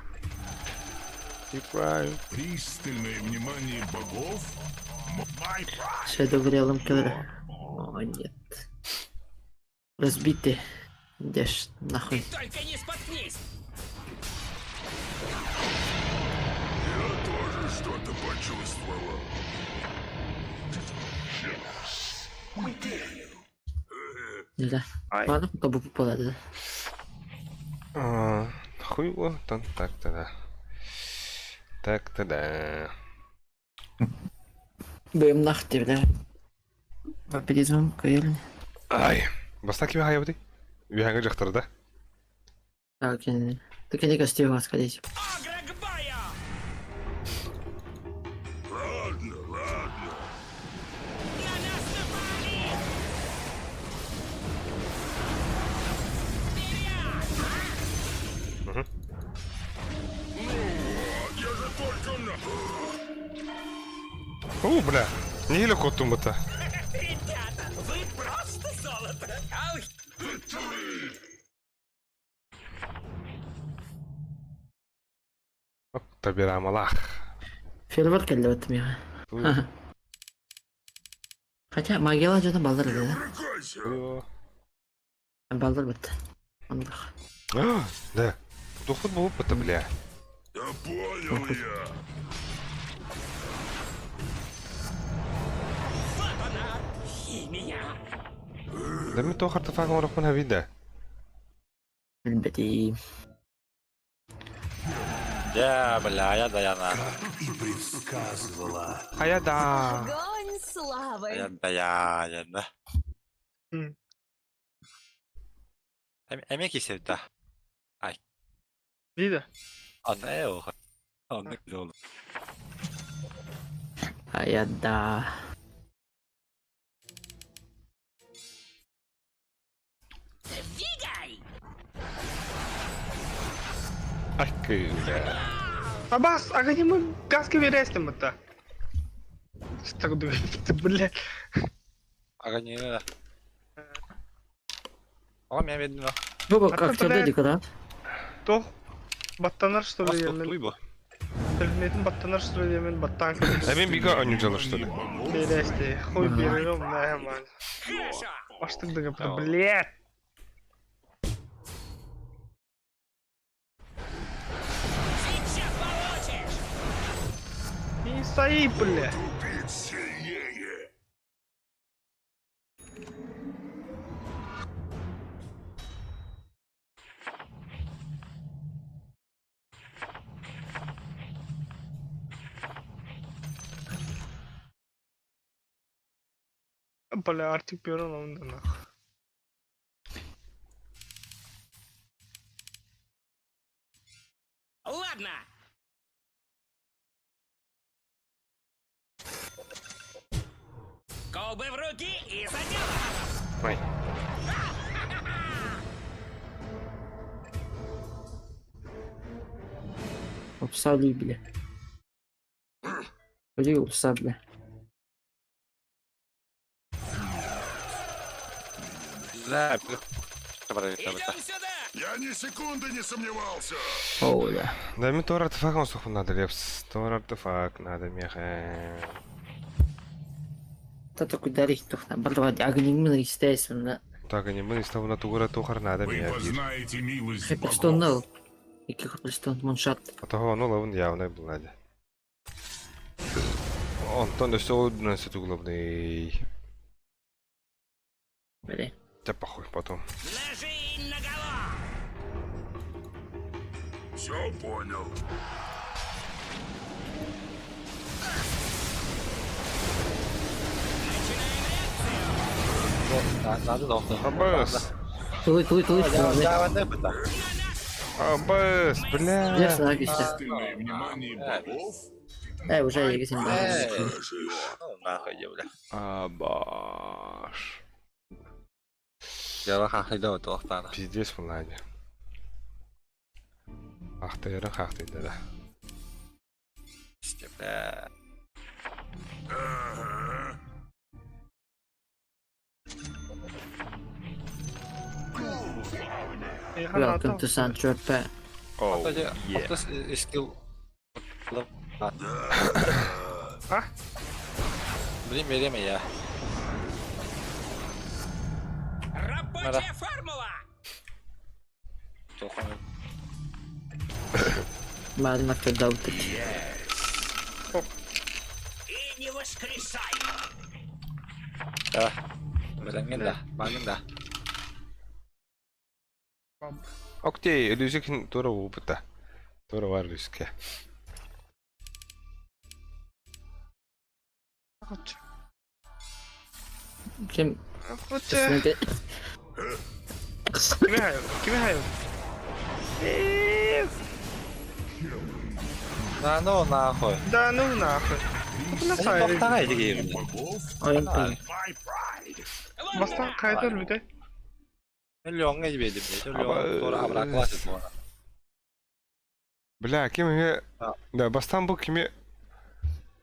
Ты прав. Пристальное внимание богов? Май Шедеврелом киллера. О, нет. Разбитый. Деш, нахуй. Только не споткнись! Я тоже что-то почувствовал. Да. Ай. Ладно, пока бы попала, да. А, Хуй его, там так тогда. Так тогда. Бэм нахте, бля. Вампиризм, каэль. Ай. Баста кими хайабыты? Үйәңі жақтыр да? Так, так я не костюм, скорее. Огра к бою! Ладно, ладно. На нас напали! Вперед! Я же только на... О, бля. Не еле коттум бұта. Ребята, вы просто золото! Ау, Табирамалах. Фервер келді өттім я. Хотя магияла жана балдар да. Брыкайся. Балдар бітті. Андық. Да. Доход болып бұта, бля. Да понял я. вот она, химия! Да мен тоқ артефактын орақпын хавида. Білбедейм. Дьэ, бля, я даяна. Хаяда. Огонь славы! Я даяна. М. Эмиэ кисевта. Вида? Анна э Анна кизол. Аяда. Двигай! Акы, бля. Абас, а где мы гаски верестим это? Так, бля. Ага не. Ага мен бедин. Бу Ата, как бля. дик да? Тох, баттанар что ли, мен. Туй бу. Предметин баттанар что ли, мен баттан. А мен бига ойнап что ли? Бересте, хуй берем, на, ман. Хорошо! Баштык дыгы, блядь. Сейчас получишь! Не стои, бля. Тупить сильнее. Бля, Артик берем, он да нахуй. Ладно! Колбы в руки и за дело! Ай. Упсали, бля. Ходи, упса, бля. Да. Идем сюда! Я ни секунды не сомневался. О, да. Да мен тор артефактын соқпын надо, лепс. Тор артефакт надо меха. Та такой дарих тухна. Бардава, огнем естественно. Так, они мы из того на тугура тухар надо Вы меня. познаете милость Хеппестон богов. нал. Екі хеппестон моншат. А того ну лавын явно был Антон, все на главный. Бля. Да похуй потом. Ножи наголо! Все понял. Надо да. Абас. Тулуй, тулуй, тулуй. Дьаабанды быта. Абыс, бля. Лепс на кисте. Уже я син. Эй, ну нахуй, иди, бля. Абаш. Дьала хахыйда отуохтаана. Пиздец, Владя. Ахтыйра хахтыйда да. Бля. Welcome to Saint-Tropez. Oh, yeah. Ото скилл. А? Блин, время я. Рабочая формула! Тохон. Мадна кадаутыч. И не воскресай! Да. Блин, да. Багын да. Окей, Люзикин тура опыта. Тура бар Люзике. Ким? Хоча. Кимихайл, Кимихайл. Да ну нахуй. Да ну нахуй. Тоқтаға едіге Ойын Бастан қайда өлмеді? Миллионға жібердім. Миллион тура абра класс була. Бля, ким еме... Да, бастан бу киме...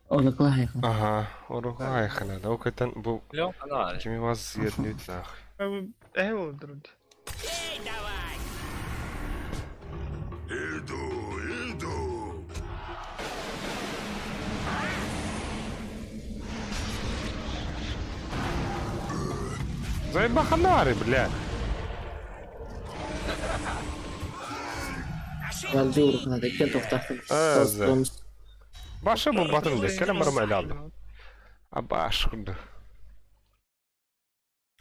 Оны клай. Ага, орухай хана. Да, окайтан бу... Миллион ана. Киме вас еднют нахуй. Эй, олдырды. Эй, давай! Иду, иду. Заебаханары, бля. Валды урухна да кен тоқтақты. Э, Башы бу батын да, келем бармай алды. А баш курду.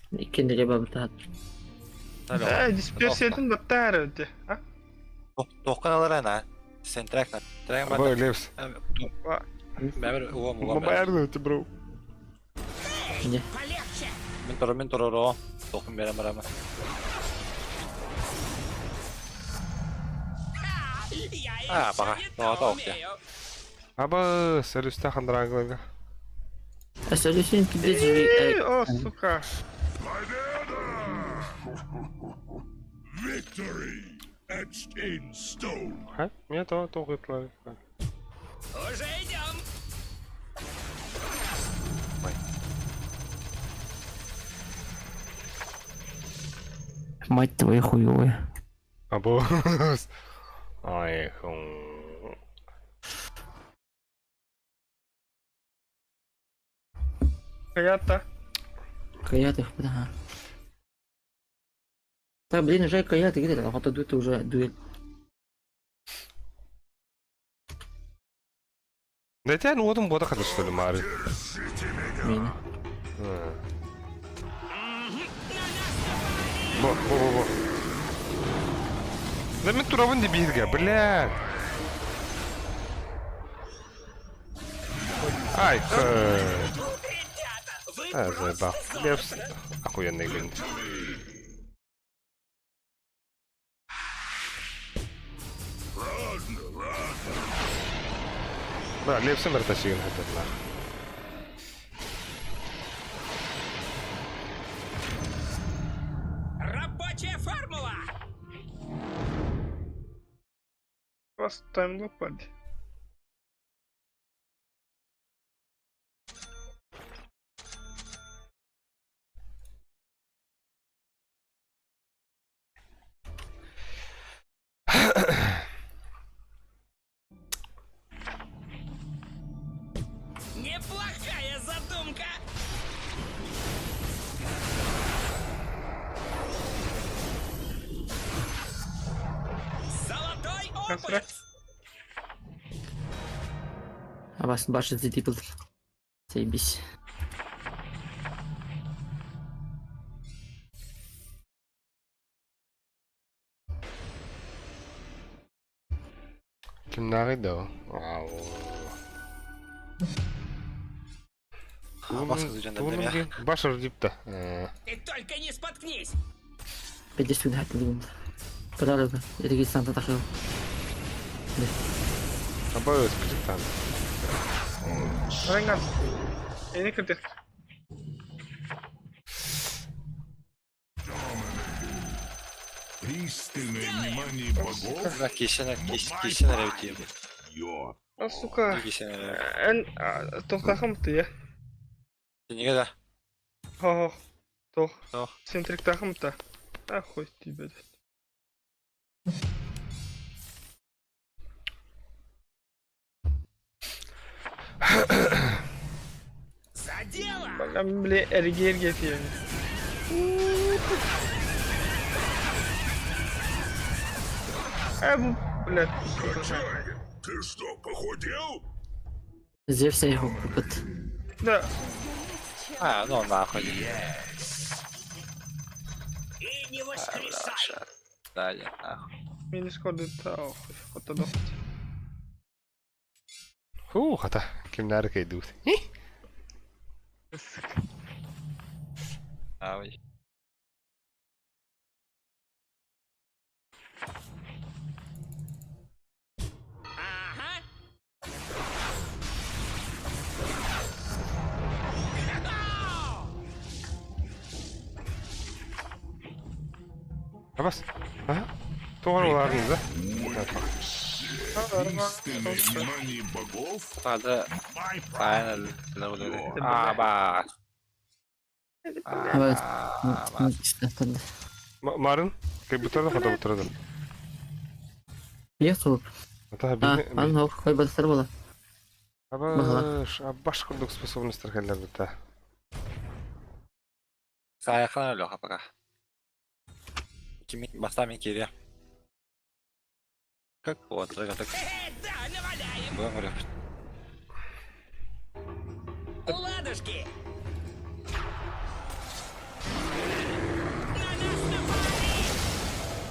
Иккенде бабытат. Э, дисперсиятын баттар өте. А? Тоққан алар ана. Сен трек на. Трек Бой, Левс. Бәбір уом уом. Мабайрны ты, бро. Не. Полегче! Мен тура мен тура ро. Тоқын берем барама. Я А, еще пока. не То, то то, умею! Аба, сөрүстә хандырагылыга. Әсәлесен киде Эй, О, сука. Victory etched in stone. Ха? Мне то то гытлар. Уже идем! Мать твою хуевая. Або. Ай, хум. Каята. Каяты, да. Да, блин, уже каяты где-то, а то дует уже дует. Да тебя ну вот бода хата что ли, Мари? Мина. Бо, бо, бо, бо. Да мен туравын дебилге, бля. Ай, х. Ребята, вы А, заебал. Левс. Охуенный блин. Да, Левсен братасигин хотят нахуй. Рабочая формула! Просто таймлок пади. Неплохая задумка! Золотой опыт! А вас башит зидипл. Заебись. Ким нагыйда? Ау. Бас кызы жандырдым я. Башыр дип та. Ты только не споткнись! Пиздец түгэн хаттылыгым. Кырарыга, регистранта тахыл. Аба өспүтүк таан. Ранган. Эни кырдык. Пристальное внимание богов. Кисен кисен эрэ А, сука. Кисен эрэ. Эн тохтахым тыя. Кинигэ да. Хо-хо. Тох. Тох. Центриктахым та. А хуй тебе. За дело! Бля, эрге фильм. Э, блядь. Ты что, похудел? Зевс его купит. Да. А, ну нахуй. И не воскресай! Да, я нахуй. Мини сходы та хоть до. Хуу хата кимнээр кэйдүүт. Ай. Ага! Абас. Аа. Тугар улаарын да. Пристальное внимание богов. Надо. Правильно. А, ба. Evet. Марын кайбутарда хата бутарда. Лев толып. Ата А, би. ан хоп, хой бастар бола. Абаш, абаш курдук способностьтар кэллэр бita. Сайхан Леха пока. Кими бастами кире. Как вот, так так. Да, наваляем! Говорю. Ладушки! На нас напали!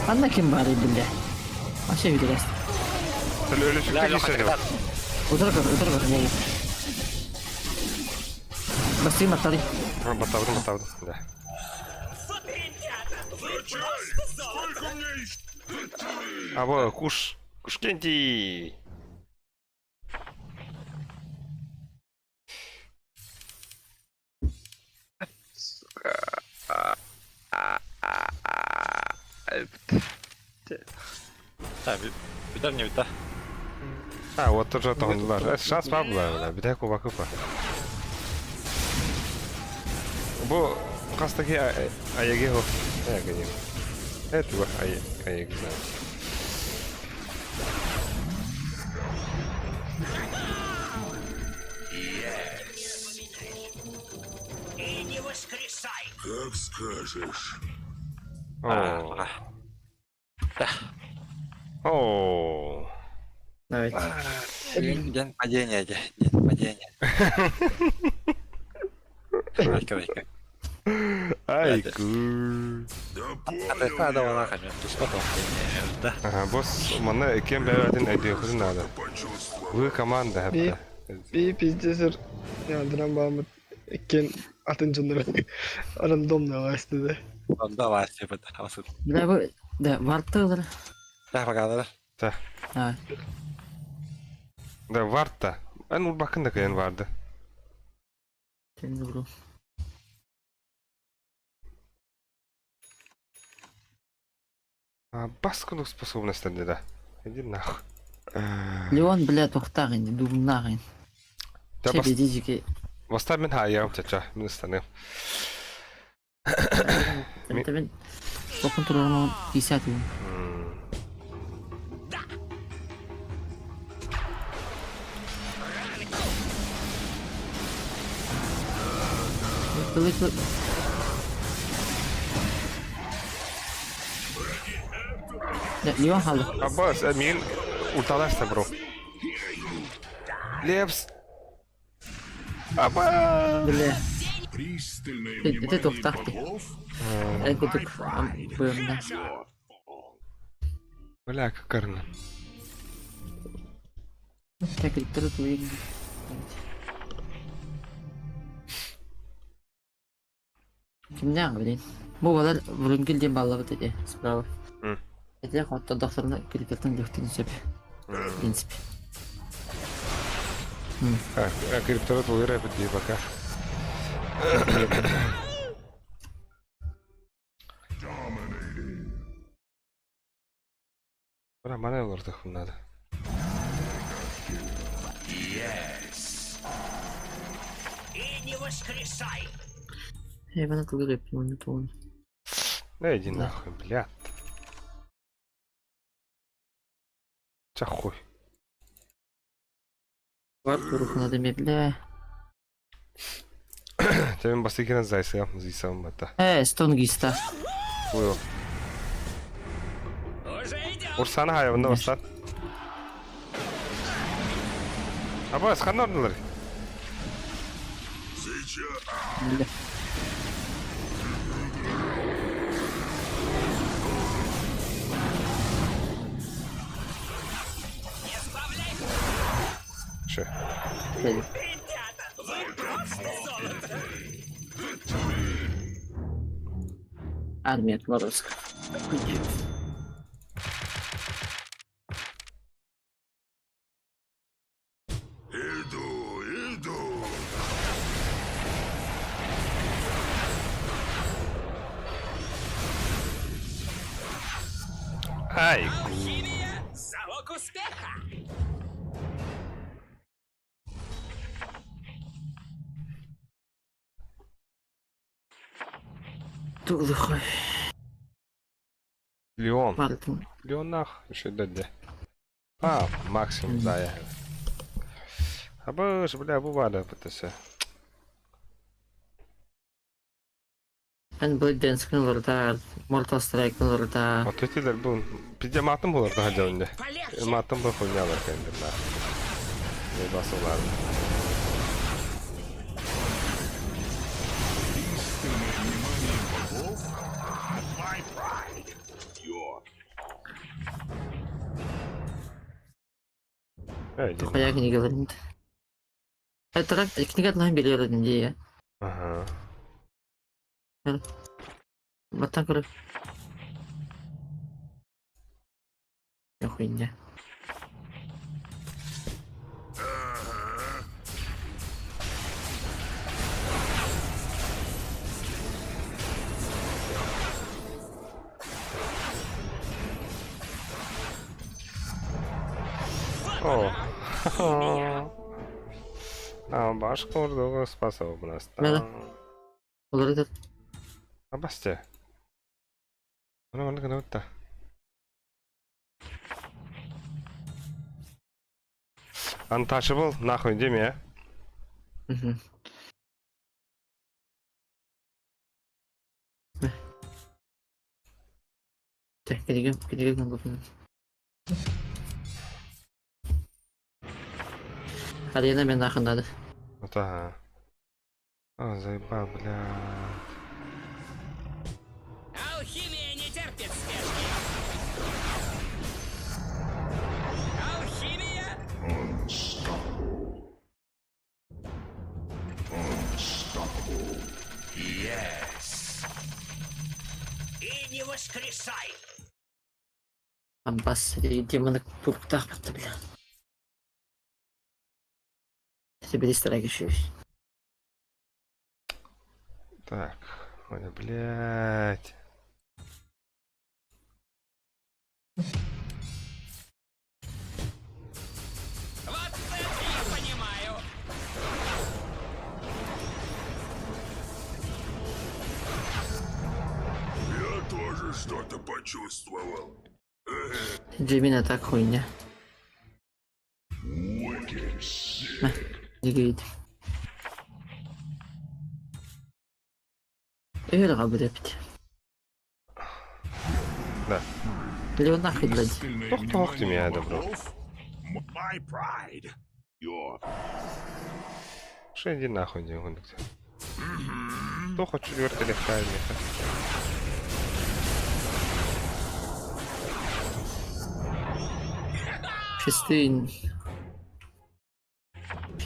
Анна ким бары бля. Вообще виделась. Өлө сүктэ кисе. Утар көр, утар көр, не. Басты матары. Батабын, батабын. Да. Вот, ребята, вы просто золото! Сколько мне еще? Аба куш. Кушкенти. Сука. Да, битар не бита. А, вот тоже тоһундулар. Шанс бар була. Битэ кубакыпа. Бу хастаки аяге хо. Аяге. Это ай аяге. И не воскресай! Как скажешь. О. О. Давайте. День падения, день падения. Давай, давай. Ай, ку. А ты давай нахуй, ты что там? Да. Ага, босс, мана кем бәрәдин әйдехүн надо. Вы команда Би. хәтта. Би пиздец. Я драм бамыт. Кен атын жондар. Рандомно ласты да. Давай, типа, Бля, вы... Да, вартылар. Да, пока, да. Да. А. Да, варта. Эн урбакын да кыйын барды. Сен бро. А, бас курдук способностьтар да. Иди нахуй. Леон, бля, тохтагын, дубнагын. Да, бас. Дижики. Баста мен хаям чача, мен станым. Мен Бокун турарма 50 юм. Тылык. Да, Леон халды. Аббас, мин ульталашта, бро. Лепс. Аббас. Бля. Пристальное Это внимание тохтахты. богов. Эн кутук буйрна. Бля, как карна. Тэкриттэр утуйун. Кимнээх билин? Бу балар Врунгель диэн баллабыт этэ справа. Этэ хоттордохторуна криптертан өлүөхтэрин сөп. В принципе. А криптора тулуйар эбит дии пока. Романа олордохпун надо. И не воскресай! Я бы на не помню. Да иди нахуй, бля. Ча хуй. Бар надо бля. Тебе бастыкина зайсам, зайсам бата. Стонгиста. Хуй. Урсана хайванда бастан. Абас, ханна ордылар? Бля. Ше. Армия отморозков. Иду, иду. Ай, Алхимия – залог успеха! Туглухой. Леон. Мартин. Леон нах, еще дадде. А, максимум зая. Абыш, бля, бывало это Эн Blade Dance-кын олорда, Mortal Strike-ын олорда. Вот эти был. Пизде матым булар да хадя Матым был хуйнялар кенде на. Не басылар. Тухая книгаларында. Это книга одна билер дии. Ага. Баттан көрө. Хуйня. О. А, башка ордуга способность. Мена. Олар Абасте. Аны маны гына үтті. Untouchable, нахуй, деме, а? Угу. Так, книга, книга булсын. Арена мен нахындады. Вот ага. А, заебал, бля. Алхимия не терпит спешки! Алхимия И не воскресай! Аббас, демоны турктах бітті, бля. Тебе еще. Так, ой, блядь. Вот это я понимаю! Я тоже что-то почувствовал. Джимина так хуйня. Не говорит. Эр, Да. Или он нахуй, блядь. Тох, тох, ты меня добро. Что иди нахуй, не гонит. То хочу вертолет. Шестый.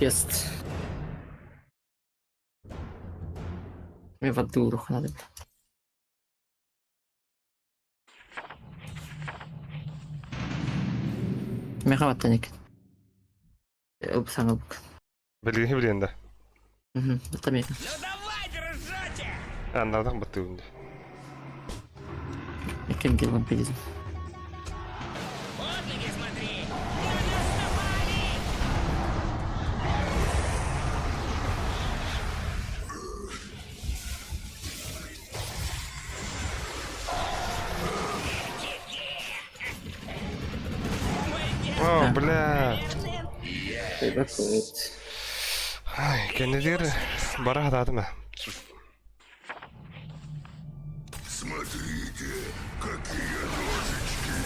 Фест. Мен воды уруха надо. Меха баттаник. Саҥа бук. Билигин билигин да. Это меха. Ну давай, дружочек! Аннардан баттыыбын дии. Ким кил вампиризм. Под ноги смотри! На нас напали! О, бля. Ребят, Ай, кэннилэр бара хатаатым ээ.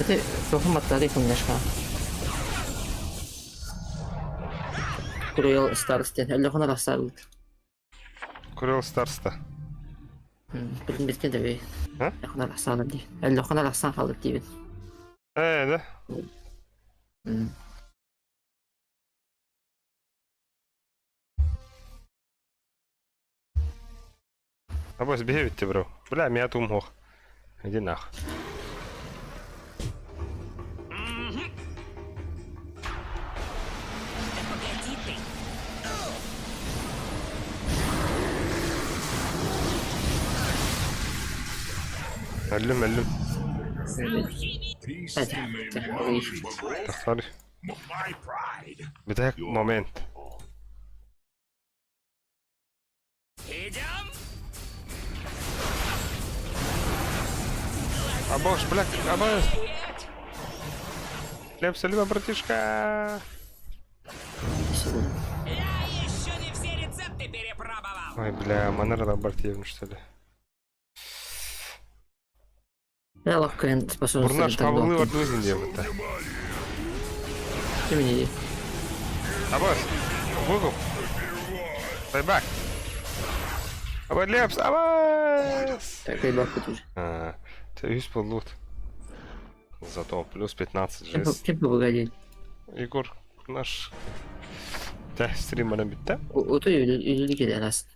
Это соһум маттары кымнашка. Куруйал старостен. Әллә хонар асарбыт. Курил Старста. Билин биткен да бей. А? Хонар асаным ди. Әллә хонар асан халык дибин. Ээ, да? Абас беһи бро. Бля, меня тум хох. Иди нах. Да погоди ты! Өллүм, өллүм. Тахсар. Бүтэһик момент. Идем? Абош, бля, абош. Хлеб солима, братишка. Я еще не все рецепты перепробовал! Ой, бля, манера бартиевна, что ли. Я ловко способен Бурнаш хабылы вардызын деп это. Имени. Абош, выкуп. Байбак. Або лепс, абас. Так, бабка тоже. А, ты весь лут. Зато плюс 15 жест. Чем погоди? Егор наш. Тэ, стрим битте. Ото үлүлү келер ас.